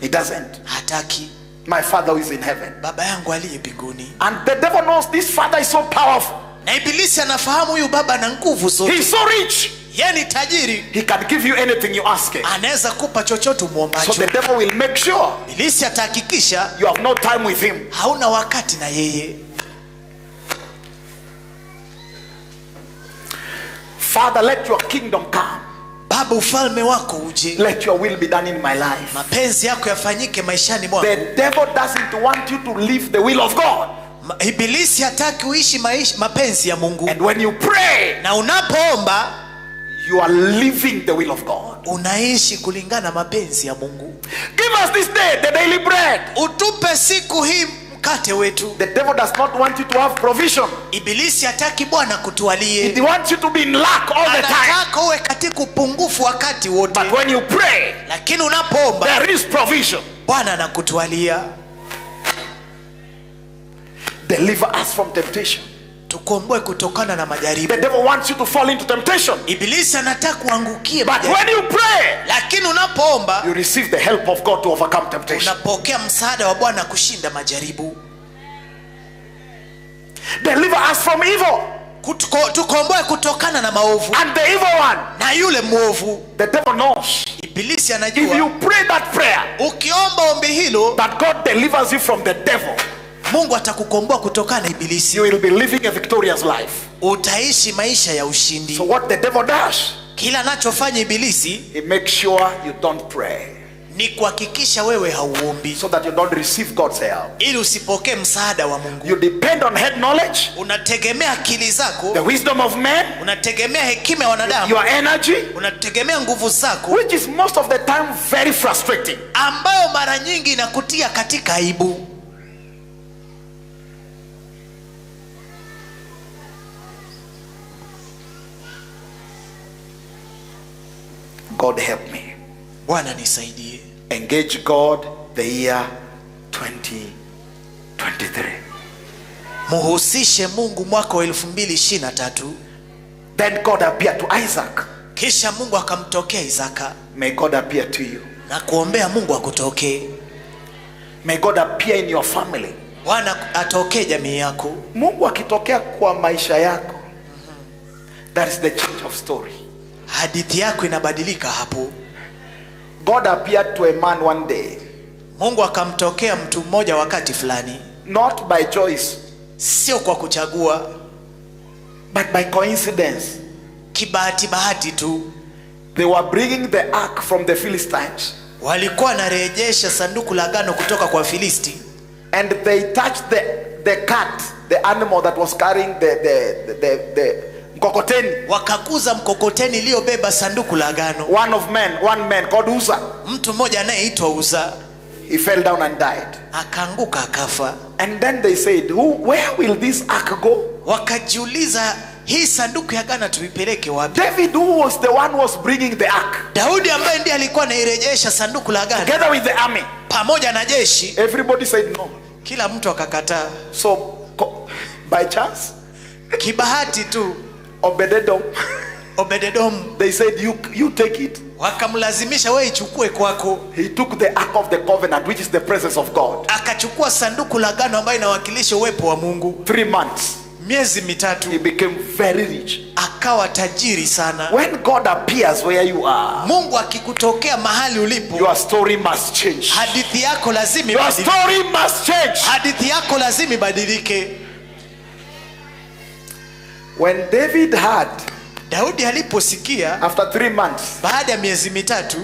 He doesn't. Hataki. My Father who is in heaven. Baba yangu aliye mbinguni. And the devil knows this father is so powerful. Na ibilisi anafahamu huyu baba ana nguvu zote. He's so rich. Yeye ni tajiri. He can give you anything you ask him. Anaweza kupa chochote umuombacho. So the devil will make sure Ibilisi atahakikisha you have no time with him. hauna wakati na yeye. Father, let your kingdom come. Baba, ufalme wako uje. Let your will be done in my life. Mapenzi yako yafanyike maishani mwangu. The devil doesn't want you to live the will of God. Ibilisi hataki uishi mapenzi ya Mungu. And when you pray, na unapoomba, you are living the will of God. Unaishi kulingana mapenzi ya Mungu. Give us this day the daily bread. Utupe siku hii mkate wetu. The devil does not want you to have provision. Ibilisi hataki Bwana kutualie. He wants you to be in lack all the time. Anataka uwe katika upungufu wakati wote. But when you pray, lakini unapoomba, there is provision. Bwana anakutualia. Deliver us from temptation. Tukomboe kutokana na majaribu. The devil wants you to fall into temptation. Ibilisi anataka kuangukie But majaribu. when you pray, lakini unapoomba, you receive the help of God to overcome temptation. Unapokea msaada wa Bwana kushinda majaribu. Deliver us from evil. Tukomboe kutokana na maovu. And the evil one. Na yule mwovu. The devil knows. Ibilisi anajua. If you pray that prayer, ukiomba ombi hilo, that God delivers you from the devil, Mungu atakukomboa kutokana na ibilisi. You will be living a victorious life. Utaishi maisha ya ushindi. So what the devil does, kila anachofanya ibilisi, he makes sure you don't pray. Ni kuhakikisha wewe hauombi. So that you don't receive God's help. Ili usipokee msaada wa Mungu. You depend on head knowledge. Unategemea akili zako. The wisdom of men. Unategemea hekima ya wanadamu. Your energy. Unategemea nguvu zako. Which is most of the time very frustrating. Ambayo mara nyingi inakutia katika aibu. God help me. Bwana nisaidie. Engage God the year 2023. Muhusishe Mungu mwaka wa 2023. Then God appeared to Isaac. Kisha Mungu akamtokea Isaka. May God appear to you. Na kuombea Mungu akutokee. May God appear in your family. Bwana atokee jamii yako. Mungu akitokea kwa maisha yako, that is the change of story. Hadithi yako inabadilika hapo. God appeared to a man one day. Mungu akamtokea mtu mmoja wakati fulani. Not by choice. Sio kwa kuchagua. But by coincidence. Kibahati bahati tu. They were bringing the ark from the Philistines. Walikuwa wanarejesha sanduku la agano kutoka kwa Filisti. And they touched the cat, the animal that was carrying the mkokoteni. Wakakuza mkokoteni iliyobeba sanduku la agano. One man called Uzzah. Mtu mmoja anayeitwa Uzzah. He fell down and died. Akaanguka akafa. And then they said, where will this ark go? Wakajiuliza, hii sanduku ya agano tuipeleke wapi? David, who was the one who was bringing the ark, Daudi ambaye ndiye alikuwa anairejesha sanduku la agano together with the army, pamoja na jeshi, everybody said no. kila mtu akakataa. So, by chance, Kibahati tu Obededom, Obededomu they said, you take it. wakamlazimisha, wewe ichukue kwako. He took the ark of the covenant, which is the presence of God. Akachukua sanduku la agano ambayo inawakilisha uwepo wa Mungu. 3 months, Miezi mitatu he became very rich. akawa tajiri sana. When God appears where you are, Mungu akikutokea mahali ulipo, your story must change. hadithi yako lazima Your ibadilike. story must change. Hadithi yako lazima ibadilike. When David had, Daudi aliposikia after 3 months, baada ya miezi mitatu,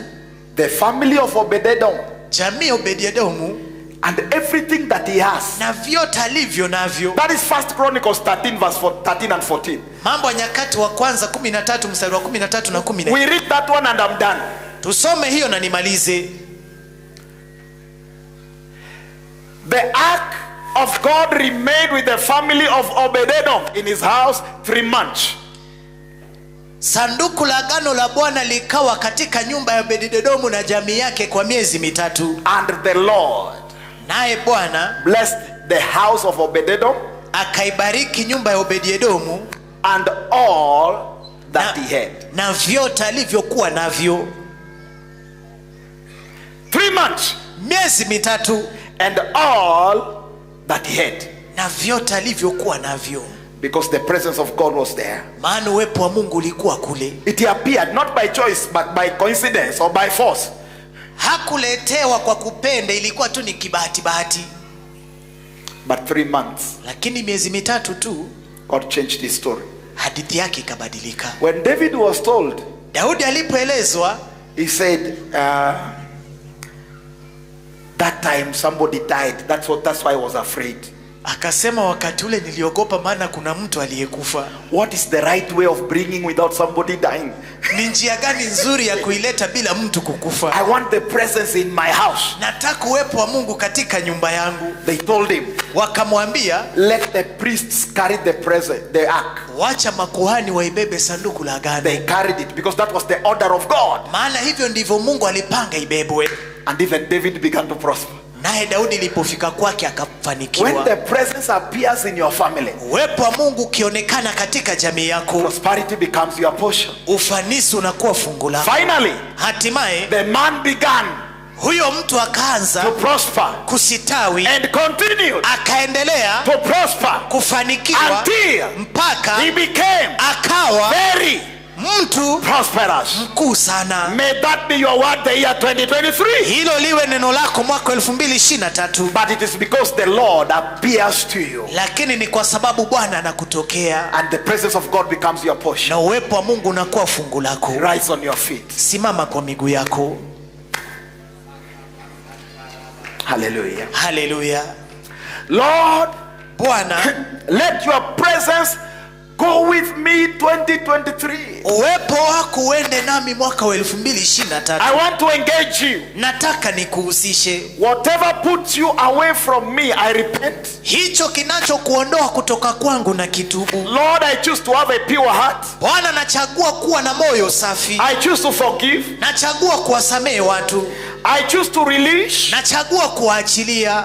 the family of Obededom jamii ya Obededomu and everything that he has, na vyote alivyo navyo, that is 1 Chronicles 13 verse 13 and 14. Mambo ya Nyakati wa Kwanza 13 mstari wa 13 na 14. We read that one and I'm done. Tusome hiyo na nimalize. The ark of God remained with the family of Obededom in his house 3 months. Sanduku la agano la Bwana likawa katika nyumba ya Obededomu na jamii yake kwa miezi mitatu. And the Lord Naye Bwana blessed the house of Obededom akaibariki nyumba ya Obededomu and all that he had. na vyote alivyokuwa navyo. 3 months. Miezi mitatu. And all that he had. Na vyote alivyokuwa navyo. Because the presence of God was there. Maana uwepo wa Mungu ulikuwa kule. It appeared not by choice but by coincidence or by force. Hakuletewa kwa kupenda, ilikuwa tu ni kibahati bahati. But 3 months, Lakini miezi mitatu tu, God changed his story. hadithi yake ikabadilika. When David was told, Daudi alipoelezwa, he said, that time somebody died. That's why I was afraid. Akasema wakati ule niliogopa maana kuna mtu aliyekufa. What is the right way of bringing without somebody dying? Ni njia gani nzuri ya kuileta bila mtu kukufa? I want the presence in my house. Nataka uwepo wa Mungu katika nyumba yangu. They told him, Wakamwambia, let the priests carry the present, the ark. Wacha makuhani waibebe sanduku la agano. They carried it because that was the order of God. Maana hivyo ndivyo Mungu alipanga ibebwe. And even David began to prosper. Naye Daudi ilipofika kwake akafanikiwa. When the presence appears in your family, uwepo wa Mungu ukionekana katika jamii yako, prosperity becomes your portion. Ufanisi unakuwa fungu lako. Finally, hatimaye the man began huyo mtu akaanza to prosper, kusitawi, and continued akaendelea to prosper kufanikiwa until mpaka he became akawa very mtu prosperous. mkuu sana. May that be your word the year 2023. Hilo liwe neno lako mwaka 2023. But it is because the Lord appears to you. Lakini ni kwa sababu Bwana anakutokea. And the presence of God becomes your portion. Na uwepo wa Mungu unakuwa fungu lako. Rise on your feet. Simama kwa miguu yako. Hallelujah. Hallelujah. Lord, Bwana, let your presence go with me 2023. Uwepo wako uende nami mwaka wa 2023. I want to engage you. Nataka nikuhusishe. Whatever puts you away from me, I repent. Hicho kinachokuondoa kutoka kwangu na kitubu. Lord, I choose to have a pure heart. Bwana, nachagua kuwa na moyo safi. I choose to forgive. Nachagua kuwasamehe watu. I choose to release. Nachagua kuwaachilia.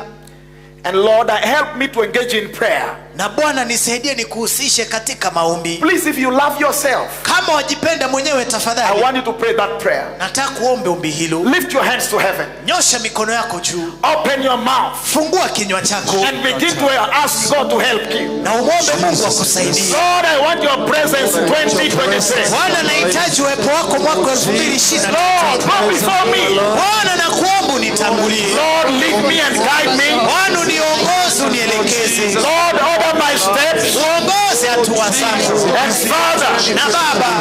And Lord, help me to engage in prayer. Na Bwana nisaidie nikuhusishe katika maombi. Please, if you love yourself, kama wajipenda mwenyewe tafadhali, I want you to pray that prayer. Nataka kuombe ombi hilo. Lift your hands to heaven. Nyosha mikono yako juu. Open your mouth. Fungua kinywa chako. And begin to ask God to help you. Na umuombe Mungu akusaidie. Lord, I want your presence 2023. Bwana, nahitaji uwepo wako mwaka 2023. Lord, go before me. Bwana, nakuomba unitangulie. Lord, lead me and guide me. Bwana, uniongoze unielekeze. Lord, order my steps. Uongoze hatua zangu. And Father, na Baba,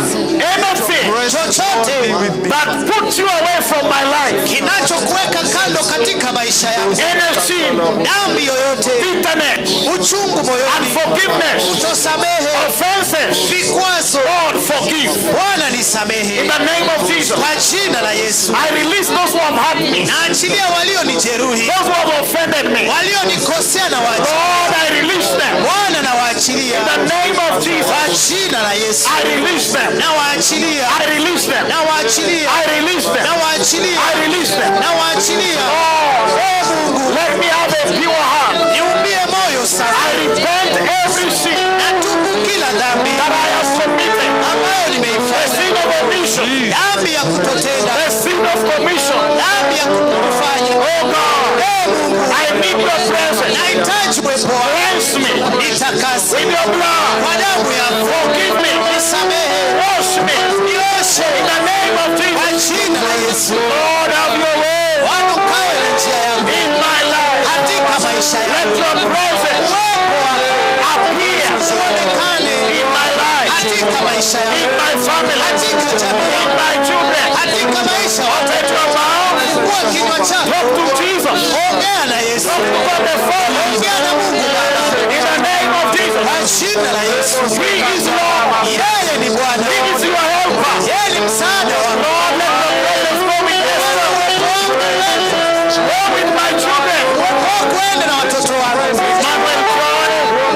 anything chochote that puts you away from my life, kinachokuweka kando katika maisha yangu, any sin, dhambi yoyote, bitterness, uchungu moyoni, unforgiveness, kutosamehe, offenses, vikwazo, Lord, forgive. Bwana nisamehe. In the name of Jesus, kwa jina la Yesu, I release those who have hurt me. Naachilia walionijeruhi, Those who have offended me. walionikosea na waachilia. Lord, I release them. Bwana, nawaachilia In the name of kwa Jesus. jina la Yesu. I release them. Nawaachilia, I release them. nawaachilia, I release them. nawaachilia, I release them. nawaachilia. Lord, Ee Mungu, let me have a pure heart. niumbie moyo I safi, repent every sin natubu kila dhambi that I have committed. ambayo The nimeifanya, sin of omission. dhambi ya kutotenda, The sin of commission. dhambi ya kutofanya. Oh God, Ee Mungu, I need your presence. nahitaji uwepo wako, Cleanse me nitakase with your blood. kwa damu yako, Forgive me. nisamehe, Wash me. nioshe In the name of kwa Jesus. jina la Yesu. Lord, have your way Bwana, ukawe na njia yangu in my life. katika maisha Let yangu, your presence uwepo wako appear uonekane in my life, katika maisha in yangu, my family, katika jamii in yangu, my children. katika maisha ya Open your mouth. Fungua kinywa chako, Talk to Jesus. ongea na Yesu, Talk to God the Father. ongea na Mungu Baba In the name of Jesus. kwa jina la Yesu. He is Lord. Yeye ni Bwana, He is your helper. yeye ni msaada wangu. Lord, let your presence go with Bwana, Esther. uwepo wako uende, Go with my children. uwepo wako uende na watoto wangu. Manuel Joy.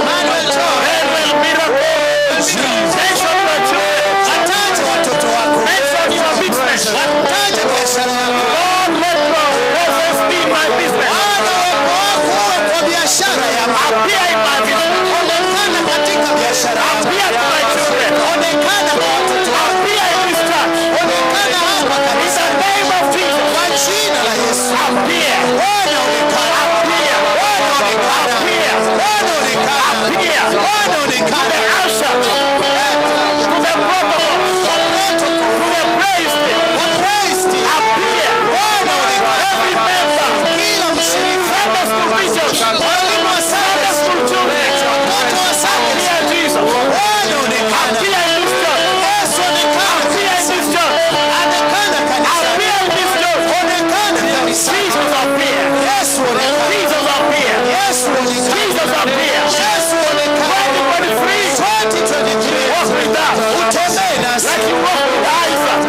Manuel Joy, Manuel Miracle. Mention your children. wataje watoto wako, Mention your business. wataje biashara yako. Lord, let your presence be in my business. Bwana, uwepo wako uwe kwa biashara yangu, Appear in my business. onekana katika biashara yangu, Appear to my children. onekana kwa watoto wangu, Appear in this church. onekana hapa In the kanisa, name of Jesus. kwa jina la Yesu. Appear. Bwana onekana, Appear. Bwana onekana, Appear. Bwana onekana, Appear. Bwana To onekana. the ushers. To the protocols. Kwa protocol, To the praise team. kwa praise team. Appear. Bwana onekana, Every member. kila mshiriki, Sunday school teachers. walimu wa Sunday Sunday school children. watoto wa Sunday Appear, Jesus. Bwana onekana, Appear in this church. Yesu onekana, Appear in this church. onekana kanisa, Appear in this church. onekana kanisa. Jesus appear. Yesu onekana, Jesus appear. Yesu onekana, Jesus appear. Yesu onekana. 2023. 2023 Walk with us. utembee nasi Like you walk with Isaac.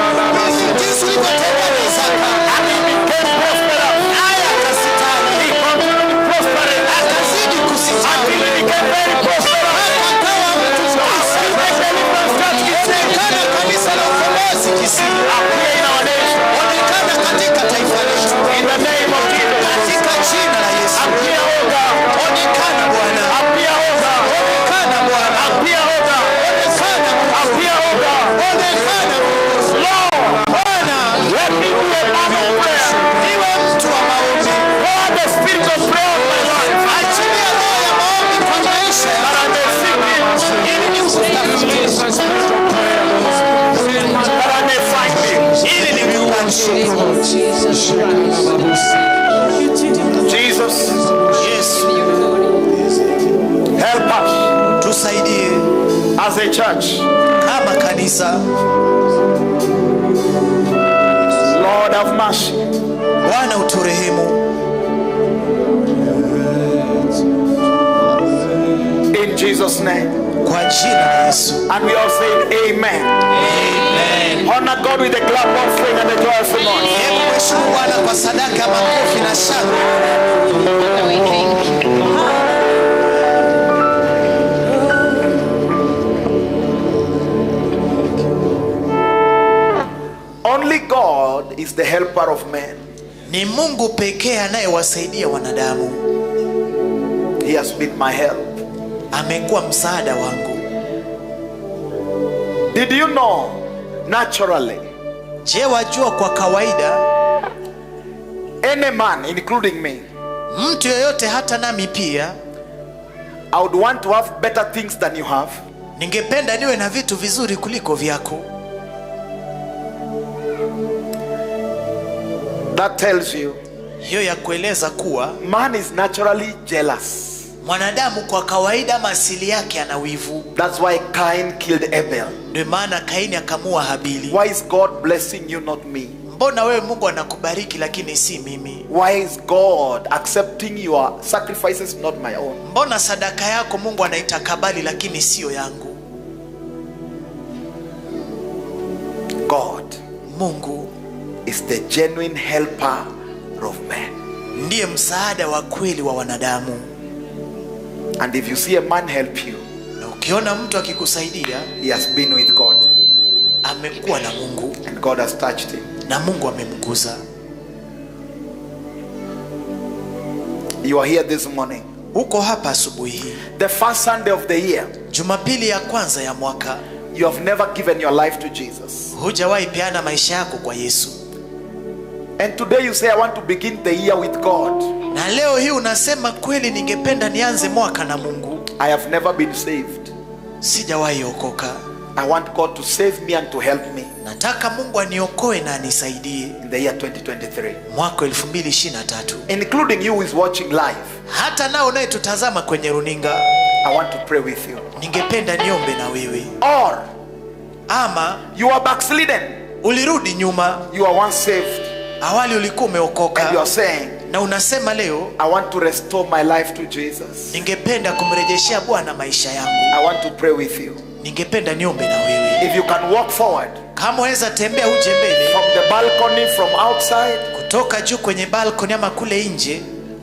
jinsi ulivyotembea na Isaka, And he became prosperous. naye akasitawi, He continued prospering akazidi kusitawi until he became very prosperous. mpaka akawa mtu mkuu. Make Deliverance Church Kisii. Onekana kanisa la ukombozi Kisii, Appear in our nation. onekana katika taifa letu, In the name of Jesus. katika jina la Yesu. Appear, O God. Onekana Bwana, Appear, O God. onekana Bwana, Appear, O God. onekana Mungu, Appear, O God. onekana Mungu. Lord, Bwana, let me be a man of prayer. niwe mtu wa maombi, Pour the spirit of prayer on my life. achilia roho ya maombi kwa maisha That yangu, I may seek Him. ili nikutafute, That I may find Him. ili nikupate. Jesus, Yesu, help us tusaidie as a church. kama kanisa. Lord, have mercy. Bwana uturehemu, In Jesus' name. kwa jina la Yesu. And we all say amen. Amen. Honor God with a clap offering and a joyful noise. Hebu mheshimu Bwana kwa sadaka ya makofi na shangwe. We thank you. Only God is the helper of men. Ni Mungu pekee anayewasaidia wanadamu. He has been my help. Amekuwa msaada wangu. Did you know, naturally, Je, wajua kwa kawaida any man, including me, mtu yoyote, hata nami pia, I would want to have better things than you have. ningependa niwe na vitu vizuri kuliko vyako. That tells you Hiyo ya kueleza kuwa man is naturally jealous. mwanadamu kwa kawaida ama asili yake ana wivu. That's why Cain killed Abel. Ndio maana Kaini akamua Habili. Why is God blessing you, not me? Mbona wewe Mungu anakubariki lakini si mimi? Why is God accepting your sacrifices, not my own? Mbona sadaka yako Mungu anaitakabali lakini siyo yangu? God Mungu is the genuine helper of men. Ndiye msaada wa kweli wa wanadamu. And if you see a man help you, na ukiona mtu akikusaidia, he has been with God. Amekuwa na Mungu. And God has touched him. Na Mungu amemguza. You are here this morning. Uko hapa asubuhi hii. The first Sunday of the year. Jumapili ya kwanza ya mwaka. You have never given your life to Jesus. Hujawahi peana maisha yako kwa Yesu. And today you say, I want to begin the year with God. Na leo hii unasema kweli ningependa nianze mwaka na Mungu. I have never been saved. Sijawahi okoka. I want God to save me and to help me. Nataka Mungu aniokoe na anisaidie. In the year 2023. Mwaka 2023. Including you who is watching live. Hata nao unayetutazama kwenye runinga. I want to pray with you. Ningependa niombe na wewe. Or ama you are backslidden. Ulirudi nyuma. You are once saved. Awali ulikuwa umeokoka. And you are saying, na unasema leo, I want to restore my life to Jesus. Ningependa kumrejeshea Bwana maisha yangu. I want to pray with you. Ningependa niombe na wewe. If you can walk forward. Kama waweza tembea uje mbele. From the balcony, from outside. Kutoka juu kwenye balcony ama kule nje.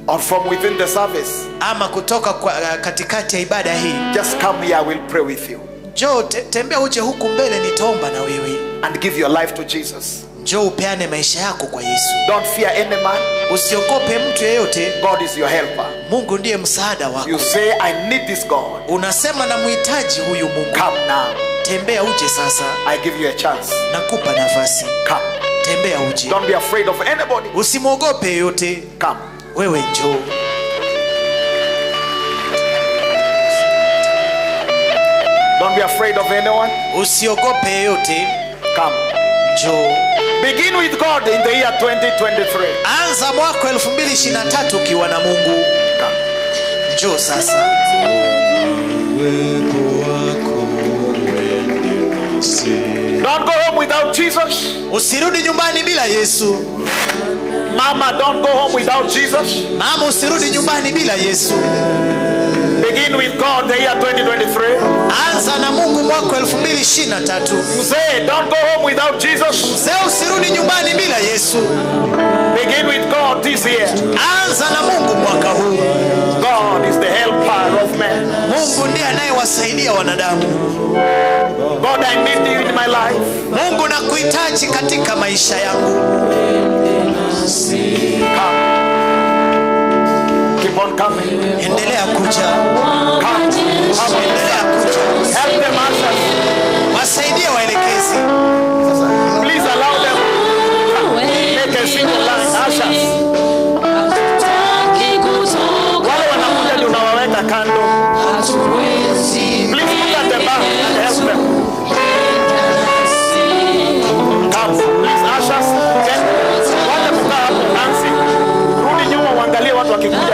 Or from within the service. Ama kutoka kwa, katikati ya ibada hii. Just come here, I will pray with you. Njoo tembea uje huku mbele nitaomba na wewe. And give your life to Jesus. Njoo upeane maisha yako kwa Yesu. Don't fear any man. Usiogope mtu yeyote. God is your helper. Mungu ndiye msaada wako. You say, I need this God. Unasema namhitaji huyu Mungu. Come now. Tembea uje sasa. I give you a chance. Nakupa nafasi. Come. Tembea uje. Don't be afraid of anybody. Usimwogope yeyote. Come. Wewe njoo. Don't be afraid of anyone. Usiogope yeyote. Come. Njoo. Begin with God in the year 2023. Anza mwaka 2023 ukiwa na Mungu. Come. Njoo sasa. Don't go home without Jesus. Usirudi nyumbani bila Yesu. Mama, don't go home without Jesus. Mama, usirudi nyumbani bila Yesu. Begin with God the year 2023. Anza na Mungu mwaka 2023. Mzee, don't go home without Jesus. Mzee, usirudi nyumbani bila Yesu. Begin with God this year. Anza na Mungu mwaka huu. God is the helper of men. Mungu ndiye anayewasaidia wanadamu. God, I need you in my life. Mungu nakuhitaji katika maisha yangu. Come. Keep on coming. Endelea kuja. Come. Come. Endelea kuja. Help them, ushers. Wasaidie waelekezi. Please allow them. Make a single line, ushers. Wale wanakuja ndio unawaweka kando. Please look at the back and help them. Come, please, ushers. Wacha kukaa hapo, Nancy. Rudi nyuma uangalie watu wakikuja.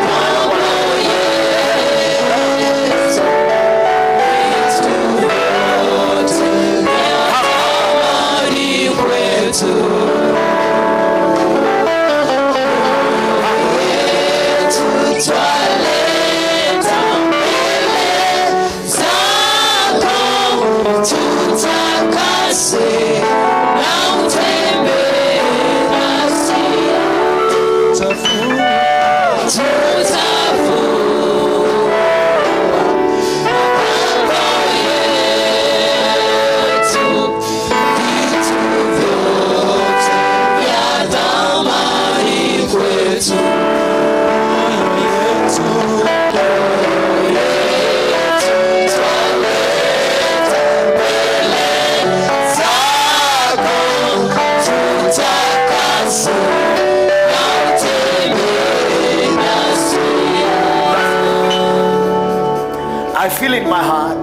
I feel in my heart.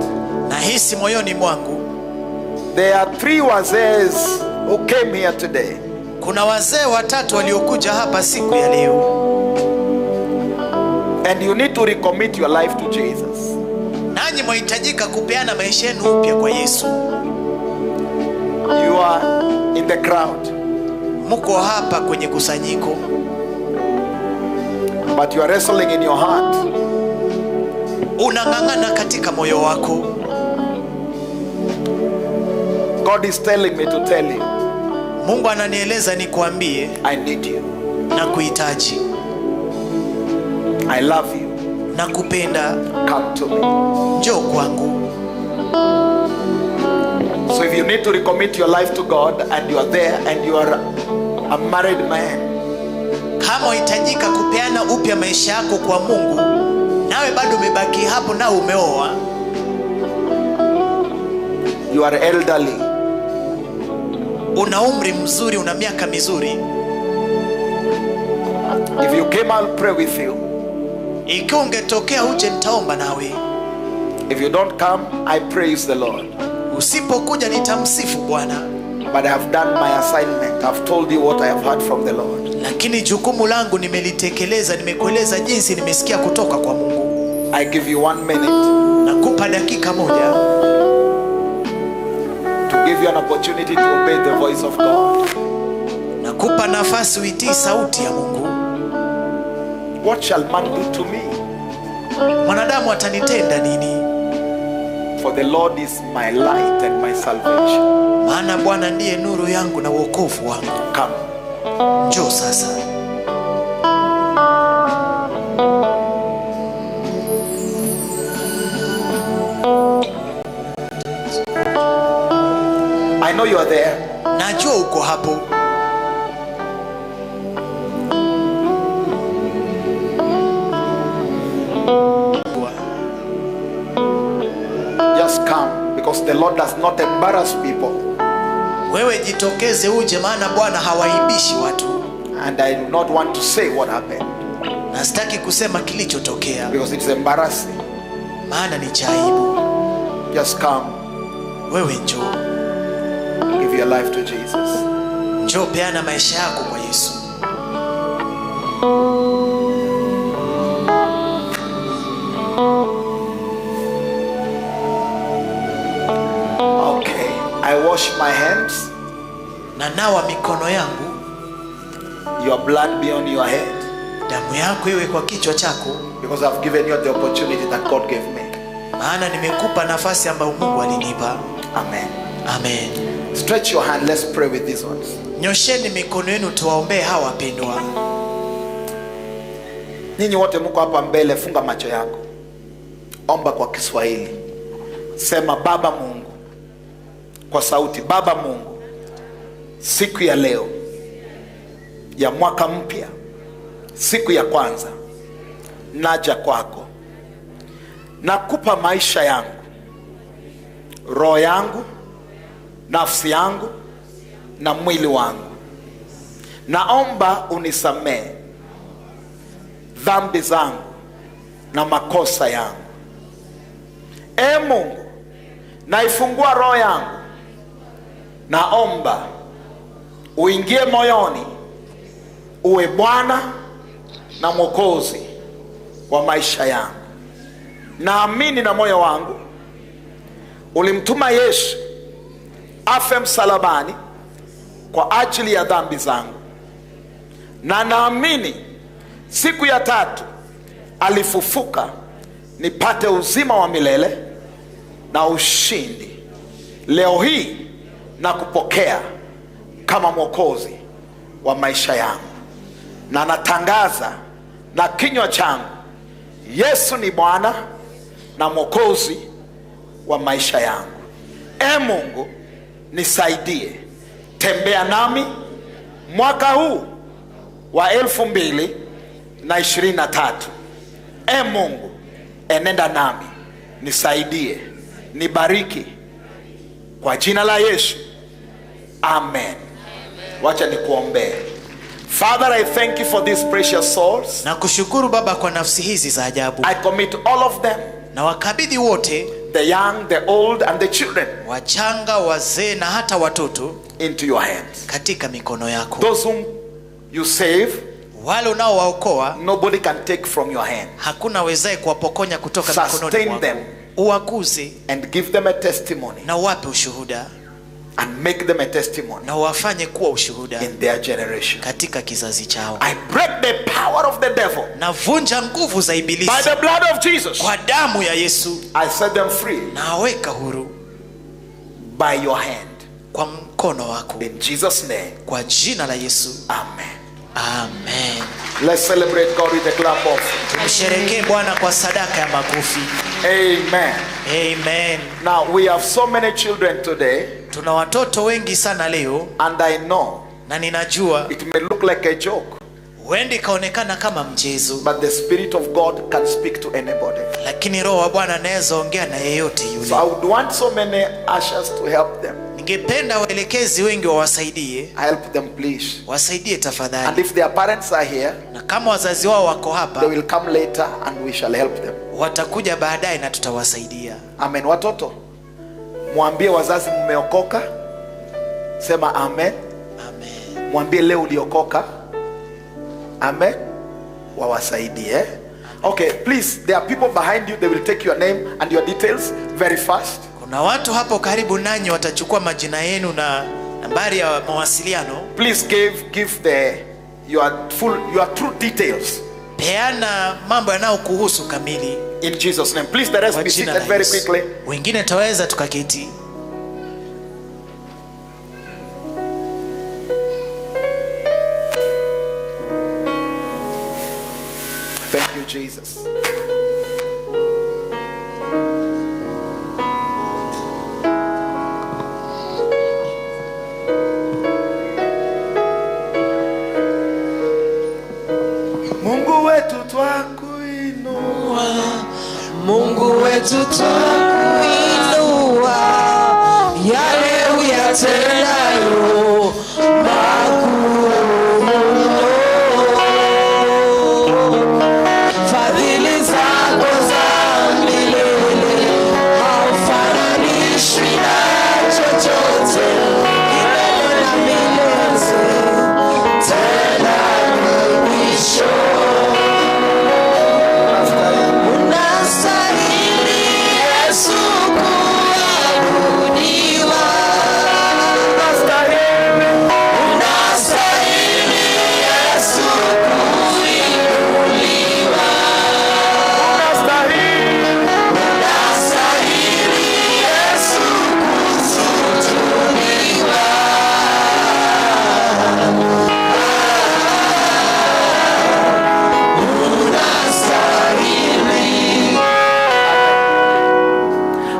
Nahisi moyoni mwangu. There are three wazees who came here today. Kuna wazee watatu waliokuja hapa siku ya leo. And you need to recommit your life to Jesus. Nanyi mwahitajika kupeana maisha yenu upya kwa Yesu. You are in the crowd. Mko hapa kwenye kusanyiko. But you are wrestling in your heart. Unang'ang'ana katika moyo wako. God is telling me to tell you. Mungu ananieleza nikuambie. I need you. Nakuhitaji. I love you. Nakupenda. Come to me. Njoo kwangu. So if you need to recommit your life to God and you are there and you are a married man, Kama unahitajika kupeana upya maisha yako kwa Mungu, nawe bado umebaki hapo na umeoa, you are elderly, una umri mzuri, una miaka mizuri, if you came, I'll pray with you. ikiwa ungetokea uje nitaomba nawe. If you don't come, I praise the Lord. Usipokuja nitamsifu Bwana, But I have done my assignment. I've told you what I have heard from the Lord. lakini jukumu langu nimelitekeleza, nimekueleza jinsi nimesikia kutoka kwa Mungu. I give you 1 minute Nakupa dakika moja to give you an opportunity to obey the voice of God. Nakupa nafasi uitii sauti ya Mungu. What shall man do to me? Mwanadamu atanitenda nini? For the Lord is my light and my salvation. Maana Bwana ndiye nuru yangu na wokovu wangu. Come. Njoo sasa. I know you are there. Najua uko hapo. Just come, because the Lord does not embarrass people. Wewe jitokeze uje, maana Bwana hawaibishi watu. And I do not want to say what happened, Na sitaki kusema kilichotokea, because it's embarrassing. maana ni cha aibu. Just come. Wewe njoo. Give your life to Jesus. Njoo, peana maisha yako kwa Yesu. Okay. I wash my hands. Na nawa mikono yangu. Your blood be on your head. Damu yako iwe kwa kichwa chako. Because I've given you the opportunity that God gave me. Maana nimekupa nafasi ambayo Mungu alinipa. Amen. Amen. Stretch your hand. Let's pray with these ones. Nyosheni mikono yenu tuwaombee hawa wapendwa. Nyinyi wote mko hapa mbele, funga macho yako. Omba kwa Kiswahili. Sema Baba Mungu. Kwa sauti, Baba Mungu, siku ya leo ya mwaka mpya, siku ya kwanza, naja kwako. Nakupa maisha yangu, roho yangu, nafsi yangu na mwili wangu. Naomba unisamehe dhambi zangu na makosa yangu. E Mungu, naifungua roho yangu. Naomba uingie moyoni, uwe Bwana na Mwokozi wa maisha yangu. Naamini na moyo wangu ulimtuma Yesu afe msalabani kwa ajili ya dhambi zangu. Na naamini siku ya tatu alifufuka nipate uzima wa milele na ushindi. Leo hii nakupokea kama Mwokozi wa maisha yangu. Na natangaza na kinywa changu, Yesu ni Bwana na Mwokozi wa maisha yangu. E Mungu, nisaidie. Tembea nami mwaka huu wa 2023. E Mungu, enenda nami, nisaidie, nibariki. Kwa jina la Yesu. Amen. Wacha nikuombee. Father, I thank you for these precious souls. Nakushukuru Baba kwa nafsi hizi za ajabu. I commit all of them. Na wakabidhi wote, the young, the old and the children, wachanga, wazee na hata watoto, into your hands. katika mikono yako. Those whom you save, wale unaowaokoa, nobody can take from your hand. Hakuna wezaye kuwapokonya kutoka mikononi Sustain mwako. them. Uwakuze And give them a testimony. Na uwape ushuhuda. And make them a testimony. Na uwafanye kuwa ushuhuda in their generation. katika kizazi chao. I break the power of the devil. Navunja nguvu za ibilisi. By the blood of Jesus. Kwa damu ya Yesu. I set them free. Nawaweka huru. By your hand. Kwa mkono wako. In Jesus' name. Kwa jina la Yesu. Amen. Amen. Let's celebrate God with a clap off. Tumsherekee Bwana kwa sadaka ya makofi. Amen. Amen. Now we have so many children today, Tuna watoto wengi sana leo, and I know na ninajua it may look like a joke, huenda ikaonekana kama mchezo, but the Spirit of God can speak to anybody. lakini Roho wa Bwana anaweza ongea na yeyote yule. So I would want so many ushers to help them. Ningependa waelekezi wengi wawasaidie, Help them, please. wasaidie And tafadhali, if their parents are here, na kama wazazi wao wako hapa, they will come later and we shall help them. watakuja baadaye na tutawasaidia. Amen. Watoto, mwambie wazazi mmeokoka. Sema amen. Amen. Mwambie leo uliokoka. Amen. Wawasaidie. Okay, please, there are people behind you. They will take your name and your details very fast. Kuna watu hapo karibu nanyi watachukua majina yenu na nambari ya mawasiliano. Please give the your true details Peana mambo yanayokuhusu kamili in Jesus' name. Please, the rest kwa be jina seated la very Yesu. quickly. Wengine taweza tukaketi. Thank you, Jesus. Mungu wetu twakuinua, Mungu wetu twakuinua, yale uyatendayo makuu mno. Fadhili zako za milele haufananishwi na chochote, milele na milele, tena ni mwisho. Unastahili Yesu kuabudiwa. Unastahili Yesu kuinuliwa. Unastahili Yesu kusujudiwa. Unastahili.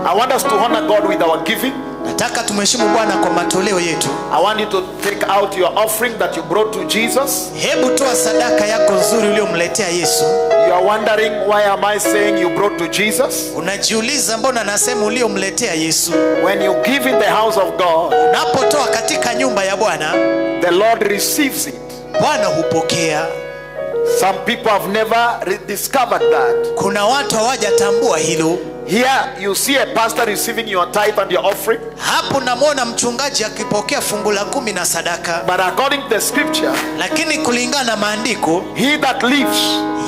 I want us to honor God with our giving. Nataka tumheshimu Bwana kwa matoleo yetu. I want you to take out your offering that you brought to Jesus. Hebu toa sadaka yako nzuri uliyomletea Yesu. You are wondering, why am I saying you brought to Jesus? Unajiuliza, mbona nasema uliyomletea Yesu? When you give in the house of God, Unapotoa katika nyumba ya Bwana, the Lord receives it. Bwana hupokea. Some people have never discovered that. Kuna watu hawajatambua hilo. Here you see a pastor receiving your tithe and your offering, Hapo namwona mchungaji akipokea fungu la 10 na sadaka, but according to the scripture, lakini kulingana na maandiko, he that lives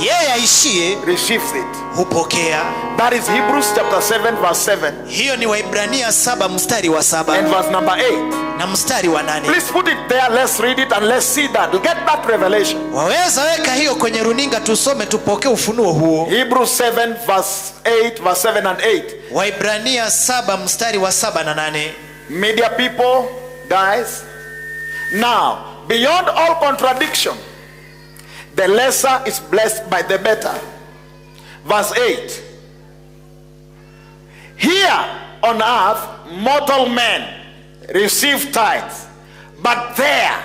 yeye aishie receives it. hupokea. That is Hebrews chapter 7 verse 7 Hiyo ni Waibrania 7 mstari wa 7 and verse number 8. na mstari wa 8. Please put it there. Let's read it and let's see that. Get that revelation. Waweza weka hiyo kwenye runinga, tusome tupokee ufunuo huo. Hebrews 7 verse 8, verse 7 and 8. Waibrania 7 mstari wa 7 na 8. Media people, guys. Now, beyond all contradiction, the lesser is blessed by the better. Verse 8. Here on earth, mortal men receive tithes, but there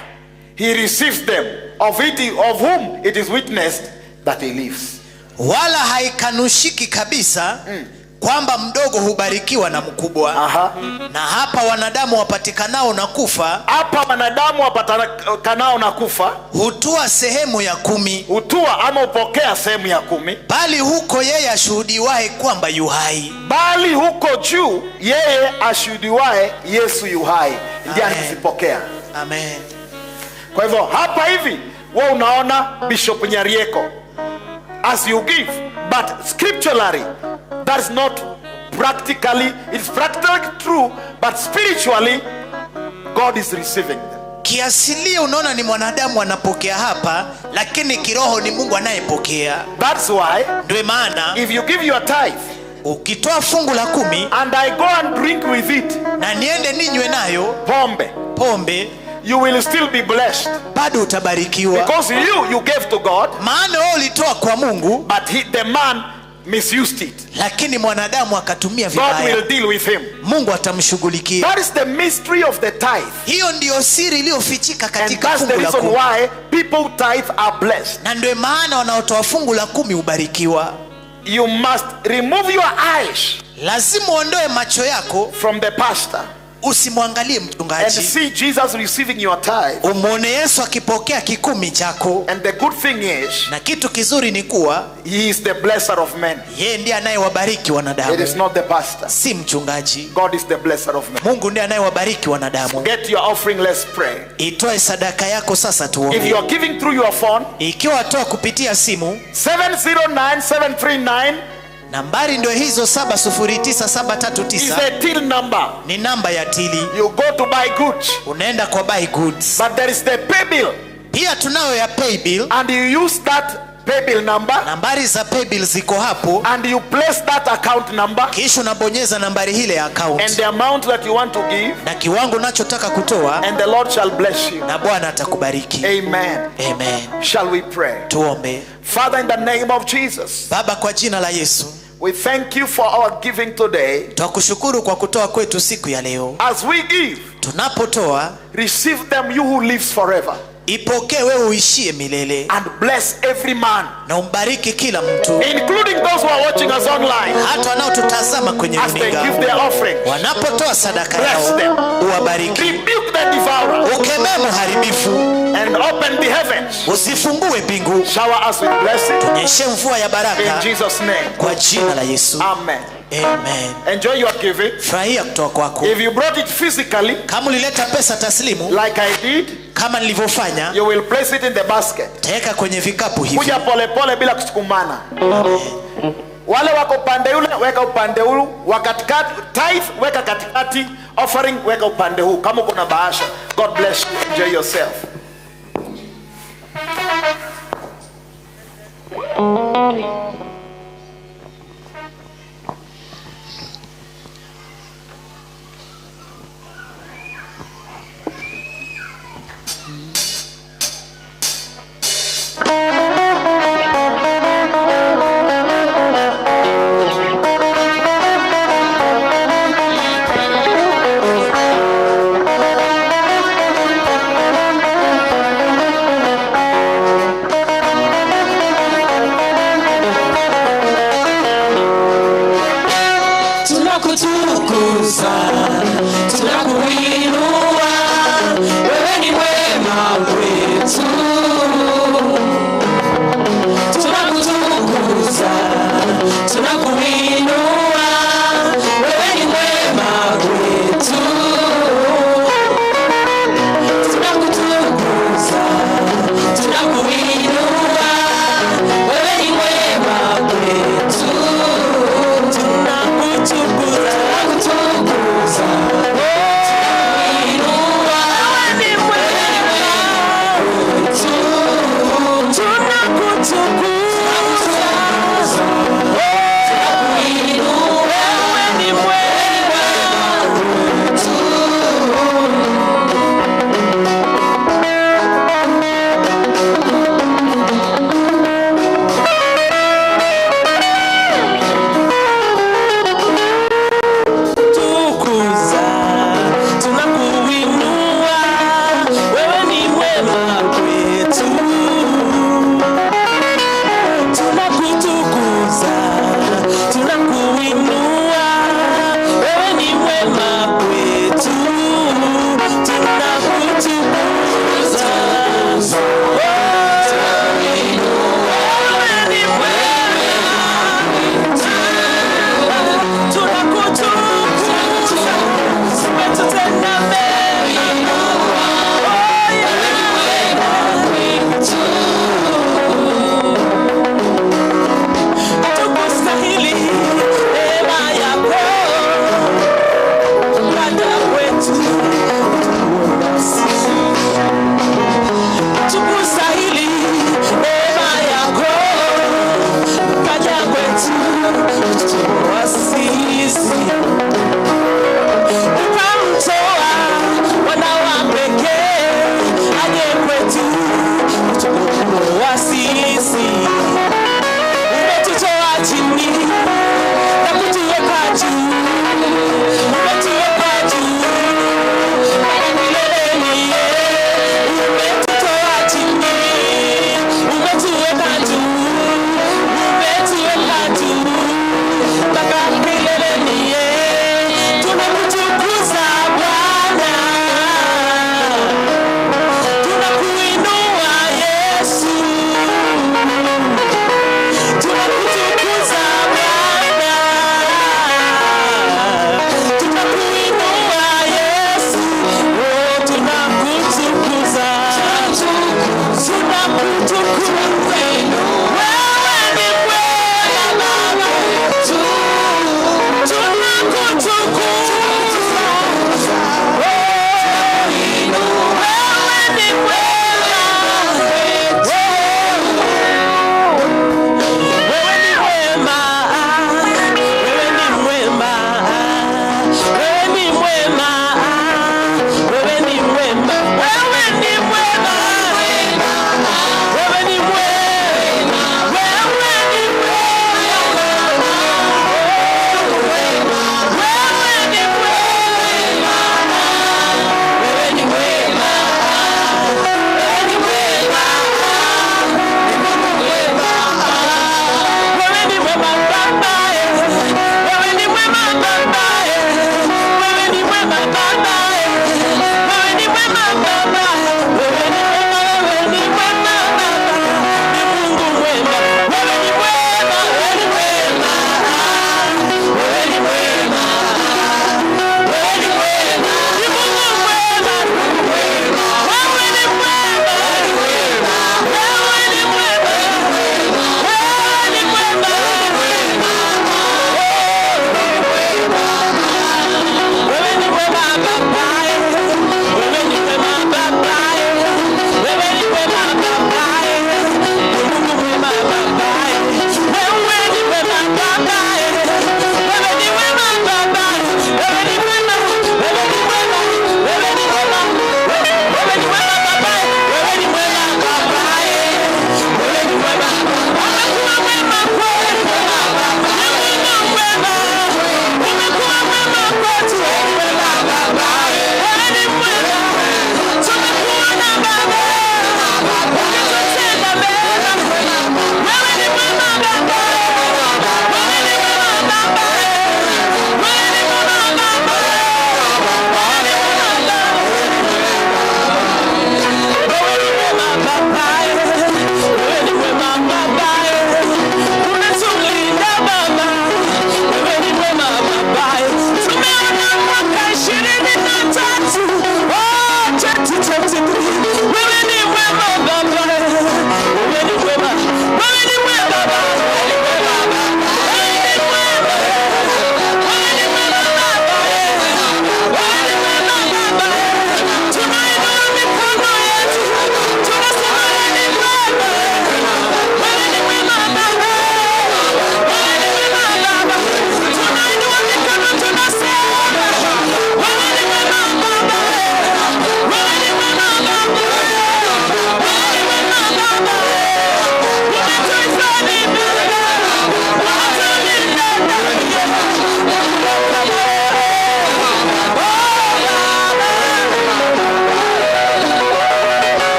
he receives them, of whom it is witnessed that he lives. Wala haikanushiki kabisa kwamba mdogo hubarikiwa na mkubwa. Aha. Na hapa wanadamu wapatikanao na kufa Hapa wanadamu wapatikanao na kufa hutua sehemu ya 10, hutua ama upokea sehemu ya 10, bali huko yeye ashuhudiwaye kwamba yu hai. bali huko juu yeye ashuhudiwaye Yesu yu hai ndiye anazipokea. Amen. Kwa hivyo hapa hivi wewe unaona Bishop Nyarieko as you give, but scripturally that's not practically, it's practically true, but spiritually God is receiving them. Kiasilia unaona ni mwanadamu anapokea hapa, lakini kiroho ni Mungu anayepokea. That's why Ndio maana if you give your tithe ukitoa fungu la 10 and I go and drink with it na niende ninywe nayo pombe, pombe, You will still be blessed. Bado utabarikiwa. Because you gave to God, Maana wewe ulitoa kwa Mungu, but the man misused it. Lakini mwanadamu akatumia God vibaya. will deal with him. Mungu atamshughulikia. That is the mystery of the tithe. Hiyo ndiyo siri iliyofichika And katika that's the fungu la reason kumi. why people tithe are blessed. Na ndio maana wanaotoa fungu la kumi hubarikiwa. You must remove your eyes Lazima uondoe macho yako from the pastor usimwangalie and mchungaji, see Jesus receiving your tithe. umwone Yesu akipokea kikumi chako. And the good thing is, Na kitu kizuri ni kuwa he is the blesser of men. yeye ndiye anayewabariki It is wanadamu, not the pastor. si mchungaji. God is the blesser of men. Mungu ndiye anayewabariki wanadamu. Get your offering, let's pray. Itoe sadaka yako sasa, If tuombe. you are giving through your phone, Ikiwa watoa kupitia simu, 709-739 nambari ndio hizo is 709739 a till number. ni namba ya tili. You go to buy goods, Unaenda kwa buy goods. but there is the pay bill, Pia tunayo ya pay bill. and you use that pay bill number Nambari za pay bill ziko hapo, and you place that account number kisha unabonyeza nambari ile ya and account the amount that you want to give, na kiwango unachotaka kutoa, and the Lord shall bless you. na Bwana atakubariki. Amen. Amen. Shall we pray? Tuombe. Father, in the name of Jesus, Baba, kwa jina la Yesu we thank you for our giving today. twakushukuru kwa kutoa kwetu siku ya leo. As we give, Tunapotoa, receive them, you who lives forever, ipokee wewe uishie milele, and bless every man, na umbariki kila mtu, including those who are watching us online, hata wanaotutazama kwenye as they give runinga, their offering. wanapotoa sadaka Bless yao, them. uwabariki. Rebuke the devourer Ukemee mharibifu, and open the heavens. usifungue mbingu, Shower us with blessing nyeshe mvua ya in baraka Jesus' name. kwa jina la Yesu. Amen. Amen. Enjoy your giving. Furahia kutoa kwako. If you brought it physically, Kama ulileta pesa taslimu like I did, kama nilivyofanya, you will place it in the basket. taweka kwenye vikapu hivi. Kuja polepole bila kusukumana. Wale wako upande ule weka upande huu, wa katikati tithe weka katikati, offering weka upande huu kama uko na bahasha. God bless you. Enjoy yourself. Tunakutukuza, tunakuinua, wewe ni mwema kwetu. Tunakutukuza, tunakuinua, wewe ni mwema kwetu. Tunakutukuza, tunakuinua, wewe ni mwema kwetu. Tunakutukuza, tunakutukuza,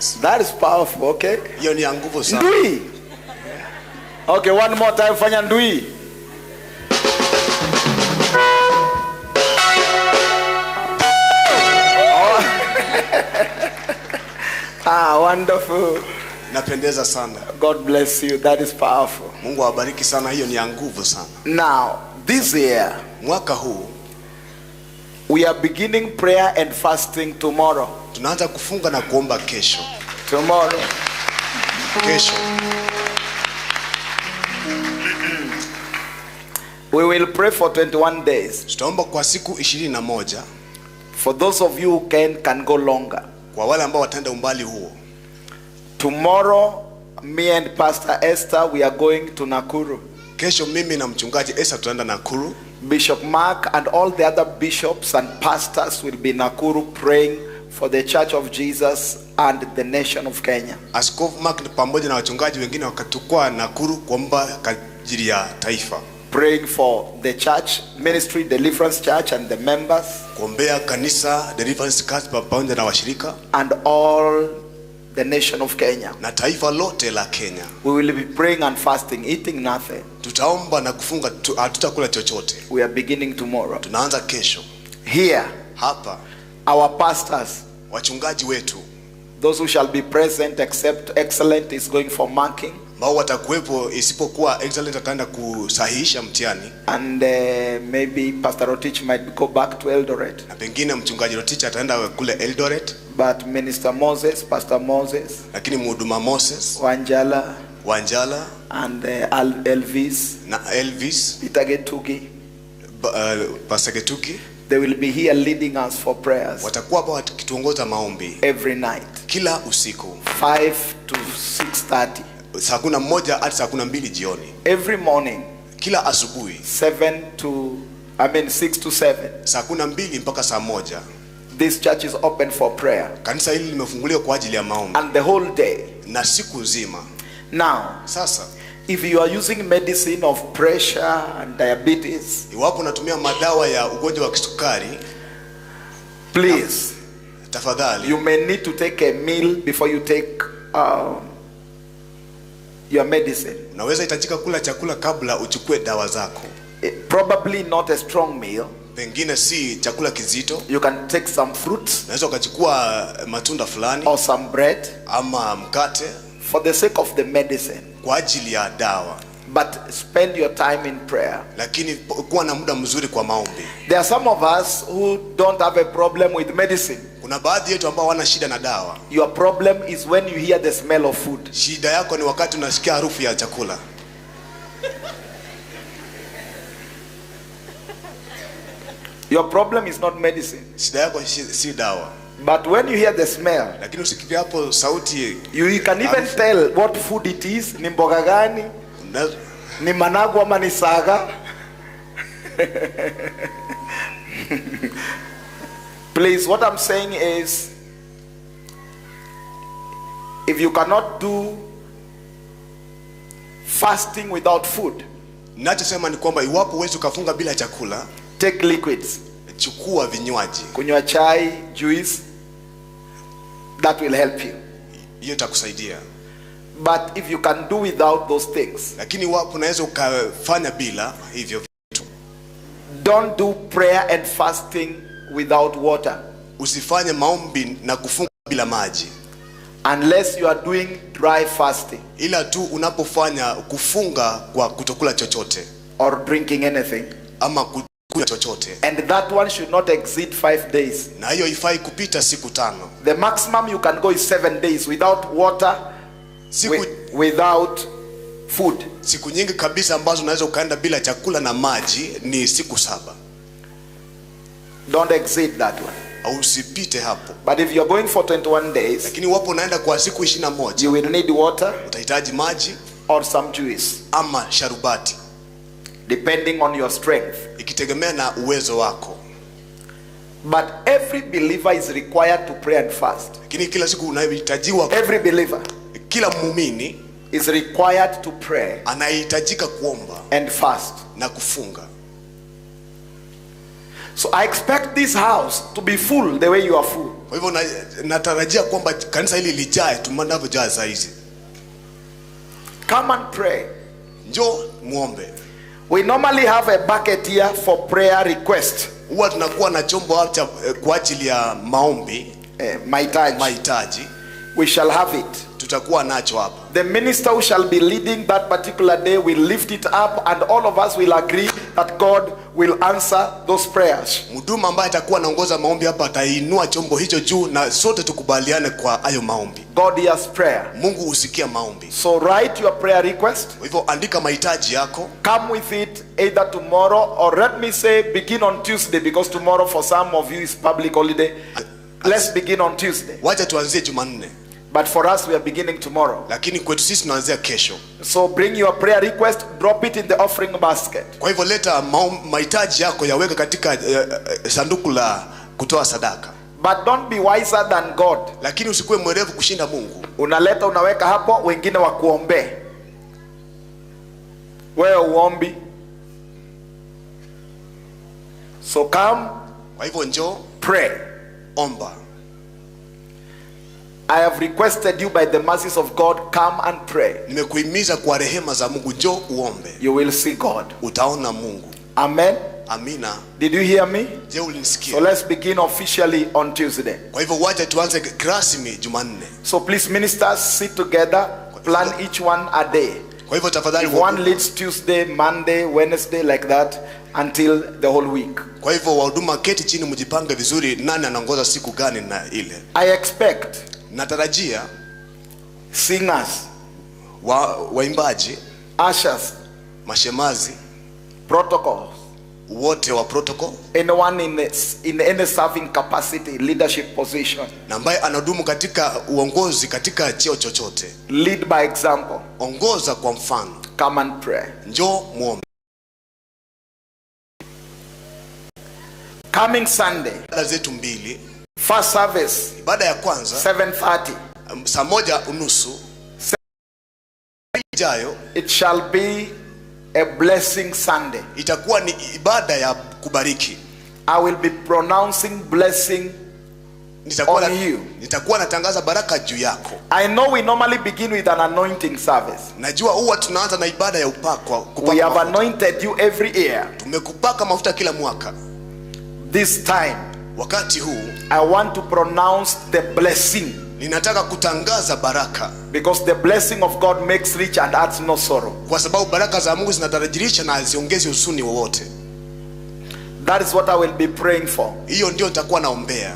dance. That is powerful, okay? Hiyo ni ya nguvu sana. Ndui. Okay, one more time, fanya ndui. Oh. Ah, wonderful. Napendeza sana. God bless you. That is powerful. Mungu awabariki sana, hiyo ni ya nguvu sana. Now, this year, Mwaka huu we are beginning prayer and fasting tomorrow. Tunaanza kufunga na kuomba kesho. Tomorrow. Kesho. We will pray for 21 days. Tutaomba kwa siku 21. For those of you who can go longer. Kwa wale ambao wataenda umbali huo. Tomorrow, me and Pastor Esther, we are going to Nakuru. Kesho mimi na mchungaji Esther tutaenda Nakuru. Bishop Mark and all the other bishops and pastors will be Nakuru praying for the Church of Jesus and the nation of Kenya. Askofu Mark pamoja na wachungaji wengine wakatukua Nakuru kuomba kwa ajili ya taifa. Praying for the church ministry, Deliverance Church and the members. Kuombea kanisa Deliverance Church pamoja na washirika. And all the nation of Kenya. Na taifa lote la Kenya. We will be praying and fasting, eating nothing. Tutaomba na kufunga, hatutakula chochote. We are beginning tomorrow. Tunaanza kesho. Here, hapa, our pastors, wachungaji wetu, those who shall be present except Excellent is going for marking. Ambao watakuwepo isipokuwa Excellent ataenda kusahihisha mtihani. And maybe Pastor Rotich might go back to Eldoret. Na pengine mchungaji Rotich ataenda kule Eldoret. But Minister Moses, Pastor Moses, lakini mhuduma Moses, Wanjala and Elvis, na Elvis, Peter Getugi, Pastor Getugi, they will be here leading us for prayers. Watakuwa hapa wakituongoza maombi every night. Kila usiku. 5 to 6:30. Saa 11 hadi saa 12 jioni. Every morning. Kila asubuhi. 6 to 7. Saa 12 mpaka saa 1. This church is open for prayer. Kanisa hili limefunguliwa kwa ajili ya maombi. And the whole day. Na siku nzima. Now, sasa, if you are using medicine of pressure and diabetes, iwapo unatumia madawa ya ugonjwa wa kisukari, please, tafadhali, you may need to take a meal before you take your medicine. Unaweza hitajika kula chakula kabla uchukue dawa zako. Probably not a strong meal. Pengine si chakula kizito. You can take some fruits. Unaweza ukachukua matunda fulani. Or some bread. Ama mkate. For the sake of the medicine. Kwa ajili ya dawa. But spend your time in prayer. Lakini kuwa na muda mzuri kwa maombi. There are some of us who don't have a problem with medicine. Kuna baadhi yetu ambao hawana shida na dawa. Your problem is when you hear the smell of food. Shida yako ni wakati unasikia harufu ya chakula. Your problem is not medicine. Shida yako si dawa. But when you hear the smell, lakini usikie hapo sauti, you can even tell what food it is. Ni mboga gani? Ni managu ama ni saga? Please, what I'm saying is, if you cannot do fasting without food, nachosema ni kwamba iwapo huwezi ukafunga bila chakula, take liquids. Chukua vinywaji. Kunywa chai, juice, that will help you. Hiyo itakusaidia. But if you can do without those things, lakini iwapo unaweza ukafanya bila hivyo vitu, don't do prayer and fasting without water. Usifanye maombi na kufunga bila maji. Unless you are doing dry fasting. Ila tu unapofanya kufunga kwa kutokula chochote. Or drinking anything. Ama kunywa chochote. And that one should not exceed 5 days. Na hiyo haifai kupita siku 5. The maximum you can go is 7 days without water, without food. Siku nyingi kabisa ambazo unaweza ukaenda bila chakula na maji ni siku 7. Don't exceed that one. Usipite hapo. But if you're going for 21 days, lakini wapo unaenda kwa siku 21, you will need water, utahitaji maji or some juice, ama sharubati, depending on your strength, ikitegemea na uwezo wako. But every believer is required to pray and fast. Lakini kila siku unahitajiwa, every believer, kila muumini is required to pray, anahitajika kuomba and fast, na kufunga. So I expect this house to be full the way you are full. Kwa hivyo natarajia kwamba kanisa hili lijae tunavyojaa saa hizi. Come and pray. Njoo muombe. We normally have a bucket here for prayer request. Huwa tunakuwa na chombo cha kwa ajili ya maombi, mahitaji. Mahitaji. We shall have it. Tutakuwa nacho hapa. The minister who shall be leading that particular day will lift it up, and all of us will agree that God will answer those prayers. Mhuduma ambaye atakuwa anaongoza maombi hapa atainua chombo hicho juu na sote tukubaliane kwa hayo maombi. God hears prayer. Mungu husikia maombi. So write your prayer request. Kwa hivyo andika mahitaji yako. Come with it either tomorrow or, let me say, begin on Tuesday, because tomorrow for some of you is public holiday. Let's begin on Tuesday. Wacha tuanzie Jumanne. But for us, we are beginning tomorrow. Lakini kwetu sisi tunaanzia kesho. So bring your prayer request, drop it in the offering basket. Kwa hivyo leta mahitaji yako yaweke katika sanduku la kutoa sadaka. But don't be wiser than God. Lakini usikuwe mwerevu kushinda Mungu. Unaleta, unaweka hapo, wengine wakuombe. Wewe uombi. So come. Kwa hivyo njoo, pray. Omba. I have requested you by the mercies of God, come and pray. Nimekuhimiza kwa rehema za Mungu, njoo uombe. You will see God. Utaona Mungu. Amen. Amina. Did you hear me? Je, ulinisikia? So let's begin officially on Tuesday. Kwa hivyo wacha tuanze rasmi Jumanne. So please, ministers, sit together, plan each one a day. Kwa hivyo tafadhali, If one leads Tuesday, Monday, Wednesday, like that until the whole week. Kwa hivyo wahuduma, keti chini mjipange vizuri, nani anaongoza siku gani na ile. I expect natarajia singers, waimbaji, ushers, mashemazi, protocols, wote wa protocol, anyone in any serving capacity, leadership position, na ambaye anadumu katika uongozi katika cheo chochote, lead by example. Ongoza kwa mfano. Come and pray. Njoo muombe. Coming Sunday, ibada zetu mbili. First service, ibada ya kwanza 7:30, saa 1:30 ijayo, it shall be a blessing Sunday. Itakuwa ni ibada ya kubariki. I will be pronouncing blessing on you. Nitakuwa natangaza baraka juu yako. I know we normally begin with an anointing service. Najua huwa tunaanza na ibada ya upako, kupaka We have mafuta. anointed you every year. Tumekupaka mafuta kila mwaka. This time, wakati huu, I want to pronounce the blessing. Ninataka kutangaza baraka. Because the blessing of God makes rich and adds no sorrow. Kwa sababu baraka za Mungu zinatarajirisha na haziongezi huzuni wowote. That is what I will be praying for. Hiyo ndio nitakuwa naombea.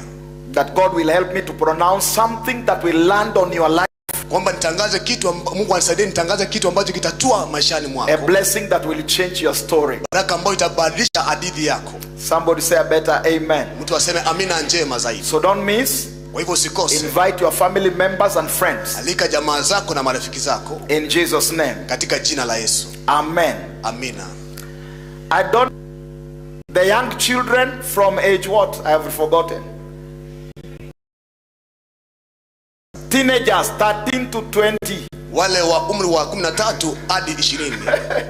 That God will help me to pronounce something that will land on your life. Kwamba nitangaze kitu Mungu anisaidie nitangaze kitu ambacho kitatua maishani mwako. A blessing that will change your story. Baraka ambayo itabadilisha hadithi yako. Somebody say a better amen. Mtu aseme amina njema zaidi. So don't miss. Kwa hivyo usikose. Invite your family members and friends. Alika jamaa zako na marafiki zako. In Jesus' name. Katika jina la Yesu. Amen. Amina. I don't. The young children from age what? I have forgotten. Teenagers 13 to 20. Wale wa umri wa 13 hadi 20.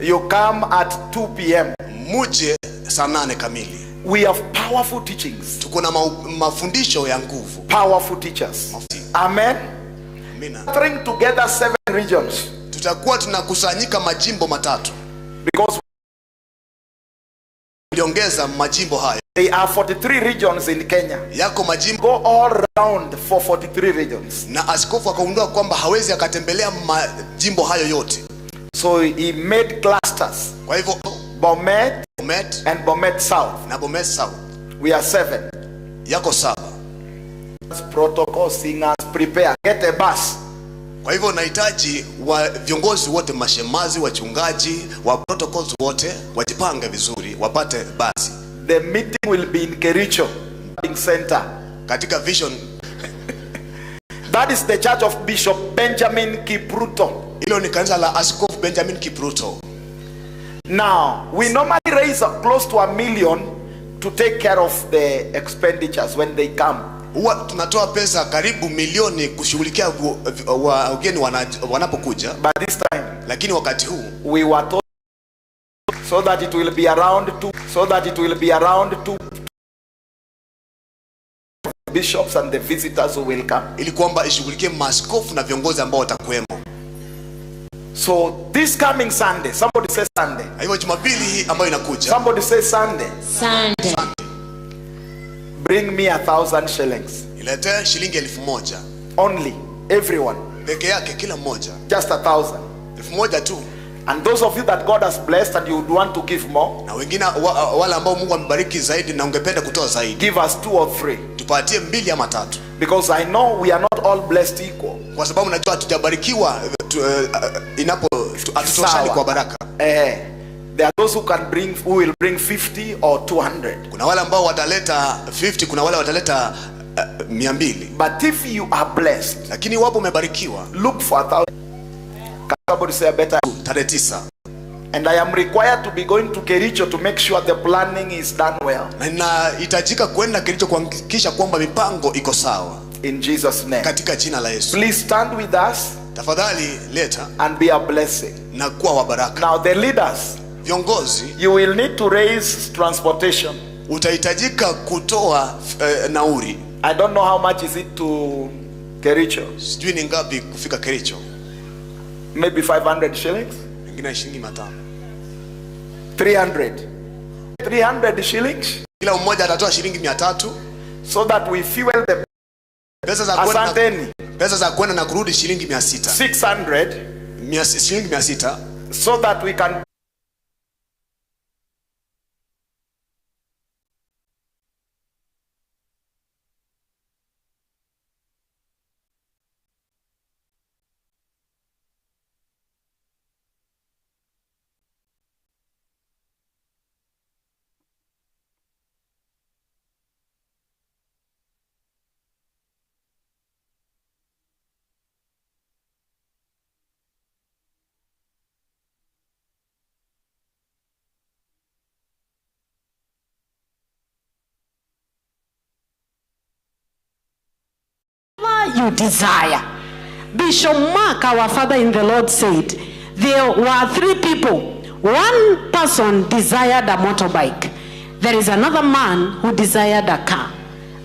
You come at 2 p.m. Muje saa 8 kamili. We have powerful teachings. Tuko na mafundisho ya nguvu. Powerful teachers. Amen. Amina. Gathering together 7 regions. Tutakuwa tunakusanyika majimbo matatu. Because tuliongeza majimbo hayo. There are 43 regions in Kenya. Yako majimbo. Go all round for 43 regions. Na askofu akaundua kwamba hawezi akatembelea majimbo hayo yote. So he made clusters. Kwa hivyo Bomet, Bomet and Bomet South. Na Bomet South. We are 7. Yako 7. Protocol singers prepare. Get a bus. Kwa hivyo nahitaji wa viongozi wote, mashemazi, wachungaji, wa protocols wote wajipange vizuri, wapate basi. The meeting will be in Kericho Center. Katika vision. That is the church of Bishop Benjamin Kipruto. Hilo ni kanisa la Askofu Benjamin Kipruto. Now, we normally raise close to 1 million to take care of the expenditures when they come. Huwa tunatoa pesa karibu milioni kushughulikia wageni wanapokuja. But this time, lakini wakati huu we were told so that it will be around 2, so that it will be around 2 bishops and the visitors who will come. Ili kwamba ishughulikie maaskofu na viongozi ambao watakuwemo. So this coming Sunday, somebody say Sunday. Na hivyo Jumapili hii ambayo inakuja, Somebody say Sunday. Sunday. Bring me 1,000 shillings. Niletee shilingi 1,000. Only everyone. Peke yake kila mmoja. Just 1,000. 1,000 tu. And those of you that God has blessed and you would want to give more, na wengine wale ambao Mungu amebariki zaidi na ungependa kutoa zaidi, give us 2 or 3. Tupatie 2 ama 3. Because I know we are not all blessed equal. Kwa sababu najua hatujabarikiwa inapo hatutoshani kwa baraka. There are those who can bring, who will bring 50 or 200. Kuna wale ambao wataleta 50, kuna wale wataleta 200. But if you are blessed, lakini wapo umebarikiwa, look for 1,000. Can somebody say a better? Tarehe 9. And I am required to be going to Kericho to make sure the planning is done well. Na ninahitajika kwenda Kericho kuhakikisha kwamba mipango iko sawa. In Jesus' name. Katika jina la Yesu. Please stand with us. Tafadhali leta. And be a blessing. Na kuwa wa baraka. Now the leaders, viongozi, you will need to raise transportation. Utahitajika kutoa nauri. I don't know how much is it to Kericho. Sijui ni ngapi kufika Kericho. Maybe 500 shillings. Pengine shilingi 500. 300. 300 shillings. Kila mmoja atatoa shilingi 300. So that we fuel the pesa za kwenda. Asanteni. Pesa za kwenda na kurudi shilingi 600. 600. Shilingi 600. So that we can you desire. Bishop Mark, our father in the Lord, said there were 3 people. One person desired a motorbike. There is another man who desired a car.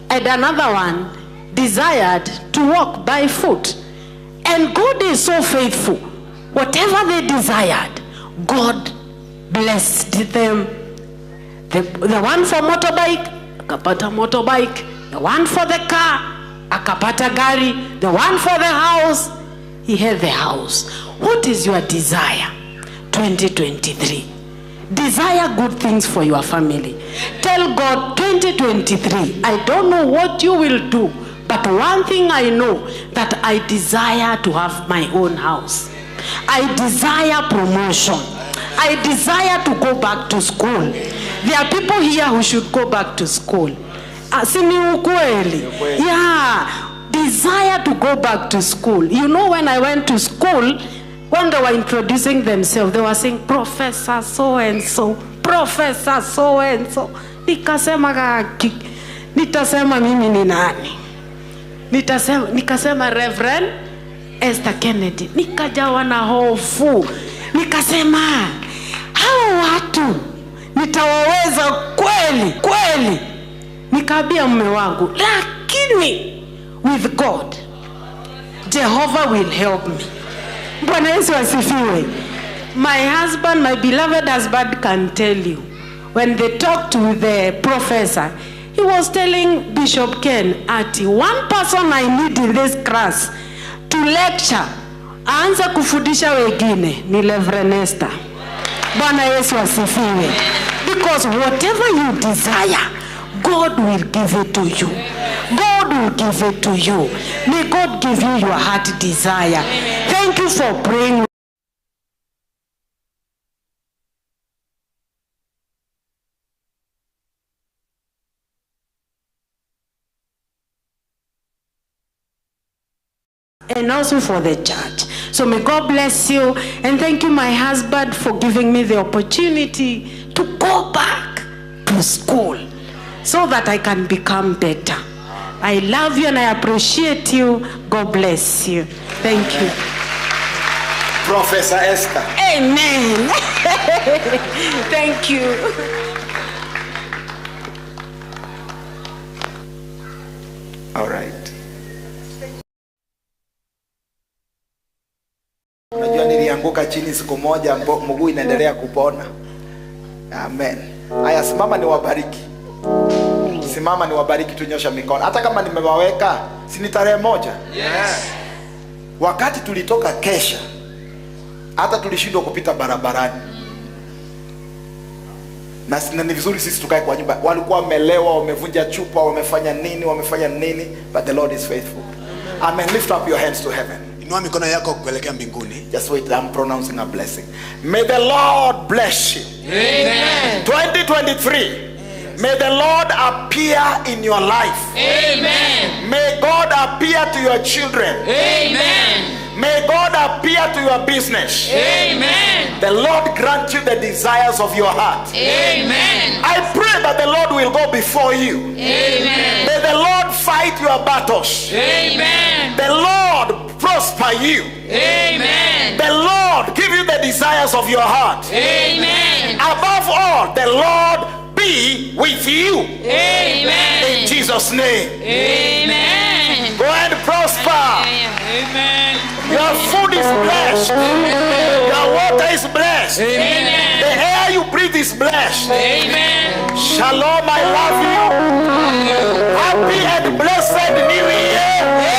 And another one desired to walk by foot. And God is so faithful. Whatever they desired, God blessed them. The one for motorbike, akapata motorbike. The one for the car, akapata gari. The one for the house, he had the house. What is your desire? 2023. Desire good things for your family. Tell God, 2023, I don't know what you will do, but one thing I know, that I desire to have my own house. I desire promotion. I desire to go back to school. There are people here who should go back to school. Si ni ukweli? Yeah, desire to go back to school. You know, when I went to school, when they were introducing themselves, they were saying, Professor so-and-so, Professor so-and-so. Nikasema, nitasema mimi ni nani? Nikasema Reverend Esther Kennedy. Nikajawa na hofu. Nikasema, hao watu nitawaweza kweli, kweli. Nikaambia mume wangu, lakini with God, Jehovah will help me. Bwana Yesu asifiwe. My husband, my beloved husband can tell you, when they talked with the professor, he was telling Bishop Ken, ati one person I need in this class to lecture, aanze kufundisha wengine, ni Reverend Esther. Bwana Yesu asifiwe. Because whatever you desire, God will give it to you. God will give it to you. May God give you your heart desire. Thank you for praying. And also for the church. So may God bless you. And thank you, my husband, for giving me the opportunity to go back to school so that I can become better. I love you and I appreciate you. God bless you. Thank you. Professor Esther. Amen. Thank you. All right. Unajua nilianguka chini siku moja, mguu inaendelea kupona. Amen. Haya, simama niwabariki. Simama niwabariki, tunyosha mikono. Hata kama nimewaweka, si ni tarehe 1? Yes. Wakati tulitoka kesha, hata tulishindwa kupita barabarani. Na ni vizuri sisi tukae kwa nyumba. Walikuwa wamelewa, wamevunja chupa, wamefanya nini, wamefanya nini, but the Lord is faithful. Amen. Lift up your hands to heaven. Inua mikono yako kuelekea mbinguni. Just wait, I'm pronouncing a blessing. May the Lord bless you. Amen. 2023. May the Lord appear in your life. Amen. May God appear to your children. Amen. May God appear to your business. Amen. The Lord grant you the desires of your heart. Amen. I pray that the Lord will go before you. Amen. May the Lord fight your battles. Amen. The Lord prosper you. Amen. The Lord give you the desires of your heart. Amen. Above all, the Lord be with you. Amen. In Jesus' name. Amen. Go and prosper. Amen. Your food is blessed. Your water is blessed. Amen. The air you breathe is blessed. Amen. Shalom, I love you. Happy and blessed New Year.